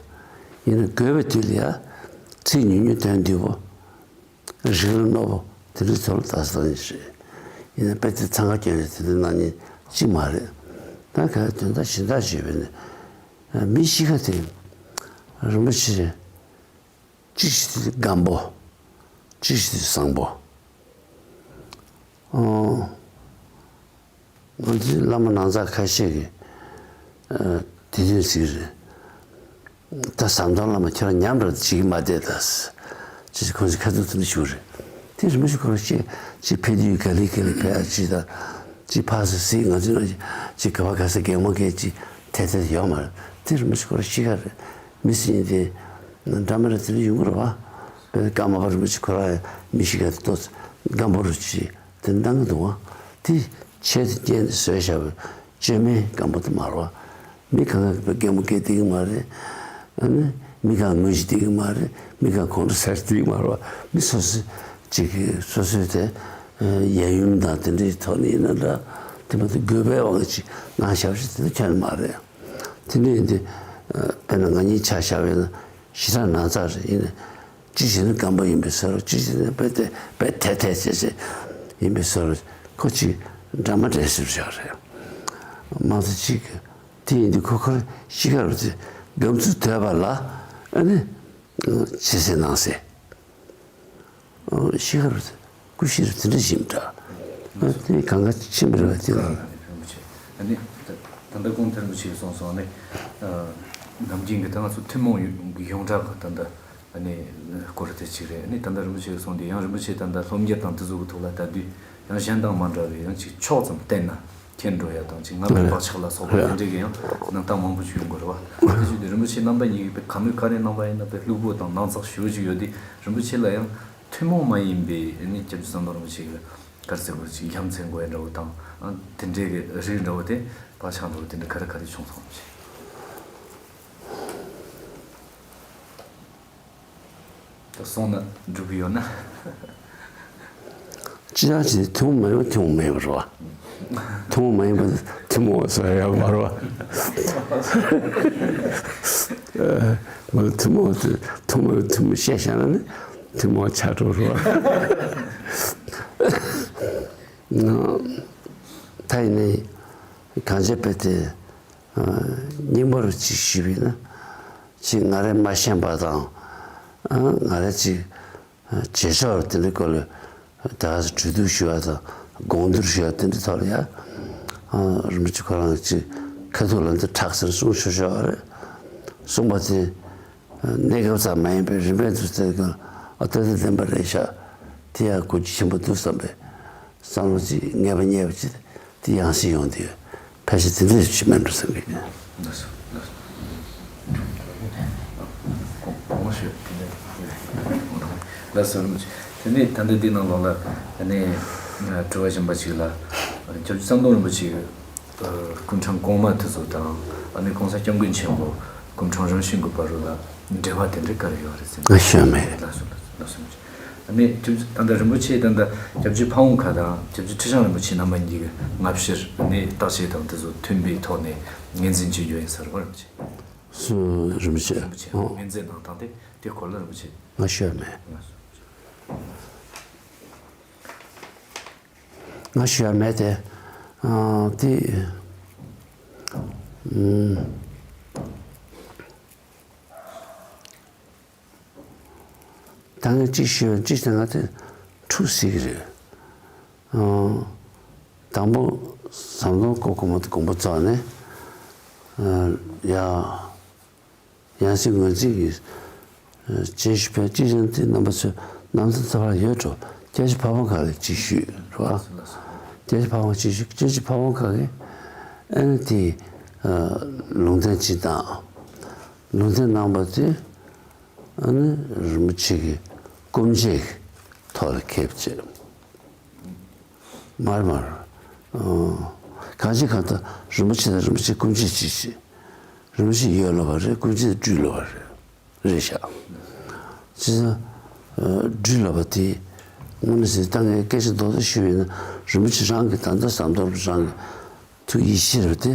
ཡིན་ན་དགོས་པའི་དུས་ལ་ཡ་ཚིག་ཉུང་ཉུང་དོན་བསྡུས་པོ་རིགས་ལ་རྣོ་པོ་དེ་འདྲའི་ཐོག་ལ་རྟགས་གསལ་གནང་ཉེན་ཆེ། ཡིན་ན་དཔེ་དེ་འཚང་ཁ་རྒྱབ་ནས་དེ་འདྲ་གནང་ཉེན་ཅིག་མ་རེད། ད་ག་དོན་དག་གཞན་དག་ཞུས་པས་ནས་མི་གཤིས་ཀ་དེ་རིན་པོ་ཆེ། གཅིག་ཤོས་དེ་སྒམ་པོ། གཅིག་ཤོས་དེ་བཟང་པོ། ཨོ། ང་ཚོའི་བླ་མ་ནང་ཚགས་ཁ་ཤས་ཀྱིས་ཨ་དེ་དོན་ཟེར་གྱི་རེད། ད་ཟམ་གདོང་བླ་མ་ཁྱོད་རང་ཉམས་ར་བྱེད་ཀྱི་མ་བསྡད་ད། ཅེས་ཁོང་ཚོས་ཁ་ཐུག་དེ་འདྲ་ཞུ་རེད། དེ་རིན་པོ་ཆེ་ཁོ་རང་ཅིག་ཅིག་ཕེབས་དུས་ག་ལེ་ག་ལེ་ཕེབས་ཡ་ཅིག་དང་། ཅིག་ཕར་ཚུར་གཟིགས། ང་ཚོས་ཅིག་ག་བ་ག་ས་གད་མོ་བགད་ཅིག་ཐད་ཐད་ཡོད་མ་རེད། དེ་རིན་པོ་ཆེ་ཁོ་རང་གཤིས་ཀ་རེད། མི་སེམས་དེ་འདྲ་མི་འདྲ་དེ་འདྲ་ཡོང་གི་རེད་བ། དཔེར་ན་ཀརྨ་པ་རིན་པོ་ཆེ་ཁོ་རང་ཡང་མི་གཤིས་ཀ་དེ་ཏོག་ཙམ་སྒམ་པོ་རུ་ཅིག་དེ་འདྲ་གི་འདུག་བ། དེ་ཆེད་དུ་རྐྱེན་དེ་བཟོས་བཞག་པའི་བཅོས་མའི་སྒམ་པོ་དེ་མ་རེད་བ། མི་གང་ག་གིས་གད་མོ་བགད་བསྡད་ཀྱི་མ་རེད། ཨ་ནི་མི་གང་ངུ་བཞིན་བསྡད་ཀྱི་མ་རེད། མི་གང་ཁོང་ཁྲོ་ཟ་བཞིན་བསྡད་ཀྱི་མ་རེད་བ། མི་སོ་སོ་ཅིག་གིས་སོ་སོའི་དེ་གཡས་གཡོན་དང་དེ་འདྲའི་ཐོག་ནས་ཡིན་ན་འདྲ། དེ་མ་གཏོགས་དགོས་པའི་དབང་གིས་ཅིག་གནང་བཞག་པ་ཞིག་དེ་འདྲ་ཁྱོན་མ་རེད། དེ་འདྲ་ཡིན་དུས་དཔེར་ན་ང་གཉིས་ཆ་བཞག་པ་ཡིན་ན་ཞེ་དྲག་ན་ཚ་རེད། ཡིན་ནའི་གཅིག་བྱས་ན་སྒམ་པོ་ཡིན་པའི་བཟོ་འདྲ། གཅིག་བྱས་ན་དཔེ་དེ་དཔེ་དེ་དེ་བྱས་བྱས་ཡིན་པའི་བཟོ་འདྲ། ཁོ་གཅིག་འདྲ་མ་འདྲ་ཟེར་བཞག་རེད། མ་གཏོགས་གཅིག་དེ་ཡིན་དུས་ཁོ་ཁོ་རང་གཤིས་ཀ་རུ་དེ་སྒམ་ཚུགས་དོད་པ་ལ་ཨ་ནི་བྱེད་ཟེར་གནང་ཟེར། གཤིས་ཀ་རུ་དེ་ཀུ་ཤི་རུ་དེ་འདྲ་ཞིག་འདྲ། དེ་གང་ག་ཕྱིན་པ་རེད་བ། དེ་ལ། ཨ་ནི་ད་ད་ལྟ་གོང་དུ་རིན་པོ་ཆེས་གསུངས་སོང་། ཨ་ནི་ནམ་རྒྱུན་གྱི་ད་ང་ཚོ་ཐུན་མོང་ཡོངས་གྲགས་ཀྱི་ད་ལྟ་ཨ་ནི་སྐོར་དེ་གཅིག་རེད། ཨ་ནི་ད་ལྟ་རིན་པོ་ཆེས་གསུངས་དེ་ཡང་རིན་པོ་ཆེ་ད་ལྟ་སློབ་གཉེར་དང་དེ་ཚོ་གི་ཐོག་ལ་ལྟ་དུས་ཡང་གཞན་དང་མ་འདྲ་བའི་ཡང་ཅིག་ཕྱོགས་ཙམ་བསྟན་ན་ཁྱེར་འགྲོ་ཡ་དང་། ཅིག་རྔམ་པའི་བག་ཆགས་ལ་སོགས་པ་དེ་འདྲའི་གི་ཡང་གནས་སྟངས་མང་པོ་ཞིག་ཡོང་གི་རེད་བ། དེ་བཞིན་དུ་རིན་པོ་ཆེ་རྣམ་པ་གཉིས་ཀྱིས་དཔེ་ག་མོས་ག་རེ་གནང་བ་ཡིན་ན་དཔེ་ལྷུག་པོ་དང་ནང་ཚགས་ཞེ་པོ་ཅིག་ཡོད་དུས། རིན་པོ་ཆེ་ལ་ཡང་ཐུན་མོང་མ་ཡིན་པའི་ཨ་ནི་སྐྱབས་རྗེ་ཟམ་གདོང་རིན་པོ་ཆེ་གི་ག་རེ་ཟེར་དགོས། ཅིག་ལྷ་མཚན་དགོས་ཡ་འདྲ་བོ་དང་། ཨ་དེ་འདྲའི་གི་རིགས་འདྲ་བོ་དེ་བག་ཆགས་འདྲ་བོ་དེ་འདྲ་ག་རེ་ག་རེ་བྱུང་སོང་ཞེས། ད་གསུངས་ན་འགྲིག་གི་ཡོད་ན། ཅི་ཡང་བྱས་ཐུན་མོང་མ་ཡིན་པ་ཐུན་མོང་མ་ཡིན་པ་རེད་བ། ཐུན་མོང་མ་ཡིན་པ་ཐུན་མོང་ཟེར་ཡ་མ་རེད་བ། ཨ་མ་ལ་ཐུན་མོང་དེ་ཐུན་མོང་ཐུན་མོང་བཤད་བཞག་ན་ནི་ཐུན་མོང་ཆགས་འགྲོ་རེད་བ། ད་ཡིན་ནའི་གང་བྱས་པས་དེ་སྙིང་པོ་རུ་ཅིག་ཞུས་པ་ཡིན་ན། ཅིག་ང་རས་མ་ཤེས་པ་དང་། ང་རས་ཅིག་བྱེད་ཕྱོགས་དེ་འདྲའི་སྐོར་ལ་ད་གྲོས་བསྡུར་ཞུ་བ་དང་དགོངས་བསྡུར་ཞུ་བ་དེ་འདྲའི་ཐོག་ལ་ཡ། རིན་པོ་ཆེ་ཁོ་རང་ཅིག་ཁ་ཐུག་ལ་འདི་དྲག་ཟེར་གསུངས་ཆོག་ཆོག་རེད། གསུངས་པ་དེ་གནས་སྐབས་ཙམ་མ་ཡིན་པའི་རིམ་པས་འདུག་ཟེར་གི། ཨ་ལྟ་ལྟ་བདེན་པ་རེད་ཤག་དེ་ཡང་གོ་རྒྱུ་ཆེན་པོ་འདུག་བསམ་པའི་བསམ་བློ་ཅིག་ངེས་པ་རྙེད་པ་ཅིག་དེ་ཡང་སྲིད་ཡོང་དུས་ཕལ་ཆེར་དེ་འདྲ་ཞིག་མིན་འགྲོ་བསམ་གི། ལགས་སོ། ལགས་སོ། དགོངས་པ་ཞུ། དེ་ནས་ལགས་སོ། རིན་པོ་ཆེ། དེ་ནས་ད་ལྟ་འདི་ནང་ལོགས་ལ་ཨ་ནི་དྲི་བ་གཞན་པ་ཅིག་ལ། སྐྱབས་རྗེ་ཟམ་གདོང་རིན་པོ་ཆེ་གི་སྐུ་ཕྲེང་གོང་མ་དེ་ཚོ་དང་། ཨ་ནི་གོང་ས་སྐྱབས་མགོན་ཆེན་པོ་སྐུ་ཕྲེང་རིམ་བྱོན་གྱི་བར་དུ་ལ་འབྲེལ་བ་དེ་འདྲ་ག་རེ་ཡོད་རེད་ཟེར་ན། ང་ཤེས་མེད། ལགས་སོ། ལགས་སོ། ལགས་སོ། རིན་པོ་ཆེ། ཨ་ནི་སྐྱབས་ད་ལྟ་རིན་པོ་ཆེ་ད་ལྟ་སྐྱབས་རྗེ་ཕ་བོང་ཁ་དང་སྐྱབས་རྗེ་ཁྲི་བྱང་རིན་པོ་ཆེ་རྣམ་པ་གཉིས་ཀྱི་སྔ་ཕྱིར་ཨ་ནི་བརྟག་དཔྱད་དང་དེ་ཚོ་མཐུན་པའི་ཐོག་ནས་ངོས་འཛིན་བྱེད་རྒྱུ་ཡིན་ས་རེད་པ། རིན་པོ་ཆེ། སུ། རིན་པོ་ཆེ། རིན་པོ་ཆེ། ཨོ། ངོས་འཛིན་གནང་སྟངས་དེ་དེ་སྐོར་ལ་རིན་པོ་ཆེ། ང་ཤེས་མེད། ལགས་སོ། ང་ཞུ་ཡ་མེད་དེ། ཨ་དེ། ཨུམ། ད་ངས་གཅིག་ཞུ་ཡ། གཅིག་དེ་ང་དེ་འཁྲུག་སྲིད་ཀྱི་རེད། ཨ་དང་པོ་ཟམ་གདོང་སྐུ་གོང་མ་དེ་དགོངས་པ་རྫོགས་ནས། ཨ་ཡ། ཡང་སྲིད་ངོས་འཛིན་གྱིས་ཨ་བྱེད་ཞུས་པས། ཅི་ཡང་དེ་རྣམ་པ་ཚོས་རྣམ་ཐར་ཚགས་པར་ཡོད་འགྲོ། སྐྱབས་རྗེ་ཕ་བོང་ཁ་ལ་ཅིག་ཞུས་རེད་བ། སྐྱབས་རྗེ་ཕ་བོང་ཅིག་ཞུས། སྐྱབས་རྗེ་ཕ་བོང་ཁ་གིས་ཨ་ནི་དེ་ཨ་ལུང་བསྟན་ཅིག་བཏང་། ལུང་བསྟན་གནང་བ་དེ་ཨ་ནི་རིན་པོ་ཆེ་གི་སྐུ་མཆེད་ཀྱི་ཐོག་ལ་ཁེབས་བྱས། མར་མར། ཨོ། གང་ཅི་གང་ལྟར་རིན་པོ་ཆེ་དང་རིན་པོ་ཆེའི་སྐུ་མཆེད་ཅིག་བྱས། རིན་པོ་ཆེ་ཡོད་ལབ་པ་རེད། སྐུ་མཆེད་སྤྲུལ་ལབ་པ་རེད། རེད་ཤག་བྱས་ཙང་། ཨ་སྤྲུལ་ལབ་པ་དེ་དངོས་གནས་ཟེར་ད་ངས་སྐད་ཆ་རྡོག་རྡོག་ཞུས་པ་ཡིན་ན། རིན་པོ་ཆེ་རང་གི་ད་ལྟ་ཟམ་གདོང་རང་གི་ཐུགས་ཡིད་ཆེས་རེད་དེ།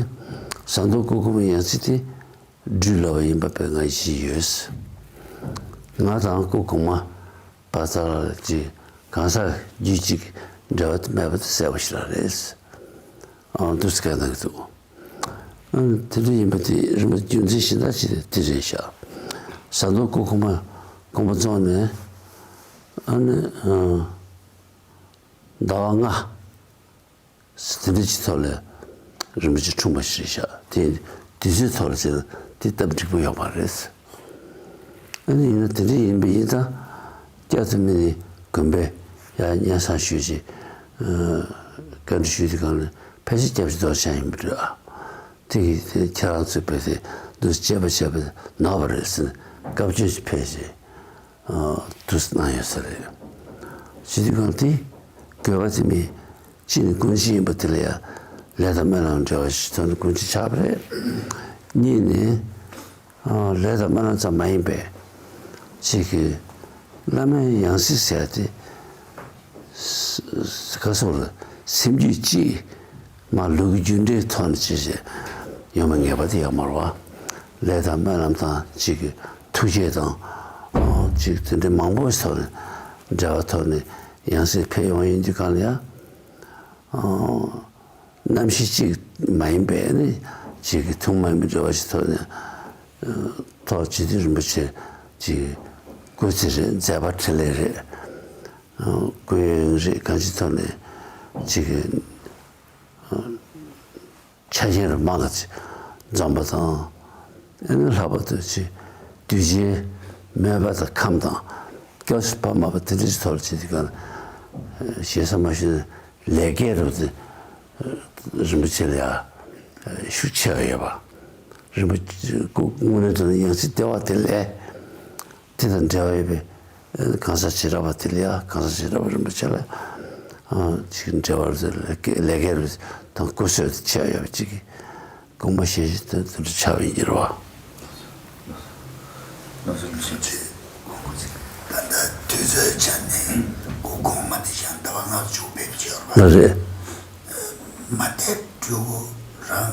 ཟམ་གདོང་སྐུ་གོང་མའི་ཡང་སྲིད་དེ་སྤྲུལ་ལབ་པ་ཡིན་པ་དཔེ་ང་ཡིད་ཆེས་ཡོད། ང་དང་སྐུ་གོང་མ་བར་ཙམ་ལ་ཅིག་གང་ཟག་རྒྱུད་གཅིག་འབྲེལ་བ་མེད་པ་དེ་གསལ་པོ་ཞིག་ལ་རེད། ཨང་། འདུག་སེ་བཀའ་གནང་གི་འདུག་ཨང་། དེ་འདྲ་ཡིན་པ་དེ་རིན་པོ་རྒྱུ་མཚན་གཞན་དག་ཅིག་དེ་རེད་ཤག་ཟམ་གདོང་སྐུ་གོང་མ་དགོངས་པ་རྫོགས་ནས་ཨ་ནི་ཨང་ཟླ་བ་ལྔ་དེ་འདྲ་ཅིག་ཐོག་ལ་རིན་པོ་ཆེ་འཁྲུངས་པ་ཞིག་རེད་ཤག་དེ་དུས་ཚོད་ཐོག་ལ་བྱས་ན་དེ་སྟབས་འགྲིག་པོ་ཡོད་མ་རེད། ཨ་ནི་ཡིན་ན་དེ་འདྲ་ཡིན་པ་ཡིན་ཙང་། སྐྱབས་ཐོབ་མི་ནི་དགོན་པའི་ཡར་སྙན་སེང་ཞུས་རྗེས། ཨ། བཀའ་འདྲི་ཞུས་དུས་སྒང་ལ་ཕལ་ཆེར་སྐྱབས་རྗེ་རྡོ་རྗེ་འཆང་ཡིན་པ་འདྲ། དེ་གིས་དེ་ཁྱེད་རང་ཚོས་དཔེ་དེ་འདུག་སེ་དཔྱད་པ་བྱས་པ་ནོར་བ་རེད་ཟེར་ནས་བཀའ་བཀྱོན་ཞིག་ཕེབས་རྗེས། ཨ། དུས་གནང་ཡོད་ས་རེད། བྱེད་དུས་སྒང་དེ་དགོས་པ་དེ་མིན། གཅིག་ནི་དགོན་སྤྱི་ཡིན་པ་དེ་ལ་ཡང་ལས་དང་སྨོན་ལམ་འབྲེལ་བ་ཞིག་ཐོག་ནས་དགོན་སྤྱི་ཆགས་པ་རེད། གཉིས་ནི། ཨ། ལས་དང་སྨོན་ལམ་ཙམ་མ་ཡིན་པའི་ཅིག་གི་བླ་མའི་ཡང་སྲིད་ཟེར་ཏེ། ཁ་སོགས་ལ་སེམས་རྒྱུད་གཅིག་མ་ལུག་གི་རྒྱུ་འབྲས་ཐོག་ནས་ཅི་བྱེད་ཡོང་བའི་ངེས་པ་དེ་ཡོད་མ་རེད་བ། ལས་དང་སྨོན་ལམ་དང་ཅིག་གི་ཐུགས་བསྐྱེད་དང་། ཨ། ཅིག་དེ་འདྲའི་མང་པོ་ཞིག་ཐོག་ནས་འབྲེལ་བ་ཐོག་ནས་ཡང་སྲིད་ཕེབས་ཡོང་ཡིན་དུས་སྒང་ལ་ཡང་། ཨ། རྣམ་ཤེས་གཅིག་མ་ཡིན་པའི་ནི་གཅིག་གི་ཐུན་མོང་མ་ཡིན་པའི་འབྲེལ་བ་ཞིག་ཐོག་ནས། ཨ། ཐོག་རྗེ་བཙུན་རིན་པོ་ཆེ་གཅིག་སྐུ་ཚེ་རིང་མཛད་པ་འཕྲིན་ལས་རེད། ཨ། སྐུ་ཡོན་རེད། གང་ཅིའི་ཐོག་ནས་གཅིག་གི་ཆ་རྐྱེན་རུ་མང་ལ་ཅིག་འཛོམས་པ་དང་། ཨ་ནི་ལྷག་པར་དུ་ཅིག་གདུལ་བྱའི་མོས་པ་དང་ཁམས་དང་སྐྱབས་སུ་བབས་མ་པ་དེ་འདྲ་ཞིག་ཐོག་ལ་བྱེད་དུས་སྒང་ལ། ཞེ་ས་མ་ཞུས་ན་ལས་ཀའི་རུ་དེ་རིན་པོ་ཆེ་ལ་ཡང་ཤུགས་ཆེ་བ་ཡོད་པ། རིན་པོ་ཆེ་སྐུ་དངོས་གནས་དྲང་གནས་ཡང་སྲིད་བདེ་བ་དེ་ལས། དེ་དང་འབྲེལ་བ་ཡོད་པའི་གང་ཟག་བྱེ་བྲག་པ་དེ་ལ་ཡང་གང་ཟག་བྱེ་བྲག་པ་རིན་པོ་ཆེ་ལ་ཅིག་འབྲེལ་བ་རེད། ལས་ཀའི་རུ་དང་སྐུ་བསོད་དེ་ཆེ་བ་ཡོད་པ་ཅིག་གི་དགོངས་པ་བཞེས་བཞིན་དུ་དེ་འདྲ་ཆགས་པ་ཡིན་གྱི་རེད་བ། ལགས་སོ། ལགས་སོ། ད་ལྟ་དུས་ཚོད་ཆ་ནས་སྐུ་གོང་མ་དེ་ཞང་ཟླ་བ་ལྔ་བཅུ་ཕེབས་ཀྱི་ཡོད་རེད་པ། ལགས་རེད། མ་དེ་སྤྲུལ་སྐུ་རང་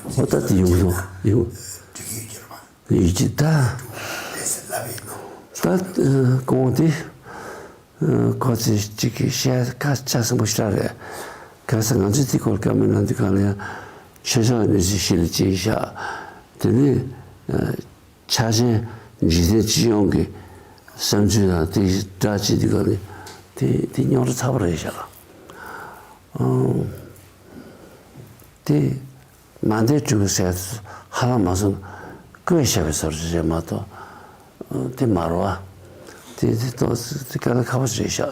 ཨོ་ད་དེ་ཡོང་གི་འདུག་ཡོང་། འགྲིག་གི་ཡོད་ཀྱི་རེད་པ། ཡོད་ཀྱི་ད། ལས་སླ་བའི་ནང་། ད་སྐུ་ངོ་དེ། ཁོ་ཚོས་གཅིག་གིས་བཤད་ཁ་ཆ་ཚང་པོ་ཞེ་དྲག་རེད། ག་ས་ང་ཚོས་དེ་སྐོར་བཀའ་མོལ་གནང་དུས་སྒང་ལ་ཡང་ཆོས་ཕྱོགས་གནས་ཚུལ་ཞིག་ལ་གཅིག་བཞག་དེ་ནས་ཕྱག་ཆེན་འཇིག་རྟེན་སྤྱི་ཡོངས་ཀྱི་བསམ་ཚུལ་དང་དེ་སྒྲ་བྱེད་དུས་སྒང་ལ་དེ་དེ་རྙོག་དྲ་ཚ་པོ་རེད་ཤག་ཨང་། དེ། མ་འདས་སྤྲུལ་སྐུ་ཟེར་ཧ་ལམ་མ་སོང་། བཀོད་བཞག་པའི་བཟོ་འདྲ་རེད་མ་གཏོགས། དེ་མ་རེད་བ། དེ་དེ་ཏོག་ཙི་དཀའ་ལས་ཁག་པོ་རེད་ཤག་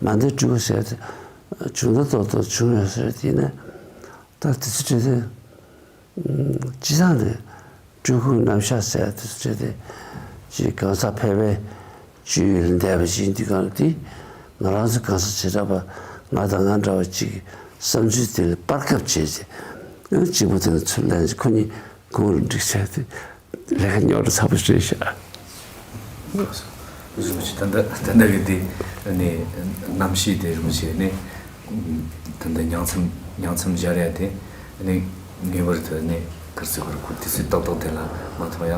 མ་འདས་སྤྲུལ་སྐུ་ཟེར་དེ་བྱུང་ད་ཏོག་ཏོག་བྱུང་ཡོད་ཟེར་དེ་ནས། ད་དེ་ཚོ་བྲིས་ཏེ། སྤྱི་བཏང་དེ་སྤྲུལ་སྐུ་རྣམ་གཞག་ཟེར་དེ་ཚོ་བྲིས་ཏེ། ཅིག་གང་ཟག་ཕལ་པའི་སྤྱོད་ཡུལ་ལ་འདས་པ་ཞིག་ཡིན་དུས་སྒང་དེ། ང་རང་ཚོ་གང་ཟག་བྱེ་བྲག་པ་ང་དང་ང་འདྲ་བ་གཅིག་གི་བསམ་ཚུལ་དེ་ལ་སྤར་ཁབ་བྱས་རྗེས། གཅིག་པུ་དེ་ལ་ཚུར་ལེན་རྗེས་ཁོ་གཉིས་གོང་ལ་འགྲིག་བྱས་ཏེ་ལས་ཀ་རྙོག་དྲ་ཚ་པོ་བྱས་ཤག་རིན་པོ་ཆེ་ད་ལྟ་ད་ལྟ་གི་དེ་ནི་རྣམ་ཤེས་དེ་རིན་པོ་ཆེ་ནི་ད་ལྟ་ཉིང་མཚམས་ཉིང་མཚམས་སྦྱར་ཡ་དེ་ནི་ངེས་པར་དུ་ནི་གར་སི་བར་ཁོ་དུས་ཚོད་ཏག་ཏག་དེ་ལ་མ་ཐོན་ཡ་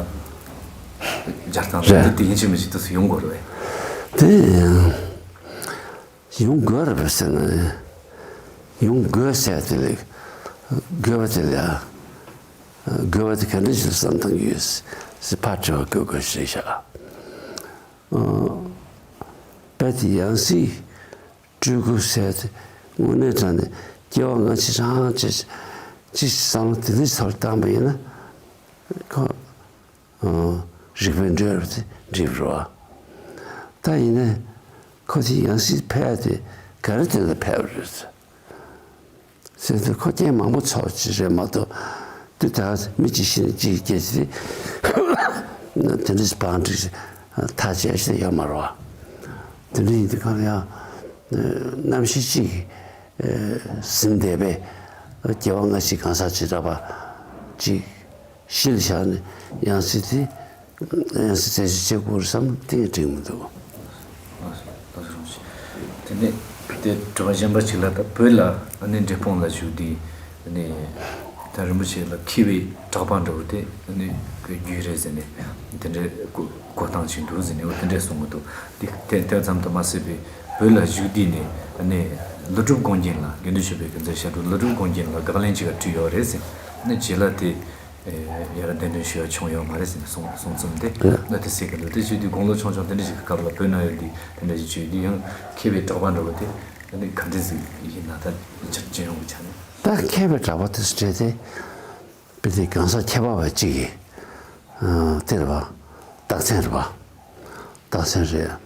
སྦྱར་སྟངས་རེད། དེ་དེ་ཡིན་གཅིག་མིན་གཅིག་དུས་སུ་ཡོང་དགོས་རེད་པས། དེ་ཡོང་དགོས་རེད་པས་ཟེར་ན། ཡོང་དགོས་ཟེར་དེ་ལས་དགོས་པ་དེ་ལས་དགོས་པ་དེ་ག་འདྲ་ཞིག་བསམ་བཏང་གི་ཡོད་ཟེར་ཕར་དྲི་བ་དགོས་དགོས་ཞེས་བཞག་དཔེ་དེ་ཡང་སྲིད་སྤྲུལ་སྐུ་ཟེར་དེ་དངོས་གནས་དྲང་གནས་སྐྱེ་བ་སྔ་ཕྱི་རང་བྱས་ཅི་ཞིག་བསམ་བློ་དེ་འདྲ་ཞིག་ཐོག་བཏང་པ་ཡིན་ན་ཁོ། རིག་པའི་འགྲོས་རུ་དེ་འགྲིབ་རོ། ད་ཡིན་ནའི་ཁོ་དེ་ཡང་སྲིད་ཕེབས་ཡ་དེ་ག་རེ་བརྟེན་ནས་ཕེབས་པ་རེད་ཟེར་དུས་ཁོ་རྐྱེན་མང་པོ་ཚོགས་ཀྱི་རེད་མ་གཏོགས། དེ་ད་མི་གཅིག་ཤི་ནས་གཅིག་སྐྱེ་ཚེ་དེ་འདྲ་ཞིག་བང་སྒྲིག་ཐག་བཅད་ཞིག་ཡོད་མ་རེད་བ། དེ་འདྲ་ཡིན་དུས་གང་ལ་ཡང་རྣམ་ཤེས་གཅིག་གིས་ཟིན་བསྡད་པའི་སྐྱེ་བ་སྔ་ཕྱི་གང་ཟག་བྱེ་བྲག་པ་གཅིག་གཞི་ལ་བཞག་ནས་ཡང་སྲིད་དེ་ཡང་སྲིད་རྩད་གཅོད་བྱེད་དགོས་རེད་བསམ་དེ་འགྲིག་མི་འདུག་དེ་ནས་དེ་དྲི་བ་གཞན་པ་ཞིག་ལ། ད་བོད་ལ་ཨ་ནི་འབྲས་སྤུངས་ལ་བཞུགས་དུས་ཨ་ནི་ད་རིན་པོ་ཆེ་ལ་མཁས་པའི་གྲགས་པ་འདྲ་བོ་དེ་ཨ་ནི་གི་རྒྱུད་རེད་ཟེར་ནས་དེ་འདྲའི་གོ་གོ་སྟངས་ཅིག་འདུག་ཟེར་ནས་འོ་དེ་འདྲས་གསུང་གི་འདུག་དེ་དེ་དེ་ཙམ་དུ་མ་ཟད་པའི་བོད་ལ་བཞུགས་དུས་ནས་ཨ་ནི་ཀླུ་སྒྲུབ་དགོངས་རྒྱན་ལ། དགེ་འདུན་ཆོས་འཕེལ་གྱི་མཛད་ཞབས་དྲུང་ཀླུ་སྒྲུབ་དགོངས་རྒྱན་ལ་དགག་ལན་ཅིག་བྲིས་ཡོད་རེད་ཟེར། ཨ་ནི་རྗེས་ལ་དེ། ཡར་གདན་འདྲེན་ཞུ་ཡ་བྱུང་ཡོད་མ་རེད་ཟེར་ནས་གསུང་གསུང་རྩོམ་དེ་ལ་དེ་གསལ་གི་འདུག་དེ་བྱེད་དུས་དགུང་ལོ་ཆུང་ཆུང་དེ་འདྲ་ཞིག་གི་སྐབས་ལ་བོད་ནང་ཡོད་དུས་དེ་འདྲ་ཞིག་བྱེད་དུས་ཡང་མཁས་པའི་གྲགས་པ་འདྲ་བོ་དེ་ཨ་ནི་ག་འདྲ་ཞིག་ཡིན་ན། ད་ཕྱིར་སྤྱི་ཡོངས་ཀྱི་ཆ་ནས། ད་མཁས་པའི་གྲགས་པ་དེ་སུ་སྤྲད་དེ་དཔེ་དེ་གང་ཟག་ཁྱད་པར་བ་གཅིག་གི་དེ་རེད་བ། རྟགས་མཚན་རེད་བ། རྟགས་མཚན་རེད།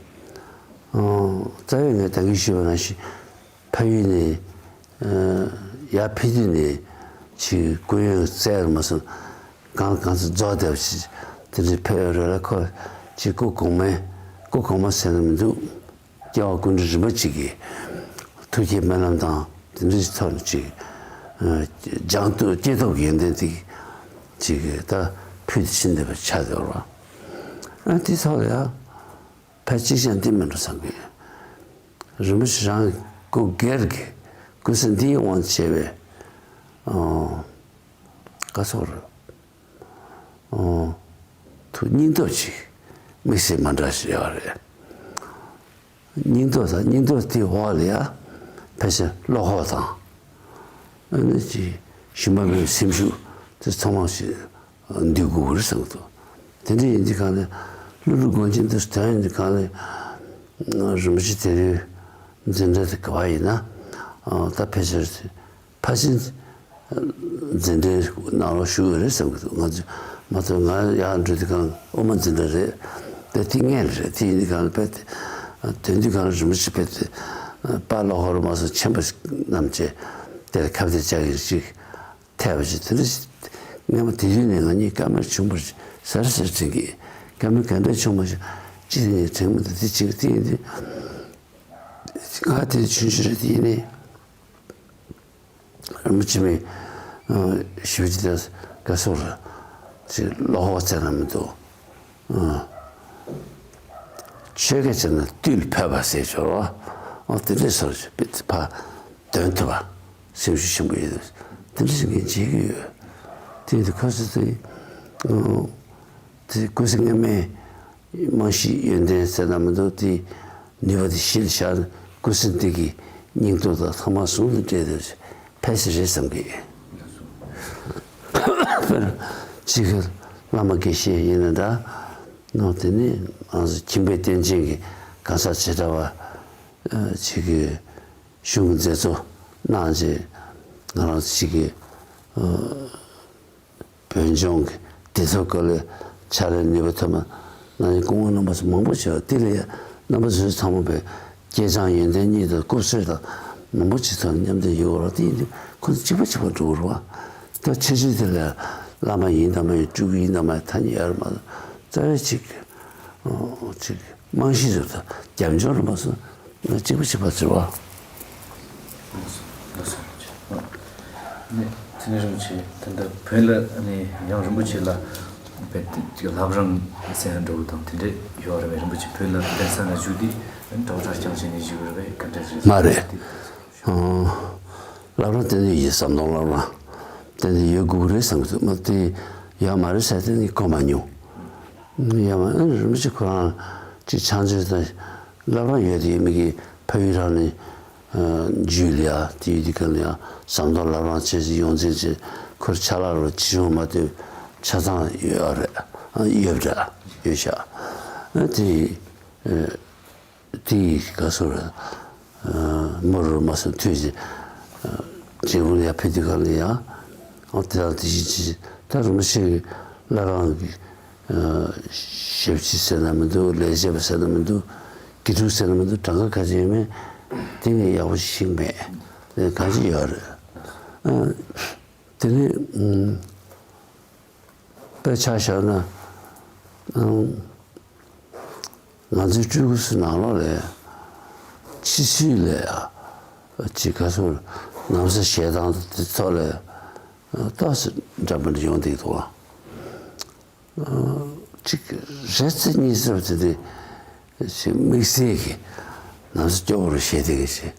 ཨང་། རྩ་བའི་ངས་ད་གིན་ཞུས་པ་ནང་བཞིན་ཕ་ཡུལ་ནས་ཨ་ཡར་ཕེབས་དུས་ནས་ཅིག་སྐུ་ཡོན་བསྩལ་མ་སོང་། གང་གང་ཚོ་རྫོགས་བསྡད་པ་ཞིག་དེ་འདྲའི་ཕེབས་ཡོད་རེད་ལ། ཁོ་ཅིག་སྐུ་གོང་མའི་སྐུ་གོང་མ་ཟེར་ན་མི་འདུག་སྐྱེ་བ་ཀུན་འདུས་རིན་པོ་ཆེ་གི་ཐུགས་བསྐྱེད་སྨོན་ལམ་དང་དེ་འདྲའི་ཐོག་ནས་ཅིག་ཨ་སྦྱང་སྟོབས་སྐྱེ་སྟོབས་ཀྱི་ཡོན་ཏན་དེ་ཅིག་ད་ཕུལ་དུ་ཕྱིན་བསྡད་པ་ཆགས་ཡོད་རེད་བ། ཨ་དེ་ཐོག་ལ་ཡ། ཕལ་ཆེར་ཀྱང་འདི་མིན་འགྲོ་བསམ་གི། རིན་པོ་ཆེ་རང་སྐུ་སྒེར་གྱི་སྐུ་ཚེ་འདིའི་དབང་བྱས་པའི་ཨང་། ག་སོགས་རེད། ཨང་། ཐུགས་སྙིང་སྟོབས་ཅིག་དམིགས་བསལ་མ་འདྲ་ཞིག་ཡོད་རེད། སྙིང་སྟོབས་དང་སྙིང་སྟོབས་དེའི་འོག་ལ་ཡ་ཕལ་ཆེར་བློ་ཁོག་དང་། ཨ་ནི་ཅིག་ཞུམ་པ་མེད་པའི་སེམས་ཤུགས་དེ་ཚང་མ་ཞིག་འདུས་དགོས་ཀྱི་རེད་བསམ་གྱི་འདུག་དེ་འདྲ་ཡིན་དུས་གང་ལ་ཀླུ་སྒྲུབ་དགོན་ཆེན་དུ་ཐོན་ཡོང་དུས་གང་ལ་རིན་པོ་ཆེ་དེ་རིང་འཛིན་གྲྭ་དེ་ག་བ་ཡིན་ན་ད་ཕལ་ཆེར་ཕར་ཕྱིན་འཛིན་གྲྭའི་ནང་ལོགས་ཞུགས་ཡོད་རེད་བསམ་གྱི་འདུག་ང་ཚོ་མ་གཏོགས་ང་ཡར་འགྲོ་དུས་གང་དབུ་མ་འཛིན་གྲྭ་རེད། དེ་དེ་སྔོན་ལ་རེད། དེ་ཡིན་དུས་གང་ལ་དཔེ་དེ་དོན་དུས་གང་ལ་རིན་པོ་ཆེ་དཔེ་དེ་དཔའ་བློ་ཁོག་རུ་མ་སོང་ཆེན་པོ་རྣམས་ཀྱིས་དེ་ལ་ཁ་གཏད་བཅག་གིན་ཞིག་ཐེབས་པ་ཞིག་དེ་འདྲ་ཞིག་སྔོན་མ་དེ་དུས་ནས་ང་གཉིས་བཀའ་མོལ་བྱུང་བར་ཟེར་ཟེར་དྲན་གི། བཀའ་མོལ་ག་འདྲ་བྱུང་བ་ཞིག་ཅི་ནས་དྲན་མི་འདུག་དེ་གཅིག་དེ་ཡིན་དུས་ང་དེ་ཆུང་ཆུང་རེད། དེ་ཡིན་ནས་རིན་པོ་ཆེ་མི་ཞུ་ཅི་དེ་ག་སོགས་རེད། ཅིག་བློ་ཁོག་བཙལ་ན་མི་འདུག་ཆོས་སྐད་ཆ་ན་བཏུལ་ཕེབས་པ་ཟེར་ཆོག་རོ། ཨོ་དེ་འདྲའི་སོར་ཕ་དོན་ཐུབ་པ་སེམས་ཤུགས་ཆེན་པོ་ཡོད། དེ་འདྲ་ཞིག་ངས་བརྗེད་ཀྱི་ཡོད། དེ་ཡིན་དུས་ཁོ་ཚོ་དེ་དེ་སྐུ་ཚེ་སྔ་མའི་རྨང་གཞི་ཡོན་ཏན་ཟེར་ན་མི་འདུག་དེ་ནུས་པ་དེ་གཞི་ལ་བཞག་ནས་སྐུ་ཚེ་འདི་གི་སྙིང་སྟོབས་དང་ཐོག་མ་ཟུང་དུ་འབྲེལ་ཏེ་ཕལ་ཆེར་རེད་བསམ་གི། དཔེར་ན་ཅིག་གི་བླ་མ་དགེ་བཤེས་ཡིན་ན་འདྲ། ནང་དེ་ནི་ང་ཚོ་ཁྱིམ་པའི་རྟེན་ཅན་གྱི་གང་ཟག་བྱེ་བྲག་པ་ཅིག་གི་གཞུང་གི་མཛད་གཙོ་གནང་རྗེས་ང་རང་ཅིག་གི་བོད་ལྗོངས་ཀྱི་བདེ་ཐབས་དཀའ་ལས་ཕྱག་ལས་ནུས་པ་ཐོན་པ་ན་ནིང་སྐུ་ངོ་རྣམ་པ་ཚོ་མང་པོ་བྱས་པ་དེ་ལ་ཡང་རྣམ་པ་ཚོས་ཚང་མ་བས་སྐྱེས་སྦྱངས་ཡོན་ཏན་གཉིས་དང་སྐུ་གསོལ་དང་མང་པོ་ཅིག་ཐོག་མཉམ་འདེགས་ཡོད་ར། དེ་ཡིན་དུས་ཁོ་ཚོ་གཅིག་པ་གཅིག་པ་འགྲོ་གི་རེད་བ། ད་ཆེ་ཆུང་དེ་ལ་བླ་མ་ཡིན་དང་མ་ཡིན་སྤྲུལ་སྐུ་ཡིན་དང་མ་ཡིན་ཐ་སྙད་ཡོད་རེད་མ་གཏོགས་རྩ་བའི་གཅིག་ཅིག་རྨང་གཞི་རེད། ད་རྒྱབ་ལྗོངས་རེད་མ་སོང་ན་གཅིག་པ་གཅིག་པ་ཟེར་བ། ལགས་སོ། ལགས་སོ། ནས་ཚེ་ནི་རིན་པོ་ཆེ་ད་ལྟ་བོད་ལ་ནས་ཡང་རིན་པོ་ཆེ་ལ་བལ་ཏེ་ཅིག་བླ་བྲང་ཟེར་ཡང་འགྲོ་དང་དེ་འདྲས་ཡོད་རེད་པས། རིན་པོ་ཆེ་བོད་ལ་གདན་ས་ན་བཞུགས་དུས་གྲྭ་པ་གྲྭ་རྐྱང་བྱས་ནས་བཞུགས་རེད་པས། ག་འདྲས་རེད། མ་རེད། ཨང་། བླ་བྲང་དེ་ནས་ཡིན། ཟམ་གདོང་བླ་བྲང་དེ་ནས་ཡོད་དགོས་རེད་བསམ་གྱི་འདུག་མ་དེ་ཡོད་མ་རེད་ཟེར་དེ་ནི་གོ་མ་མྱོང་། ཡོད་མ་རེད། རིན་པོ་ཆེ་ཁོ་རང་ཅིག་ཕྱག་མཛོད་དང་བླ་བྲང་ཡོད་དེ་ཡོད་མི་གི་ཕ་ཡུལ་རང་ནས། ཇུས་ལ་ཡ་དེའི་དུས་སྐབས་ལ་ཡང་ཟམ་གདོང་བླ་བྲང་བཅས་ཀྱི་ཡོངས་འཛིན་གྱི་ཁུར་ཆ་ལག་རུ་ཆེ་ཆུང་མ་གཏོགས་ཆ་ཚང་ཡོད་རེད། ཡོད་འདྲ་ཡོད་ཤག་དེ་དེའི་སྐབས་སུ་རེད། མོ་རུ་མ་སོང་དུས་ཀྱི་རྗེ་དབོན་ཡར་ཕེབས་དུས་སྐབས་ལ་ཡང་དེ་དང་དེ་བཞིན་གྱི་ད་རིན་པོ་ཆེ་གི་བླ་བྲང་གི་ཞབས་ཕྱི་ཟེར་ན་མི་འདུག་ལས་བྱེད་པ་ཟེར་ན་མི་འདུག་དགེ་ཕྲུག་ཟེར་ན་མི་འདུག་གྲངས་ཀ་ག་ཚོད་ཡོད་མེད་དེ་ངས་ཡག་པོ་ཤེས་ཀྱི་མེད། གང་ཅི་ཡོད་རེད། དེ་ནས་དཔེ་ཆ་བཞག་ན་ང་ཚོའི་སྤྲུལ་སྐུ་ཚོའི་ནང་ལོགས་ལ་ཕྱི་ཚུལ་ལ་ཅིག་ག་སོང་ན་ས་ཞེ་སྡང་དེ་ཚོ་ལ་ཏོག་ཙམ་འདྲ་མི་འདྲ་ཡོང་བསྡད་འདུག་ཅིག་རེ་ཙམ་གཉིས་ཙམ་དེ་དེ་ཅིག་དམིགས་བསལ་གྱི་ན་ཚ་སྐྱོ་བོ་རུ་བཤད་བསྡད་མཁན་ཞིག་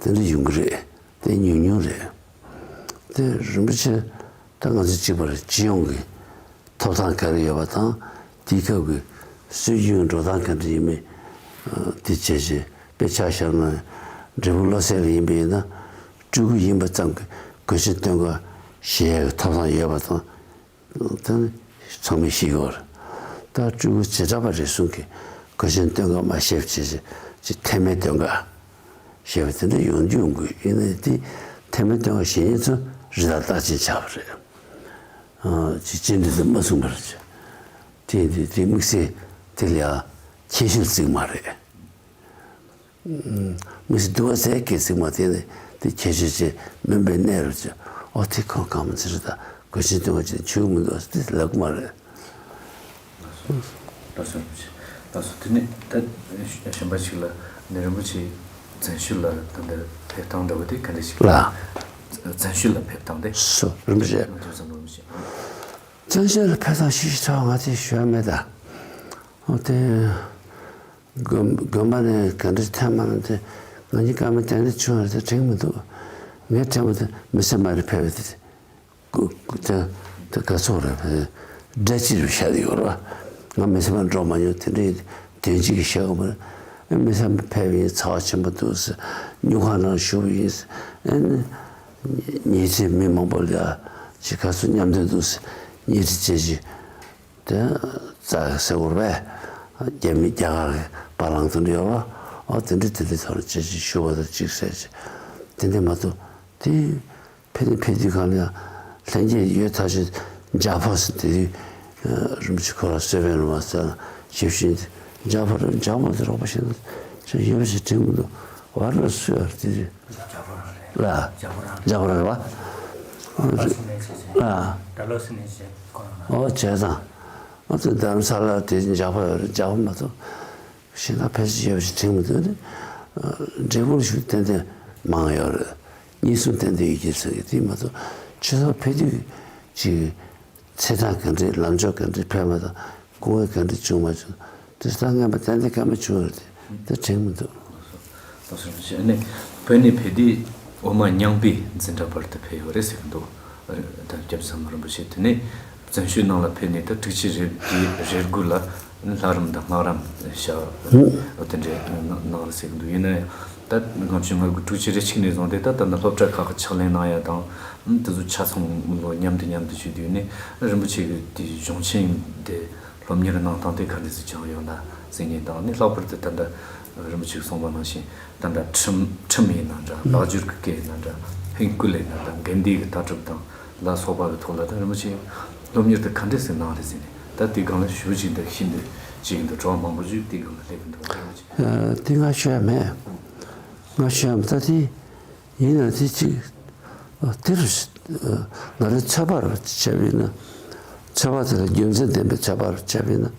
དེ་འདྲ་ཡོང་གི་རེད། དེ་ཉུང་ཉུང་རེད། དེ་རིན་པོ་ཆེ་ད་ང་ཚོ་གཅིག་པར་སྤྱི་ཡོངས་ཀྱི་ཐོབ་ཐང་ག་རེ་ཡོད་པ་དང་དེའི་སྐབས་ཀྱི་སྲོལ་རྒྱུན་འགྲོ་སྟངས་ག་འདྲ་ཡིན་མིན་དེ་བྱས་རྗེས་དཔེ་ཆ་བཞག་ན་འབྲས་སྤུངས་བློ་གསལ་ལ་ཡིན་པ་ཡིན་ན་སྤྲུལ་སྐུ་ཡིན་པ་ཙམ་གྱི་གོས་ཆེན་སྟོན་ཁ་བཞེས་ཡག་གི་ཐོབ་ཐང་ཡོད་པ་དང་། ད་ནི་ཚང་མས་ཤེས་ཀྱི་ཡོད་རེད། ད་སྤྲུལ་སྐུ་བྱེ་བྲག་པ་རེ་ཟུང་གིས་གོས་ཆེན་སྟོན་ཁ་མ་བཞེས་བྱས་ཅིག་ཐེམ་མེ་སྟོན་ཁ་བཞེས་པ་དེ་འདྲ་ཡོང་རྒྱུ་ཡོང་དགོས། ཡིན་ནའི་དེ་ཐེམ་མེ་སྟོན་ཁ་བཞེས་མཁན་ཚོ་རི་དྭགས་རྟགས་ཅན་ཆགས་པ་རེད། ཅིག་སྤྱི་འདུས་དེ་མ་གསུངས་པར་ཅིག་དེ་དེ་དེ་དམིགས་བསལ་དེ་ལ་ཡ་ ཁྱད་ཆོས་བརྩིགས་མ་རེད། མི་ཞིག་སྡུག་པ་ཟས་སྐད་ཅིག་མ་བསྟན་ནས་དེ་ཁྱད་ཆོས་ཅན་མིན་པའི་གནས་རུ་ཅི། ཨོ་དེ་ཁོང་གང་མ་ཚེ་རི་དང་གོས་ཆེན་སྟོན་པ་ཅན་ཆོས་མི་འདུག་དེ་ལབ་ཀྱི་མ་རེད། ལགས་སོ། ལགས་སོ། དེ་ནས་ད་གཞན་པ་ཞིག་ལ་ནི་རིན་པོ་ཆེ་བཙན་བྱོལ་ལ་ད་འདི་ཕེབས་སྟངས་འདྲ་བོ་དེ་ག་འདྲ་ཞིག་ལ། བཙན་བྱོལ་ལ་ཕེབས་སྟངས་དེ། སོ་རིན་པོ་ཆེ། རིན་པོ་ཆེ། བཙན་བྱོལ་ལ་ཕེབས་སྟངས་ཤིག་ཤིག་ཐོག་ང་དེ་ཞུ་ཡ་མེད་ད། ཨོ་དེ། དགོན་དགོན་པ་ནས་ག་འདྲ་ཐལ་མ་ལ་དེ་ང་གཉིས་བཀའ་མོལ་ཏན་ཏན་བྱུང་བ་དེ་དྲན་མི་འདུག་ངས་དྲན་པ་དེ་མི་ཚེ་མ་རེད་ཕེབས་པ་དེ་དེ་དེ་ག་ཚོད་རེད་ཕེབས་འདྲ་ཅི་རུ་ཤར་ཡོད་ར། ང་མི་ཚེ་མ་འགྲོ་མ་མྱོང་དེ་འདྲའི་དོན་གཅིག་གི་ཤེས་ག་མ་རེད། མི་ཚེ་མ་ཕེབས་ཡིན་ཚ་བ་ཆེན་པོ་འདུག་ཟེར་སྨྱུག་ཁང་ནང་བཞུགས་ཡིན་ཟེར། ཉེ་ཚན་མི་མང་པོ་ལ་ཅི་ག་ཚོད་མཉམ་དུ་འདུག་ཟེར་ཉེ་ཚན་བཅས་ཀྱི། དེ་རྩ་སེ་བོར་བས་རྒྱ་མི་རྒྱ་གར་གྱི་བ་ལང་དུ་འདྲ་བ། ཨོ་དེ་འདྲ་དེ་འདྲ་ཐོག་ནས་ཅི་ཅི་ཞུ་བ་དང་གཅིག་བསྲེས་ཅི། དེ་འདྲ་མ་གཏོགས་དེ་ཕེབས་ནས་ཕེབས་དུས་གང་ལ་ཡང་ལྷན་རྒྱས་ཡོད་ཐག་ཆོད། འཇག་ཕོ་ཟེར་དེ་དུས་རིན་པོ་ཆེ་ཁོ་རང་གསོལ་བའི་རིང་བ་ཟེར་ཞིབ་ཞིབ་འཇག་ཕོ་རེད། འཇག་མོ་དེ་རོགས་པ་བྱས་ན་ཅི་ཡོད་པ་ཞིག་དྲན་མི་འདུག་བར་ལ་སུ་ཡར་དེ་དུས། ལ། འཇག་པོ་རང་རེད་བ། ཨ། ཨོ་བྱས་ཙང་། ཨོ་དེ་རྡ་རམ་ས་ལ་དེ་འཇག་པོ་ཡོད་རེད། འཇག་པོ་མ་གཏོགས་གཞན་དག་ཕལ་ཆེར་ཡོད་པ་ཞིག་དྲན་མི་འདུག་ནི། འབྲས་སྤུངས་ཞིག་ཏན་ཏན་མང་ཡོད་རེད། གཉིས་གསུམ་ཏན་ཏན་ཡོད་ཀྱི་ཟེར་གི་དེ་མ་གཏོགས་ཆུ་ཚོད་ཕེབས་དུས་ཅིག་ཚེ་ཐང་ག་འདྲས་ལམ་ཕྱོགས་ག་འདྲས་ཕེབས་མ་དང་། སྐུ་ངལ་ག་འདྲ་བྱུང་མ་བྱུང་དེ་ལྟ་ངན་པ་ཏན་ཏན་ག་མ་བྱུང་བ་རེད། དེ་དྲན་མི་འདུག་ལགས་སོ། ལགས་སོ། རིན་པོ་ཆེ། ཨ་ནི་བོད་ནས་ཕེབས་དུས་འོ་མ་རྙིང་པའི་འཛིན་གྲྭ་བར་དུ་ཕེབས་ཡོད་རེད་ཟེར་གི་འདུག་ཨ་ད་སྐྱབས་མགོན་རིན་པོ་ཆེ་དེ་ནས་བཙན་བྱོལ་ནང་ལ་ཕེབས་ནས་ད་དྲུག་ཅུ་རེ་བརྒྱད་རེ་དགུ་ལ་ཨ་ནི་ལྷ་རམས་དང་སྔགས་རམས་བྱ་བ་དེ་འདྲའི་གནང་རེད་ཟེར་གི་འདུག་ཡིན་ན་ཡང་ད་ལྔ་བཅུ་ང་དགུ་དྲུག་ཅུ་རེ་གཅིག་ནས་བཟུང་སྟེ་ད་ད་ནི་སློབ་གྲྭ་ཁག་གི་ཕྱག་ལེན་གནང་ཡ་དང་དེ་ཚོ་ཆ་ཚང་ལོ་མཉམ་དུ་མཉམ་དུ་བྱེད་དུས་ནས་རིན་པོ་ཆེ་གི་དེ་གཞུང་ཆེན་དེ། སློབ་གཉེར་གནང་སྟངས་དེ་ག་འདྲ་ཞིག་བྱུང་ཡོད་ན་ཟེར་མཁན་དང་ནི། ལྷག་པར་དུ་ད་ལྟ་རིན་པོ་ཆེས་གསུངས་པ་ནང་བཞིན་ད་ལྟ་ཁྲིམས་ཁྲིམས་ཡིན་ན་འདྲ། ལག་སྦྱོར་གྱི་སྐད་ཡིན་ན་འདྲ། ཕན་སྐུལ་ཡིན་ན་འདྲ། དགེ་འདུན་གྱི་ལྟ་གྲུབ་དང་ལ་སོགས་པ་གི་ཐོག་ལ་ད་རིན་པོ་ཆེས་སློབ་གཉེར་དེ་ག་འདྲ་ཞིག་གནང་རེད་ཟེར་ནས། ད་དེ་སྒང་ལ་ཞུ་ཅིག་འདུག་ཤིན་ཏུ་ཅིག་འདུག་གྲོགས་མང་པོ་ཞིག་དེ་སྒང་ལ་སླེབས་ཀྱི་འདུག་རིན་པོ་ཆེ། ཨ། དེ་ང་ཤོད་ཡ་མེད། ང་ཤོད་ཡ་མེད། ད་དེ། ཡིན་ན་དེ་གཅིག་དེ་རུ་ང་རའི་ཚོད་དཔག་རུ་བྱས་པ་ཡིན་ན། ཚོད་དཔག་དེ་ལ་རྒྱུ་མཚན་ལྡན་པའི་ཚོད་དཔག་རུ་བྱས་པ་ཡིན་ན།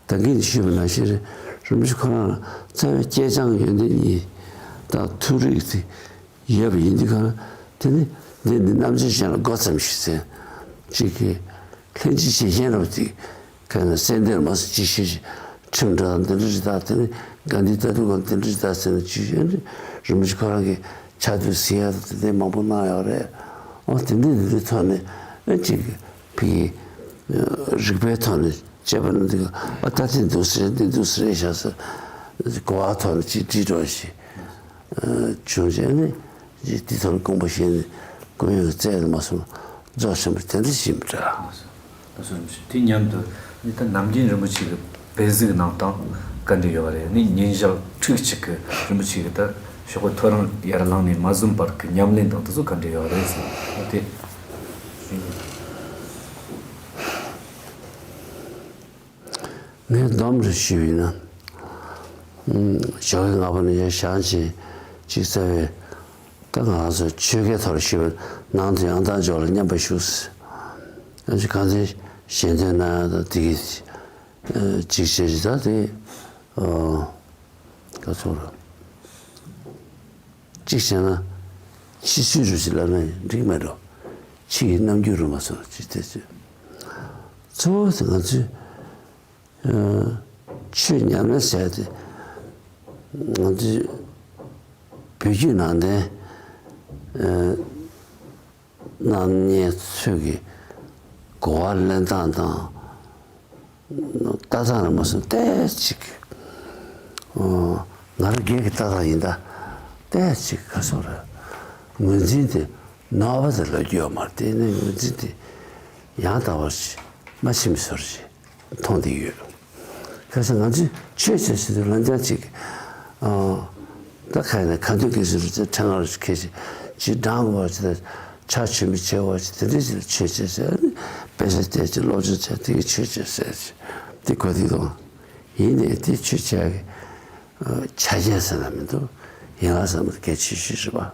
ད་གིན་ཞུས་པ་ནང་བཞིན་རེད། རིན་པོ་ཆེ་ཁོ་རང་ལ་རྩ་བའི་སྐྱེས་སྦྱངས་ཡོན་ཏན་གཉིས་དང་ཐུགས་རིག་དེ་ཡོད་པ་ཡིན་དུས་གང་ལ། དེ་ནི་འདི་ནི་རྣམ་འབྱེད་ཅན་ལ་མགོ་ཙམ་ཞིག་ཟེར། གཅིག་གིས་ལྷན་ཅིག་བྱེད་མཁན་རབ་ཅིག་ག་ནས་སེམས་གཏད་མ་སོང་ཅི་ཞིག་ཁྲིམས་འགྲོ་དང་དེ་འདྲ་ཞིག་དང་། དེ་ནས་དགའ་ལྡན་ལྟ་གྲུབ་ཁང་དེ་འདྲ་ཞིག་དང་ཟེར་ནས་ཅི་ཞིག་རིན་པོ་ཆེ་ཁོ་རང་གིས་ཕྱག་དུས་ཟིན་ཡ་དང་དེ་འདྲ་མང་པོ་གནང་ཡོད་རེད། ཨོ་དེ་འདྲ་དེ་འདྲའི་ཐོག་ནས་ཨ་ཅིག་ཕ་གི་རིག་པའི་ཐོག་ནས་དཔྱད་པ་ནི་འདི་ག་ཨ་ད་དེ་འདུག་ཟེར་འདི་འདུག་ཟེར་ཤག་ཟེར་གོ་བ་ཐོག་ནས་ཅིག་དྲིལ་འགྲོ་ཞིག་བྱུང་བྱས་ནས་དེ་ཐོག་ནས་དགོངས་པ་བཞེས་ནས་སྐུ་ཡོན་བསྩལ་མ་སོང་། རྫོགས་ཆེན་པོ་དེ་འདྲ་ཞིག་མི་འདྲ། ལགས་སོ། ལགས་སོ། རིན་པོ་ཆེ། དེ་མཉམ་དུ་ནི་ད་ནམ་རྒྱུན་རིན་པོ་ཆེ་གི་དཔེ་གཟུགས་གནང་སྟངས་ག་འདྲ་ཡོད་རེད། ནི་ཉིན་ཞག་ཕྲུགས་གཅིག་གི་རིན་པོ་ཆེ་གི་ད་ཞོགས་པ་ཐོ་རངས་ཡར་ལངས་ནས་མ་ཟིན་བར་གི་ཉམས་ལེན་དང་དེ་ཚོ་ག་འདྲ་ཡོད་རེད་ཟེར་དེ། ངས་སྡོམ་རེ་ཞུས་པ་ཡིན་ན། ཨུམ། ཞོགས་ཀས་སྔ་པོ་ནས་ཡར་བཞེངས་བྱས་ཅིག་རྩ་བའི། ད་ང་རང་ཚོ་ཆོས་སྐད་ཐོག་ལ་ཞུས་པ་ནང་དུ་ཡང་དག་འཇོག་ལ་མཉམ་པར་ཞུགས། ཨ་ཅེ་གང་དེ་ཞལ་འདོན་གནང་ཡ་དང་དེ་གི་ཅིག་བྱས་ཅིག་ད་དེ་ཨོ་ག་ཚོད་རེད། གཅིག་བྱས་ན་ཕྱི་ཚུལ་རུ་ཅིག་ལབ་ན་འགྲིག་མེད་འགྲོ། ཕྱི་ཡི་རྣམ་འགྱུར་རུ་མ་སོང་ཅིག་དེ་ཚོད། གཙོ་བོ་དེ་ང་ཚོས་ཆོས་ཉམས་ལེན་ཟེར་ཏེ་ང་ཚོས་བོད་བརྒྱུད་ནང་བསྟན་རྣམ་གཉིས་ཚོས་ཀྱི་གོ་བ་ལེན་སྟངས་དང་ལྟ་སྟངས་རུ་མ་སོང་ཏོག་ཙམ། ང་རང་སྒེར་གྱི་ལྟ་སྟངས་ཡིན་ད། ཏོག་ཙམ་ག་སོང་རེད། ངོས་འཛིན་དེ་ནོར་བ་དེ་ལབ་རྒྱུ་ཡོད་མ་རེད། དེ་ནས་ངོས་འཛིན་དེ་ཡང་དག་པར་མ་ཕྱིན་པའི་བཟོ་འདྲ་ཞིག་མཐོང་བསྡད་ཡོད། གལ་སྲིད་ང་ཚོས་ཆོས་བྱེད་ཟེར་དུས་ལམ་སང་ཅིག་ཨ། ད་ཁ་ཡིན་ན་ཁ་འདོན་གྱི་ཟུར་དུ་ཕྲེང་བ་རུ་ཁྱེར་ཞིག་ཅིག་བགྲང་དགོས་པ་ཅིག་དང་། ཕྱག་མཆོད་མེ་བྱེད་དགོས་པ་ཅིག་དེ་འདྲ་ཞིག་ལ་ཆོས་བྱེད་ཟེར། དཔེ་ཆ་བལྟས་ཅིག་སློབ་སྦྱོང་བྱས་དེ་གི་ཆོས་བྱེད་ཟེར་ཅིག་དེ་གོ་དེ་དང་། ཡིན་ནའི་དེ་ཆོས་བྱ་གི་ཆ་རྐྱེན་ཟེར་ན་མི་འདུག་ཡན་ལག་ཟེར་ན་གལ་ཆེ་ཤོས་ཤིག་རེད་པ།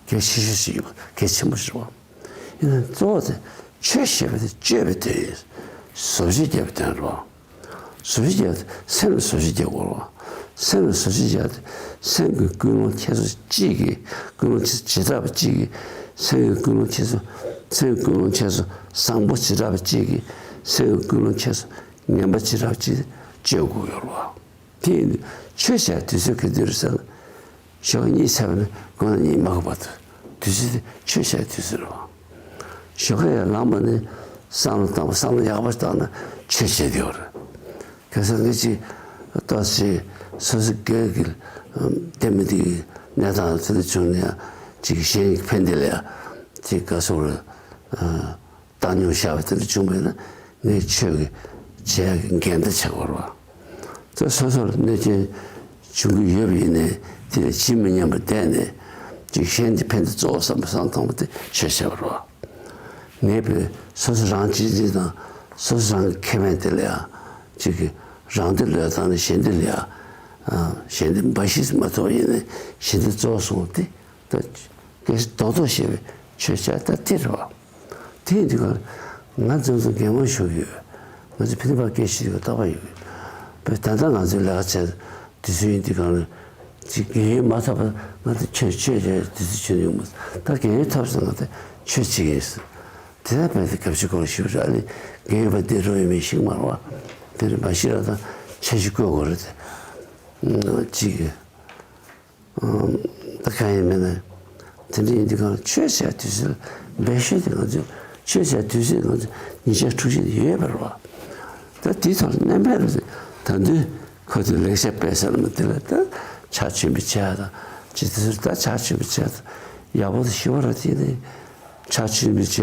གལ་ཆེ་ཤོས་ཤིག་ཡིན་པ། གལ་ཆེན་པོ་ཞིག་རེད་པ། ཡིན་ན་གཙོ་བོ་དེ་ཆོས་ཞེས་པ་དེ་སྤྱོད་པའི་དོན་ཡིན། བཟོ་བཅོས་རྒྱག་པའི་དོན་རེད་པ། བཟོ་བཅོས་རྒྱག་སེམས་ལ་བཟོ་བཅོས་རྒྱག་དགོས་རེད་པ། སེམས་ལ་བཟོ་བཅོས་རྒྱག་སྟེ་སེམས་ཀྱི་ཀུན་སློང་ཁྱད་མཚར་གཅིག་གིས། ཀུན་སློང་བྱེ་བྲག་པ་གཅིག་གིས་སེམས་ཀྱི་ཀུན་སློང་ཁྱད་མཚར། སེམས་ཀྱི་ཀུན་སློང་ཁྱད་མཚར་བཟང་པོ་བྱེ་བྲག་པ་གཅིག་གིས་སེམས་ཀྱི་ཀུན་སློང་ཁྱད་མཚར་ངན་པ་བྱེ་བྲག་པ་གཅིག་སྤྱོད་དགོས་ཡོད་རེད་པ། དེ་ཡིན་དུས་ཆོས་བྱ་དུས་ཚོད་ག་དུས་རེད་ཟེར་ན། ཞོགས་ཀ་གཉིད་སད་པ་ནས་དགོང་དག་གཉིད་མ་ཁུག་བར་དུ་དུས་ཚོད་དེ་ཆོས་བྱ་དུས་ཚོད་རེད་པ། ཞོགས་ཀ་ཡར་ལངས་པ་ནས་བསམ་བློ་བཏང་བ། བསམ་བློ་ཡག་པོ་བཏང་ན་ཆོས་བྱེད་དེ་ཡོད་རེད། གལ་སྲིད་ངས་ཅིག་ཏོག་ཙམ་སོ་སོ་སྒེར་གྱི་ལྟད་མོ་དེ་གི་གནས་སྟངས་དེ་འདྲ་བྱུང་ན་ཡང་ཅིག་གཞན་གྱི་ཕན་བདེ་ལ་ཡང་ཅིག་ག་སོ་རེད། བཏང་སྙོམས་བཞག་པ་དེ་འདྲ་བྱུང་བས་ན་ངས་ཆོས་ཀྱི་བྱེད་ཡག་གི་འགལ་ཟླ་ཆགས་པ་རེད་པ། དེ་སོ་སོར་གནོད་སྐྱོན་བྱུང་གི་ཡོད་པ་ཡིན་ནའི་དེ་ལ་ཇི་མི་སྙམ་པར་བསྡད་ནས་ཅིག་གཞན་གྱི་ཕན་བདེ་གཙོ་བོ་བསམ་པ་བསམ་བཏང་བ་དེ་ཆོས་བྱས་པ་རེད་པ། ངས་བོད་སོ་སོ་རང་གཅེས་འཛིན་དང་སོ་སོ་རང་གི་ཁེ་ཕན་དེ་ལ་ཡང་ཅིག་གི་རང་བདེ་བློས་བཏང་ནས་གཞན་བདེ་ལ་ཡང་། གཞན་བདེ་འབའ་ཞིག་མ་ཐོབ་པ་ཡིན་ནའི་གཞན་བདེ་གཙོ་བོ་བཟུང་བ་དེ། ད་སྐད་ཆ་རྡོག་རྡོག་བཤད་པའི་ཆོས་བྱ་ད་དེ་རེད་པ། དེ་ཡིན་དུས་ཀ་ང་ཚོ་ཚོ་འགན་མང་ཞུ་གི་ཡོད། ང་ཚོ་ཕན་པ་སྐད་ཆ་ཡོད་རྟག་པ་ཡོད། བས་ད་ལྟ་ང་ཚོའི་ལས་ཀ་བྱས་དུས་ཚོད་ཡིན་དུས་ཀ་ལ་ཅིག་འགན་ཡོད་མ་ཐོབ་པ་ང་ཚོ་ཆོས་ཆོས་བྱས་དུས་ཚོད་ཆོད་ཡོང་མ། ད་འགན་ཡོད་ཐོབ་སོང་ང་ཚོ་ཆོས་བྱེད་ཀྱི་ཡིན། དེ་ལ་བས་དེ་གབ་ཆུ་གོར་ཞིབ་ར་ལི་འགན་ཡོད་པ་འདི་རོ་ཡོད་མེད་ཤིག་མ་རོ་བ། དེ་རིང་མ་ཤི་ར་དང་ཆ་ཞིག་བཀོད་དགོས་རེད་དེ། ཅིག་ད་གང་ཡིན་མིན་ན། དེ་འདྲ་ཡིན་དུས་གང་ཆོས་བྱ་དུས་ཚོད་འབད་ཤེས་དེ་ང་ཚོས་ཆོས་བྱ་དུས་ཚོད་ང་ཚོ་ཉིན་ཞག་དྲུག་ཅུ་དེ་ཡོད་པ་རེད་པ། ད་དེའི་ཐོག་ལ་གནན་པའི་རེད། ད་དུང་ཁོ་ཚོས་ལེགས་བཤད་སྤེལ་ས་ལ་མ་དེ་ལ་ད་ཕྱག་མཆོད་འབུལ་བྱས་དང་ཅི་དེ་ཚོ་ད་ཕྱག་མཆོད་འབུལ་བྱས་དང་ཡག་པོ་དང་ཞི་བ་ར་དེ་ནས་ཕྱག་མཆོད་འབུལ་བྱས་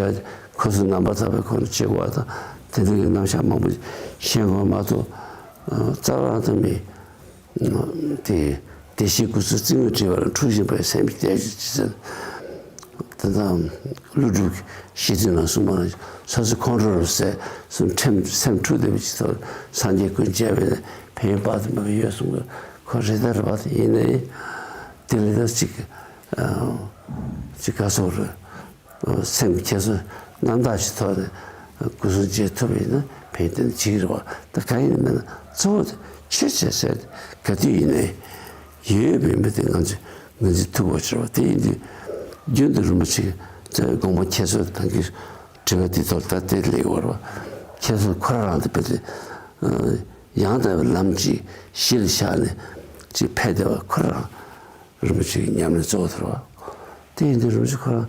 ཁོ་ཚོ་རྣམ་པར་དག་པའི་སྒོ་ནས་བྱེད་དགོས་པ་དང་དེ་འདྲ་གི་རྣམ་གཞག་མང་པོ་བཤད་དགོས་མ་གཏོགས་རྩ་བ་རང་དུ་མེད། དེ་བདེ་གཤེགས་སྐུ་གསུང་ཐུགས་རྩེ་གཅིག་པ་ལ་འཁྲུལ་ཞིང་པའི་སེམས་ཀྱི་དལ་འབྱོར་ཅི་ཟེར། དེ་དང་ཀླུ་སྒྲུབ་ཀྱི་ཤེས་ཚུལ་ནང་གསུངས་པ་ལ་སོ་སོ་ཁོང་ཁྲོ་རུ་ཟད་སེམས་ཁྲེམ་སེམས་འཁྲུག་བསྡད་པའི་ཕྱི་ཐོག་སངས་རྒྱས་ཀུན་མཇལ་བས་ན་ཕན་ཡོན་དཔག་ཏུ་མེད་པ་ཡོད་གསུངས་པ་ཁོ་རེད་ད་རེད་པ། དེ་ཡིན་ནའི་དེ་ལས་ད་ཅིག་ཅིག་ག་སོགས་རུ། སེམས་ཁྱེར་སོ་རྣམ་དག་ཅིག་ཐོག་ནས་སྐུ་གཟུགས་མཇལ་ཐུབ་པ་ཡིན་ན་ཕན་ཐོགས་ཅིག་རེད་པ། ད་གང་ཡིན་མིན་ན་གཙོ་བོ་དེ་ཆོས་བྱེད་ཟེར་ག་དུས་ཡིན་ནའི་ཡོད་པའི་མི་དེ་ང་ཚོས་ང་ཚོས་ཐུགས་དགོས་ཆེ་བ་དེ་ཡིན་དུས་རྒྱུན་དུ་རིན་པོ་ཆེ་གི་དགོངས་པ་ཁྱེར་སོ་ད་གི་དྲི་བ་དེ་ཐོག་ད་དེ་ལས་བར་བ་ཁྱེར་སོ་ཁོ་རང་རང་དེ་བས་ཏེ་ཡང་དག་པའི་ལམ་གཅིག་གཞི་ལ་བཞག་ནས་ཅིག་ཕེབས་བསྡད་པ་ཁོ་རང་། རིན་པོ་ཆེ་གི་ཉམས་ལེན་གཙོ་བོ་དེ་རེད་པ། དེ་ཡིན་དུས་རིན་པོ་ཆེ་ཁོ་རང་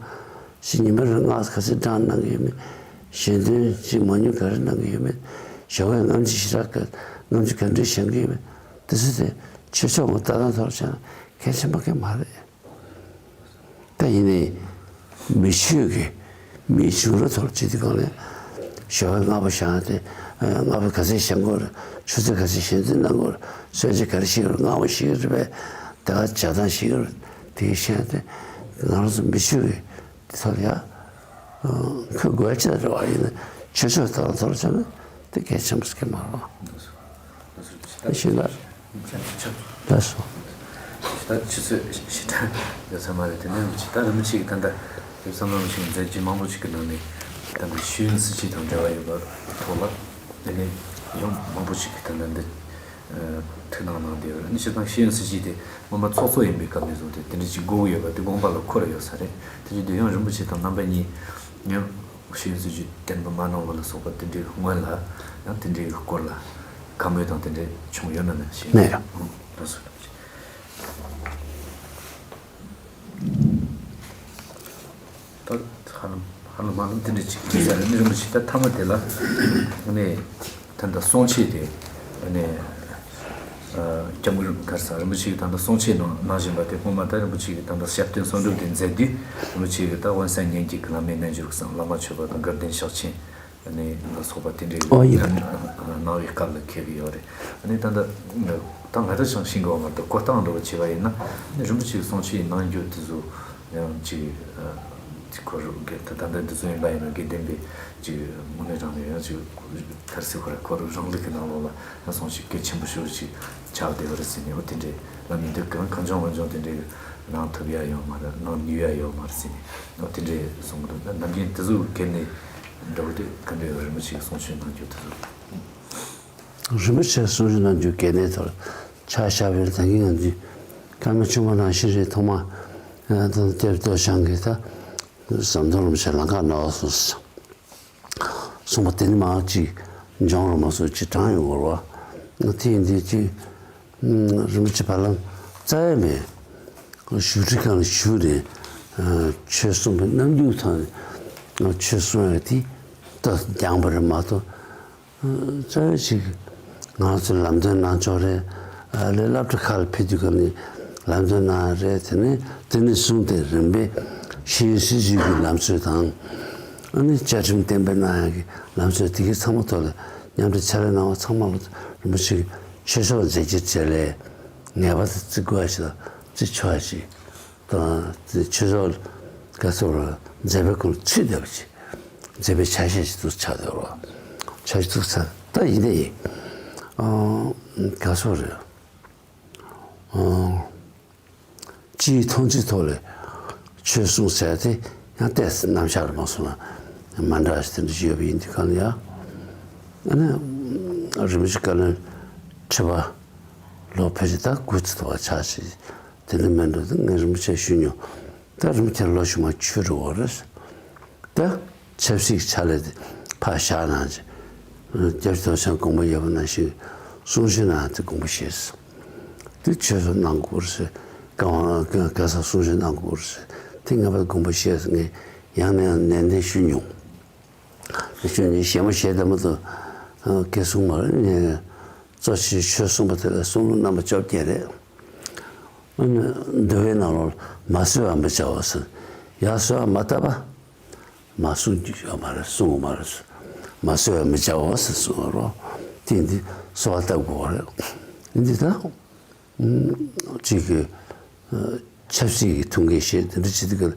ཞིག་ཉི་མ་རེར་སྔགས་ག་ཚོད་བགྲང་གནང་གི་ཡོད་མེད། གཞན་དོན་ཞིག་མང་ཉུང་ག་རེ་གནང་གི་ཡོད་མེད། ཞོགས་ཀས་སྔ་ཕྱི་ཞེ་དྲག་གི་སྔ་ཕྱི་ག་འདྲས་བཞེངས་གི་ཡོད་མེད། དེ་ཚོ་དེ་ཆོས་ཕྱོགས་ངོ་ལྟ་སྟངས་ཐོག་བྱས་ན་གལ་ཆེན་པོ་གང་ཡང་མ་རེད། ད་ཡིན་ནའི་མི་ཆོས་ཀྱི་མིའི་བྱུང་རབས་ཐོག་བྱེད་དུས་སྒང་ལ་ཞོགས་པ་སྔ་པོ་བཞེངས་ཏེ། སྔ་པོ་ག་ཚོད་བཞེངས་དགོས་རེད། ཆུ་ཚོད་ག་ཚོད་བཞེངས་ཚུལ་གནང་དགོས་རེད། གསོལ་ཇ་ག་རེ་བཞེས་དགོས་རེད། སྔ་པོ་བཞེས་ཀྱི་རེད་པས། དེ་ག་བྱ་སྟངས་བཞེས་ཀྱི་རེད། དེ་གའི་བཞེངས་ཏེ་ང་རང་ཚོ་མི་ཆོས་ཀྱི་དེ་ཐོག་ལ་ཡ་ཁོས་དགོས་ཆེད་རེད་པ། ཡིན་ན་ཆོས་ཕྱོགས་ཐོག་ལ་ཐོག་ལ་བྱས་ན་དེ་གལ་ཆེན་པོ་ཞིག་མ་རེད་པ། ཤེས་ན། ལགས་སོ། ད་ཆུ་ཚོད་ཞེ་དྲག་ཡོད་ས་མ་རེད། དེ་ནས་ཅི་ད་རིན་པོ་ཆེ་གིས་ད་ལྟ་དེ་བསམ་བློ་ཞིག་མཛད་རྗེས་མང་པོ་ཞིག་གི་ནང་ནས་ད་ལྟ་ཤེས་ཡོན་སྲིད་བྱུས་དང་འབྲེལ་བ་ཡོད་པའི་ཐོག་ལ་དེ་ནས་ཡང་མང་པོ་ཞིག་གིས་ད་ལྟ་འདི་ཐུགས་སྣང་གནང་བསྡད་ཡོད་རེད། ཨ་ནི་སྤྱིར་བཏང་ཤེས་ཡོན་སྲིད་བྱུས་དེ་སྔོན་མ་ཚོགས་གཙོ་ཡིན་པའི་སྐབས་ནས་བཟུང་སྟེ་དེ་འདྲ་ཅིག་དགོས་ཀྱི་ཡོད་པ་དེ་དགོངས་པ་ལ་འཁོར་ཡོད་ས་རེད། དེ་བཞིན་དུ་ཡང་རིན་པོ་ཆེ་དང་རྣམ་པ་གཉིས་ཡང་ཤེས་ཡོན་སྲིད་བྱུས་གཏན་འབེབས་མ་གནང་བ་ལ་སོགས་པ་དེ་འདྲའི་སྔོན་ལ་ཡང་དེ་འདྲའི་སྐོར་ལ་བཀའ་མོལ་དང་དེ་འདྲའི་བྱུང་ཡོད་ན་ནི་ཞེས། མེད། ལགས་སོ། ད་ཧ་ལམ་ཧ་ལམ་ཧ་ལམ་དེ་འདྲ་ཅིག་ཡིན་ས་རེད། ནི་རིན་པོ་ཆེ་ད་མཐའ་མ་དེ་ལ་ནི་ད་ལྟ་གསུང་ཆོས་དེ་ནི་སྐྱབས་མགོན་ག་རེ་ཟེར། རིན་པོ་ཆེ་གིས་ད་ལྟ་གསུང་ཆོས་གནང་གནང་བཞིན་པ་དེ་སྔོན་མ་ད་རིན་པོ་ཆེ་གིས་ད་ལྟ་ཞབས་བརྟན་གསོལ་འདེབས་དེ་མཛད་དུས་རིན་པོ་ཆེ་གིས་ད་དབེན་ས་ཉན་གྱི་གི་བླ་མའི་རྣལ་འབྱོར་གྱི་གསང་བླ་མ་མཆོད་པ་དང་དགའ་ལྡན་ཕྱག་ཆེན་ནི་ལ་སོགས་པ་དེ་འདྲའི་ཨོ་ཡིན། གནང་བའི་སྐབས་ལ་མཁས་པ་ཡོད་རེད། ཨ་ནི་ད་ལྟ་ད་ང་རང་ཅང་ཤེས་ཀྱི་ཡོད་མ་རེད། གོ་སྟངས་འདྲ་བོ་བྱས་པ་ཡིན་ན་ནི་རིན་པོ་ཆེའི་གསུང་ཆོས་གནང་རྒྱུ་དེ་ཚོ་ཡང་ཅིག་ ཅིག་ཁོ་རང་གི་ད་ལྟ་འདི་ཚོ་ཡིན་པ་ཡིན་ན་དགེ་ལྡན་པའི་ཅིག་དངོས་གནས་དྲང་གནས་ཡང་ཅིག་ག་རེ་ཟེར་ཁོ་ར་ཁོ་རང་རང་ལུགས་ཀྱི་ནང་ལོགས་ལ་ཡང་སོང་ཞིག་གལ་ཆེན་པོ་ཞེ་པོ་ཅིག་ཆགས་བསྡད་པ་རེད་ཟེར་ནས། འོ་དེ་འདྲའི་ལ་མི་འདུག་གང་གང་བྱུང་མང་བྱུང་དེ་འདྲའི་གནང་ཐུབ་ཡ་ཡོད་མ་རེད། གནང་ནུས་ཡ་ཡོད་མ་རེད་ཟེར་ནས། འོ་དེ་འདྲའི་གསུང་གི་འདུག་ན་ནམ་རྒྱུན་དེ་ཚོ་གལ་ནས་འདྲ་བོ་དེ་ག་འདྲའི་རིན་པོ་ཆེ་གསུང་ཆོས་གནང་རྒྱུ་དེ་ཚོ། རིན་པོ་ཆེ་གསུང་ཆོས་གནང་རྒྱུ་གལ་གནད་ཐོག་ཆ་བཞག་པའི་ད་གིན་ང་ཚོས་བཀའ་མ་ཆུང་མ་ནང་བཞིན་རེད། ཐོག་མ་ད་ལྟ་སྟོད་ཞང་གིས་ད་ཟམ་གདོང་རིན་པོ་ཆེ་ལམ་ཁ་ན་བ་སོང་། གསུངས་པ་དེ་ནི་མ་ཅིག་འབྱུང་རུ་མ་སོགས་ཅིག་དྲངས་ཡོང་དགོས་ར། དེ་ཡིན་དུས་ཅིག་རིན་པོ་ཆེ་བར་ལམ་རྩ་ཡ་མེད། བཞུགས་ཁྲི་སྒང་ལ་བཞུགས་ནས་ཆོས་གསུངས་པའི་རྣམ་འགྱུར་དང་ཆོས་གསུང་ཡ་དེ་ད་སྦྱངས་པ་རེད་མ་གཏོགས། རྩ་བ་ཞིག་ང་ཚོ་ལམ་སྟོན་གནང་ཕྱོགས་རེད། ཨ་ལས་སློབ་གྲྭ་ཁག་ལ་ཕེབས་དུས་སྐབས་ནས་ལམ་སྟོན་གནང་རེད། དེ་ནས་དེ་ནས་བཟུང་སྟེ་རིམ་པས་ཤེས་ཡོན་སྲིད་བྱུས་ཀྱི་ལམ་སྲོལ་དང་། ཨ་ནི་བཅའ་ཁྲིམས་གཏན་འབེབས་གནང་ཡག་གི་ལམ་སྲོལ་དེ་གའི་ཚང་མ་ཐོག་ལ་མཉམ་འབྲེལ་ཕྱག་ལས་གནང་བ་ཚང་མ་ལ་རིན་པོ་ཆེ་གིས་ཆོས་ཕྱོགས་མཛད་རྗེས་བཅས་ལས་ངེས་པར་དུ་བརྩི་དགོས་ཡ་ཞིག་དང་བརྩི་ཆོག་ཡ་ཞིག་དང་། ཆོས་ཕྱོགས་ག་ཚོད་མཛད་པའི་སྐོར་ཚུད་བསྡད་པ་ཞིག་མཛད་པའི་ཆ་ཤས་ཤིག་ཏུ་ཆགས་ཡོད་རེད། ཆ་ཤས་ཏུ་ཚ་ད་ཡིན་ད་ཡིན། ཨང་། ག་སོགས་རེད། ཨང་། སྤྱིའི་མཐོང་ཚུལ་ཐོག་ལས་ཆོས་གསུང་ཟེར་དེ་ཡང་ཏོག་ཙམ་རྣམ་གཞག་རེད་མ་སོང་ན་མ་འདྲ་ཞིག་དེ་འདྲ་ཞིག་ཡོད་པ་ཡིན་དུས་གང་ལ་ཡ། ཨ་ནི་རིན་པོ་ཆེ་བཀའ་བློན་ཁྲི་པ་ལོ་ཕལ་ཆེར་ད་དགུ་ཙམ་དུ་བ་ཆགས་ཤིག་དེ་འདྲ་མིན་འགྲོ་དུས་ངས་རིན་པོ་ཆེ་ཞུས་མྱོང་། ད་རིན་པོ་ཆེ་ལོ་ཞུ་མ་ཆུ་རུ་བ་རེད། ད་ཆབ་སྲིད་ཀྱི་ཕྱག་ལས་དེ་ཕར་བཞག་གནང་རྗེས། སྐྱབས་རྗེ་རྡོ་རྗེ་འཆང་དགོངས་པ་ཡོད་པ་ནང་བཞིན་གསུང་བཤད་གནང་དེ་དགོངས་པ་བཞེས། དེ་ཆོས་གསུང་གནང་དགོས་རེད། བཀའ་དབང་བཀའ་གསར་གསུང་བཤད་གནང་དགོས་རེད། དེ་ངེས་པར་དགོངས་པ་བཞེས་ངས་ཡང་ནས་ཡང་ནན་ཏན་ཞུས་མྱོང་། ཞུས་ནས་ཞལ་མ་བཞེས་དེ་མ་གཏོགས་སྐད་གསུང་མ་རེད་ནས། གཙོ་ཆེ་ཆོས་གསུངས་པ་དེ་ལ་གསུང་ལུགས་རྣམ་པ་བཅོ་བརྒྱད་རེད། འདུལ་བའི་ནང་ལོགས་མ་གསོལ་བ་མི་བྱའོ་ཟེར། ཡར་གསོལ་བ་མ་བཏབ་པ། མ་གསུང་རྒྱུ་ཡོད་མ་རེད། གསུང་དགོས་མ་རེད། མ་གསོལ་བ་མི་བྱའོ་ཟེར་གསུང་རོགས། དེ་འདི་གསོལ་བ་བཏབ་དགོས་རེད། འདི་ད་གཅིག་གི་ཆབ་སྲིད་ཀྱི་ཐུགས་འགན་བཞེས་དེ་འདྲ་བྱེད་དུས་ཀྱི་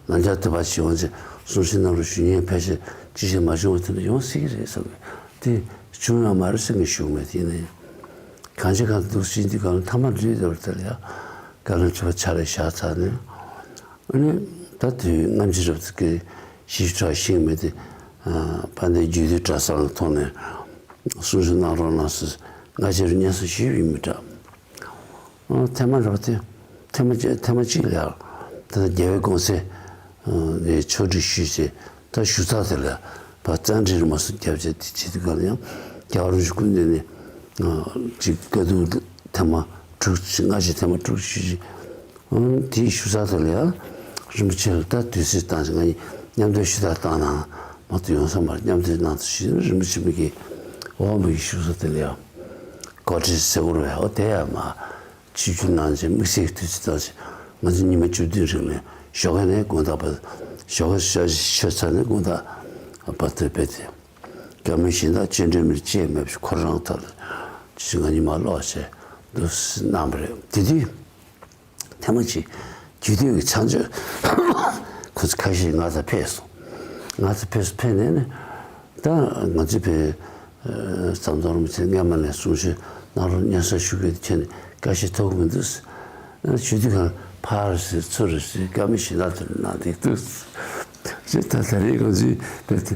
ལམ་རྒྱགས་དུ་བ་བྱེད་འོང་ཚེ་གསུང་བཤད་གནང་རོགས་ཞུ་མཁན་ཕལ་ཆེར་ཅི་བྱེད་མ་བྱུང་བ་དེ་འདྲ་ཡོང་སྲིད་ཀྱི་རེད་བསམ་གི། དེ་བྱུང་ཡོད་མ་རེད་ཟེར་ངས་ཞུ་གི་མེད། དེ་ཡིན་ན་ཡང་གང་ཅི་གང་འདུག་ཟིན་དུས་གང་ལ་ཐ་མ་འདྲི་ཡོད་པ་དེ་ལ་ཡ་བཀའ་བློན་ཁྲི་པ་ཕྱག་ལས་བཞག་ཚར་ནས། ཨ་ནི་ད་དུས་སྔ་ཕྱི་རབ་ཀྱི་ཞིབ་ཕྲ་ཤེས་མེད་དེ། དཔལ་ལྡན་རྒྱུད་སྟོད་གྲྭ་ཚང་ལ་ཐོག་ནས་གསུང་བཤད་གནང་རོགས་གནང་ཟེར་སྔ་ཕྱིར་སྙན་སེང་ཞུས་ཡིན་མི་འདྲ། ཨ་ཐེངས་མ་རེ་བ་དེ་ཐེངས་མ་གཅིག་ཐེངས་མ་གཅིག་ལ་ཡང་ད་ལྟ་རྒྱལ་བའི་དགོངས་གསལ་ནས་ཕྱོགས་སྒྲིག་ཞུས་རྗེས་ད་ཞུ་ཚགས་དེ་ལ་ཕར་རྩ་འགྲེལ་མ་སོང་རྒྱབ་བྱས་དེ་བྱེད་དུས་གང་ལ་ཡང་རྒྱལ་བ་རིན་པོ་ཆེ་སྐུ་མདུན་ནས་ཅིག་བཀའ་བསྡུར་ཐེངས་མ་དྲུག་ཅིག་སྔ་ཕྱི་ཐེངས་མ་དྲུག་ཅིག་ཞུས་རྗེས། ཨང་དེའི་ཞུ་ཚགས་དེ་ལ་ཡང་རིན་པོ་ཆེ་ལ་ད་དུས་ཚོད་བཏང་ཞིང་ང་གཉིས་མཉམ་དུ་ཞུ་དག་བཏང་ན་མ་གཏོགས་ཡོང་ས་མ་རེད། མཉམ་དུ་གནང་དུ་ཞུས་ན་རིན་པོ་ཆེ་མི་གིས་འོ་མི་གི་ཞུ་ས་དེ་ལ་ཡང་གོ་སྒྲིག་ཟེར་བོར་བས། འོ་དེ་ཡང་མ་ཆིབས་བསྒྱུར་གནང་རྗེས་དམིགས་བསལ་གྱི་དུས་ཚོད་བཏང་ཞིང་ང་ཚོ་ཉི་མ་བཅུ་བདུན་རིང་ལ་ཞོགས་ཀས་ནས་དགོང་དག་བར་ཞོགས་ཀས་ཞག་ཅིག་མཆོད་ཚར་ནས་དགོང་དག་བར་དུ་བས་ཏེ། བཀའ་མོལ་གཞན་དག་སྤྱན་འདྲེན་མིར་བཅས་མེད་པ་ཁོ་རང་ཐོག་ལ་ཅི་ང་གཉིས་མ་ལོག་བྱས་འདུག་གནང་བ་རེད། དེ་དུས་ཐེངས་མ་གཅིག་རྒྱུད་སྟོད་ཀྱི་ཚང་གཅོད་ཁོ་ཚོ་ཁ་ཤས་ང་ཚོ་ཕེབས་སོང་། ང་ཚོ་ཕེབས་སོང་། ཕེབས་ནས་ནི་ད་ང་ཚོ་ཕེབས་ཟམ་གདོང་རིན་པོ་ཆེ་སྔས་མ་ནས་གསུང་བཤད་གནང་རོགས་སྙན་སེང་ཞུ་དགོས་དེ་ཁྱོན་ནས་བཀའ་ཤེས་ཐོབ་ཀྱི་མི་འདུག་ཞུ་དུས་གང་ཕར་ཟེར་ཚུར་ཟེར་བཀའ་མོལ་གཞན་དག་དེ་གནང་བསྡད་འདུག་ཅེས་ད་ད་རེས་ང་ཚོའི་བོད་དུ་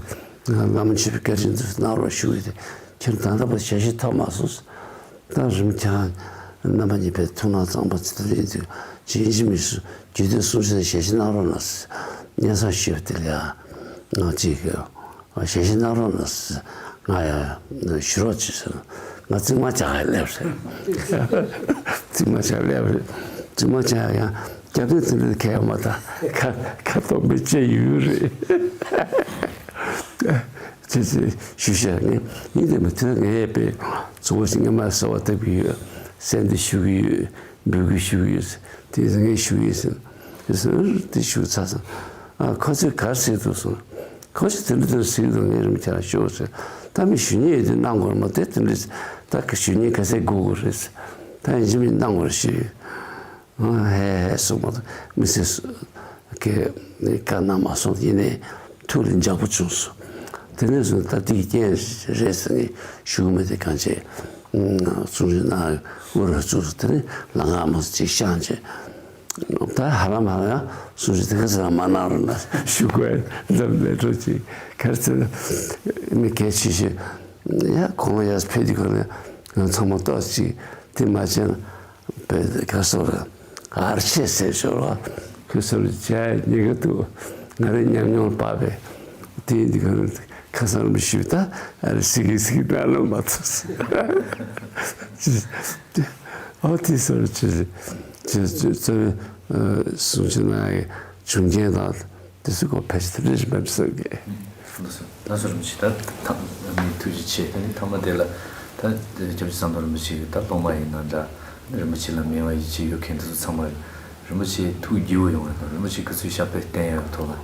བླ་མ་མཆོད་པའི་བཀའ་དྲིན་དུ་གནང་རོགས་ཞུ་གི་དེ་ཁྱོད་ད་ལྟ་བར་ཞལ་བཞེས་ཐོབ་མ་སོང་། ད་རིམ་གྱང་རྣམ་པ་གཉིས་པའི་ཐུགས་སྣང་གཙང་མ་ཅི་ལྟར་ཡིན་དུས་ཅི་ཡིན་ཅི་མིན་སུ་རྒྱུད་སྟོད་གསུང་བཤད་ཞལ་བཞེས་གནང་རོགས་གནང་ཟེར་སྙན་སེང་ཞུས་པ་དེ་ལ་ཡང་ང་གཅིག་གིས་ཞལ་བཞེས་གནང་རོགས་གནང་ཟེར། ང་ཡང་ཞུ་རོགས་བྱེད་ཟེར། ང་རྩིག་མ་བྱ་ཡ་སླེབས་རེད། རྩིག་མ་བྱ་སླེབས་རེད། རྩིག་མ་བྱ་ཡང་སྐྱབས་གནས་དེ་འདྲ་གལ་ཡོད་མ་ད་ཁ་ཁ་སྟོང་པའི་ལྕེ་ཡོད་རེད། ཅེས་ཞུ་བྱ་ངས་ཡིན་དེ་མི་ཐོན། ངས་པའི་གཙོ་བོ་ཞིག་ངས་མ་གསོལ་བ་བཏབ་ཀྱི་ཡོད། གསན་དེ་ཞུ་གི་ཡོད། འབུལ་གི་ཞུ་གི་ཡོད། དེ་ངས་ཞུ་གི་ཡོད་ཟེར། དེ་ཟེར་དེ་ཞུ་ཚར་སོང་། ཨ་ཁོ་ཚོས་ག་རེ་ཟེར་འདུག་སོང་། ཁོ་ཚོས་དེ་འདྲ་དེ་འདྲ་ཟེར་གི་འདུག་ངས་རིམ་ཁྱེད་རང་ཤོག་ཟེར། ད་མི་ཞུ་མཁན་ཡོད་དུས་གནང་དགོས་རེད་མ་གཏོགས་དེ་འདྲ་ད་ག་ཞུ་མཁན་ག་ཚད་དགོས་དགོས་རེད་ཟེར། ད་ཡིན་གཅིག་མིན་གནང་དགོས་རེད་ཞུས་ཡོད། ཨ་ཧེ་ཧེ་གསུངས་མ་གཏོགས་མི་ཚེ་སུ་ གིས་བཀའ་གནང་མ་སོང་། ཡིན་ནའི་ཐུགས་ལ་འཇགས་པོ་བྱུང་སོང་། དེ་ནས་བཟུང་ད་འདི་གི་རྐྱེན་རེད་ཟེར་ནས་ཞུ་གི་མེད་དེ། གང་བྱས་གསུང་ཆོས་གནང་དབུ་རུ་བཙུགས་སོང་། དེ་ནས་ལམ་ཁ་མ་སོང་ཅིག་བཤངས་བྱས། ད་ཧ་ལམ་ཧ་ལམ་ཡང་གསུང་ཆོས་དེ་ག་ཚོད་ཡང་མ་གནང་རོགས་གནང་ཞུ་དགོས། འཛམ་ལས་འགྲོ་ཅིག་ག་རེ་ཟེར་ན་མི་གལ་ཆེ་ཤོས་ཡ་གོང་ལ་ཡར་ཕེབས་དུས་ག་ནས་ང་ཚང་མ་ཏོག་ཅིག་དེ་མ་བྱས་ན། པའི་ཁ་སོར་ཨར་ཆེ་ཟེར་ཞོར་བ་ཁུ་སོར་བྱས་ཉེ་ག་ཏུ་ང་རའི་ཉམས་མྱོང་ལ་དཔག་པའི་དེ་འདི་ག་ཁ་སང་རིན་པོ་ཆེ་ད་ཨ་རི་སི་གི་སི་གི་ད་ལ་མ་ཐུབ་ཨོ་དེ་སོར་ཆེ་ཆེ་ཆེ་གསུང་ཆེ་ན་བྱུང་རྐྱེན་དང་། དེ་ཚོའི་སྐོར་ཕལ་ཆེར་དེ་འདྲ་ཞིག་མེད་པ་བསམ་གི། ལགས་སོ། ལགས་སོ། རིན་པོ་ཆེ། ད་ཐ་མའི་ཐུགས་རྗེ་ཆེ། ད་ནི་ཐ་མ་དེ་ལ་ད་སྐྱབས་རྗེ་ཟམ་གདོང་རིན་པོ་ཆེ་གི་ད་སློབ་མ་ཡིན་ན་འདྲ། རིན་པོ་ཆེ་ལ་མོས་པ་ཡིད་ཆེས་ཡོད་མཁན་དེ་ཚོ་ཚང་མ་རིན་པོ་ཆེ་ཐུགས་དགྱེས་པོ་ཡོང་བ་དང་། རིན་པོ་ཆེ་གི་ཚུལ་ཞབས་པད་བརྟན་ཡག་ཐོག་ལ་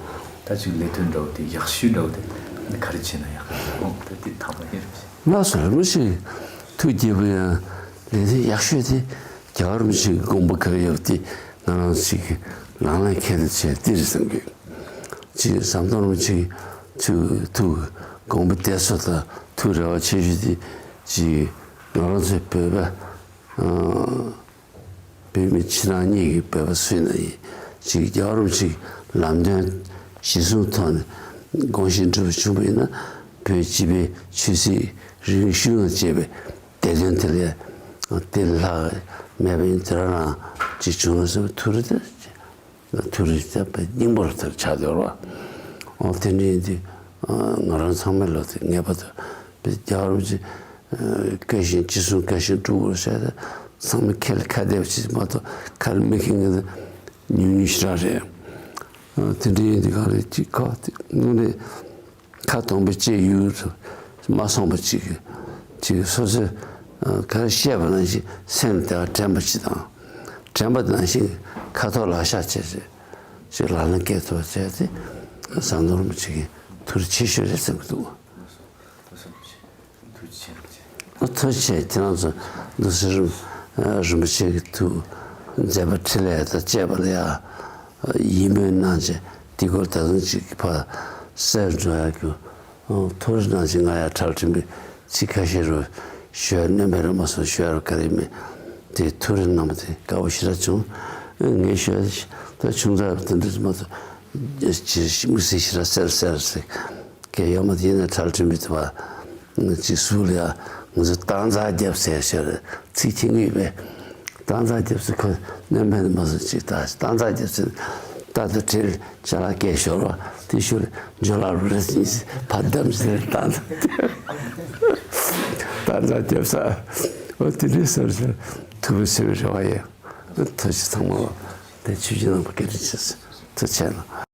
ད་ཅིག་ལས་དོན་འདྲ་བོ་དེ་ཡག་ཤོས་འདྲ་བོ་དེ་ད་ནི་ག་རེ་བྱས་ན་ཡག་ག་ད་དེ་ཐ་མ་ཡིན། རིན་པོ་ཆེ། ལགས་སོ། རིན་པོ་ཆེ་ཐུགས་དགྱེས་པོ་ཡང་ལས་དོན་ཡག་ཤོས་དེ་རྒྱལ་བ་རིན་པོ་ཆེ་གི་དགོངས་པ་ག་རེ་ཡོད་དེ་ང་རང་ཚོ་གི་ལག་ལེན་འཁེལ་ཐབས་བྱས་དེ་རེད་བསམ་གི། ཅིག་ཟམ་གདོང་རིན་པོ་ཆེ་ཐུགས་ཐུགས་དགོངས་པ་བདེ་སོ་དང་ཐུགས་རེ་བ་ཆེ་ཤོས་དེ་ཅིག་ང་རང་ཚོའི་བོད་པ་ཨ་བོད་མི་ཕྱི་ནང་གཉིས་ཀྱི་བོད་པ་སུ་ཡིན་ན་ཡིན་ཅིག་རྒྱལ་བ་རིན་པོ་ཆེ་ལམ་སྟོན་གཞིར་བཟུང་ཐོག་ནས་དགོངས་བཞེས་འགྲུབ་པ་བྱུང་བ་ཡིན་ན། བོད་སྤྱི་པའི་ཆོས་སྲིད་རིག་གཞུང་དང་བཅས་པའི་བདེ་དོན་དེ་ལས་དེ་ལྷག་མེད་པ་ཡིན། དེ་རང་རང་ཅིག་བྱུང་ན་བསམ་པའི་ཐུགས་རེ་དེ་ཐུགས་རེ་བརྟན་པའི་སྙིང་པོར་དེར་ཆགས་བསྡད་པ། འོ་དེ་འདྲ་ཡིན་དུས་ང་རང་ཚང་མས་ལོ་དེ་ངེས་པར་དུ་བའི་རྒྱལ་བ་རིན་པོ་ཆེ་བཀའ་བཞིན་ཅི་གསུང་བཀའ་བཞིན་སྒྲུབ་དགོས་ཟེར་ཏེ་ཚང་མས་ཁས་ལ་ཁ་གཏད་པ་ཅིག་མ་གཏོགས་ཁ་ལ་མི་ཁེངས་མཁན་དེ་ཉུང་ཉུང་ཞེ་དྲག་རེད། དེ་འདྲ་ཡིན་དུས་ག་རེ་ཅིག་ཁ་དེ་དངོས་གནས། ཁ་སྟོང་པའི་ལྕེ་ཡུལ་དུ་མ་སོང་བ་ཅིག་ཅིག་སོ་སོས་ག་རེ་བཤད་པ་ནང་བཞིན་སེམས་དེ་དྲན་པ་ཅིག་དང་། དྲན་པ་ནང་བཞིན་ཁ་ཐོག་ལག་ཤ་བྱས་ཏེ་ཅིག་ལག་ལེན་སྐྱེལ་ཐུབ་པ་བྱས་ཏེ་ཟམ་གདོང་རིན་པོ་ཆེ་གི་ཐུགས་རྗེ་ཆེ་ཤོས་རེད་བསམ་གྱི་འདུག། ཐུགས་རྗེ་ཆེ། ཐུགས་རྗེ་ཆེ། ཁྱེད་རང་ཚོ་འདུག་སེ་རིན་རིན་པོ་ཆེ་གི་ཐུགས་མཛད་པ་འཕྲིན་ལས་དང་བཅས་པ་ལ་ཡང་ཡིད་སྨོན་གནང་བྱས་དེ་སྐོར་ད་དུང་ཅིག་ཕར་གསལ་འགྲོ་ཡག་གི་ཐུགས་རེ་གནང་བྱས། ང་ཡང་ཁྲལ་ཕྲན་བུ་ཚིག་ཁ་ཤས་རུ་ཞུ་ཡ་སྣོན་པ་རེད་མ་སོང་། ཞུ་ཡ་རུ་ག་རེ་མེད། དེ་ཐུགས་རེ་གནང་བ་དེ་དགའ་པོ་ཞེ་དྲག་བྱུང་། ངས་ཞུ་ཡ་ད་ཆུང་ཙག་དེ་འདྲ་མ་གཏོགས་ཅི་དམིགས་བསལ་ཞེ་དྲག་གསལ་གསལ་ཟེར་གྱི་ཡོད་མ་རེད། ཡིན་ནའི་ཁྲལ་ཕྲན་བུ་དེ་བ་ཅིག་ཟུར་ལ་ཡ་ང་ཚོ་སྟངས་འཛག་རྒྱབ་ཟེར་ཞེས་ཚིག་ཐེངས་གཉིས་པས་སྟངས་འཛག་རྒྱབ་ཟེར། ཁོ་སྣོན་པ་མ་སོང་ཅིག་ད་སྟངས་འཛག་རྒྱབ་ཟེར། རྟག་ཏུ་བྲེལ་ཅ་ལག་སྐད་ཤོར་བ་དེ་ཤོར་འཇོ་ལ་རུ་རེ་ཟིན་ཕ་དམ་ཟེར། སྟངས་འཛག་སྟངས་འཛག་རྒྱབ་ས་འོ་དེ་འདྲའི་སོར་ཟེར། ཐུགས་ཕན་གསོས་པའི་རེ་བ་ཡོད། ཐུགས་རྗེ་ཚང་མ་ལ་དེ་ཆོས་ཀྱི་རྣམ་པ་སྐད་འདྲེན་བྱས། ཐུགས་རྗེ་ཆེ་གནང་།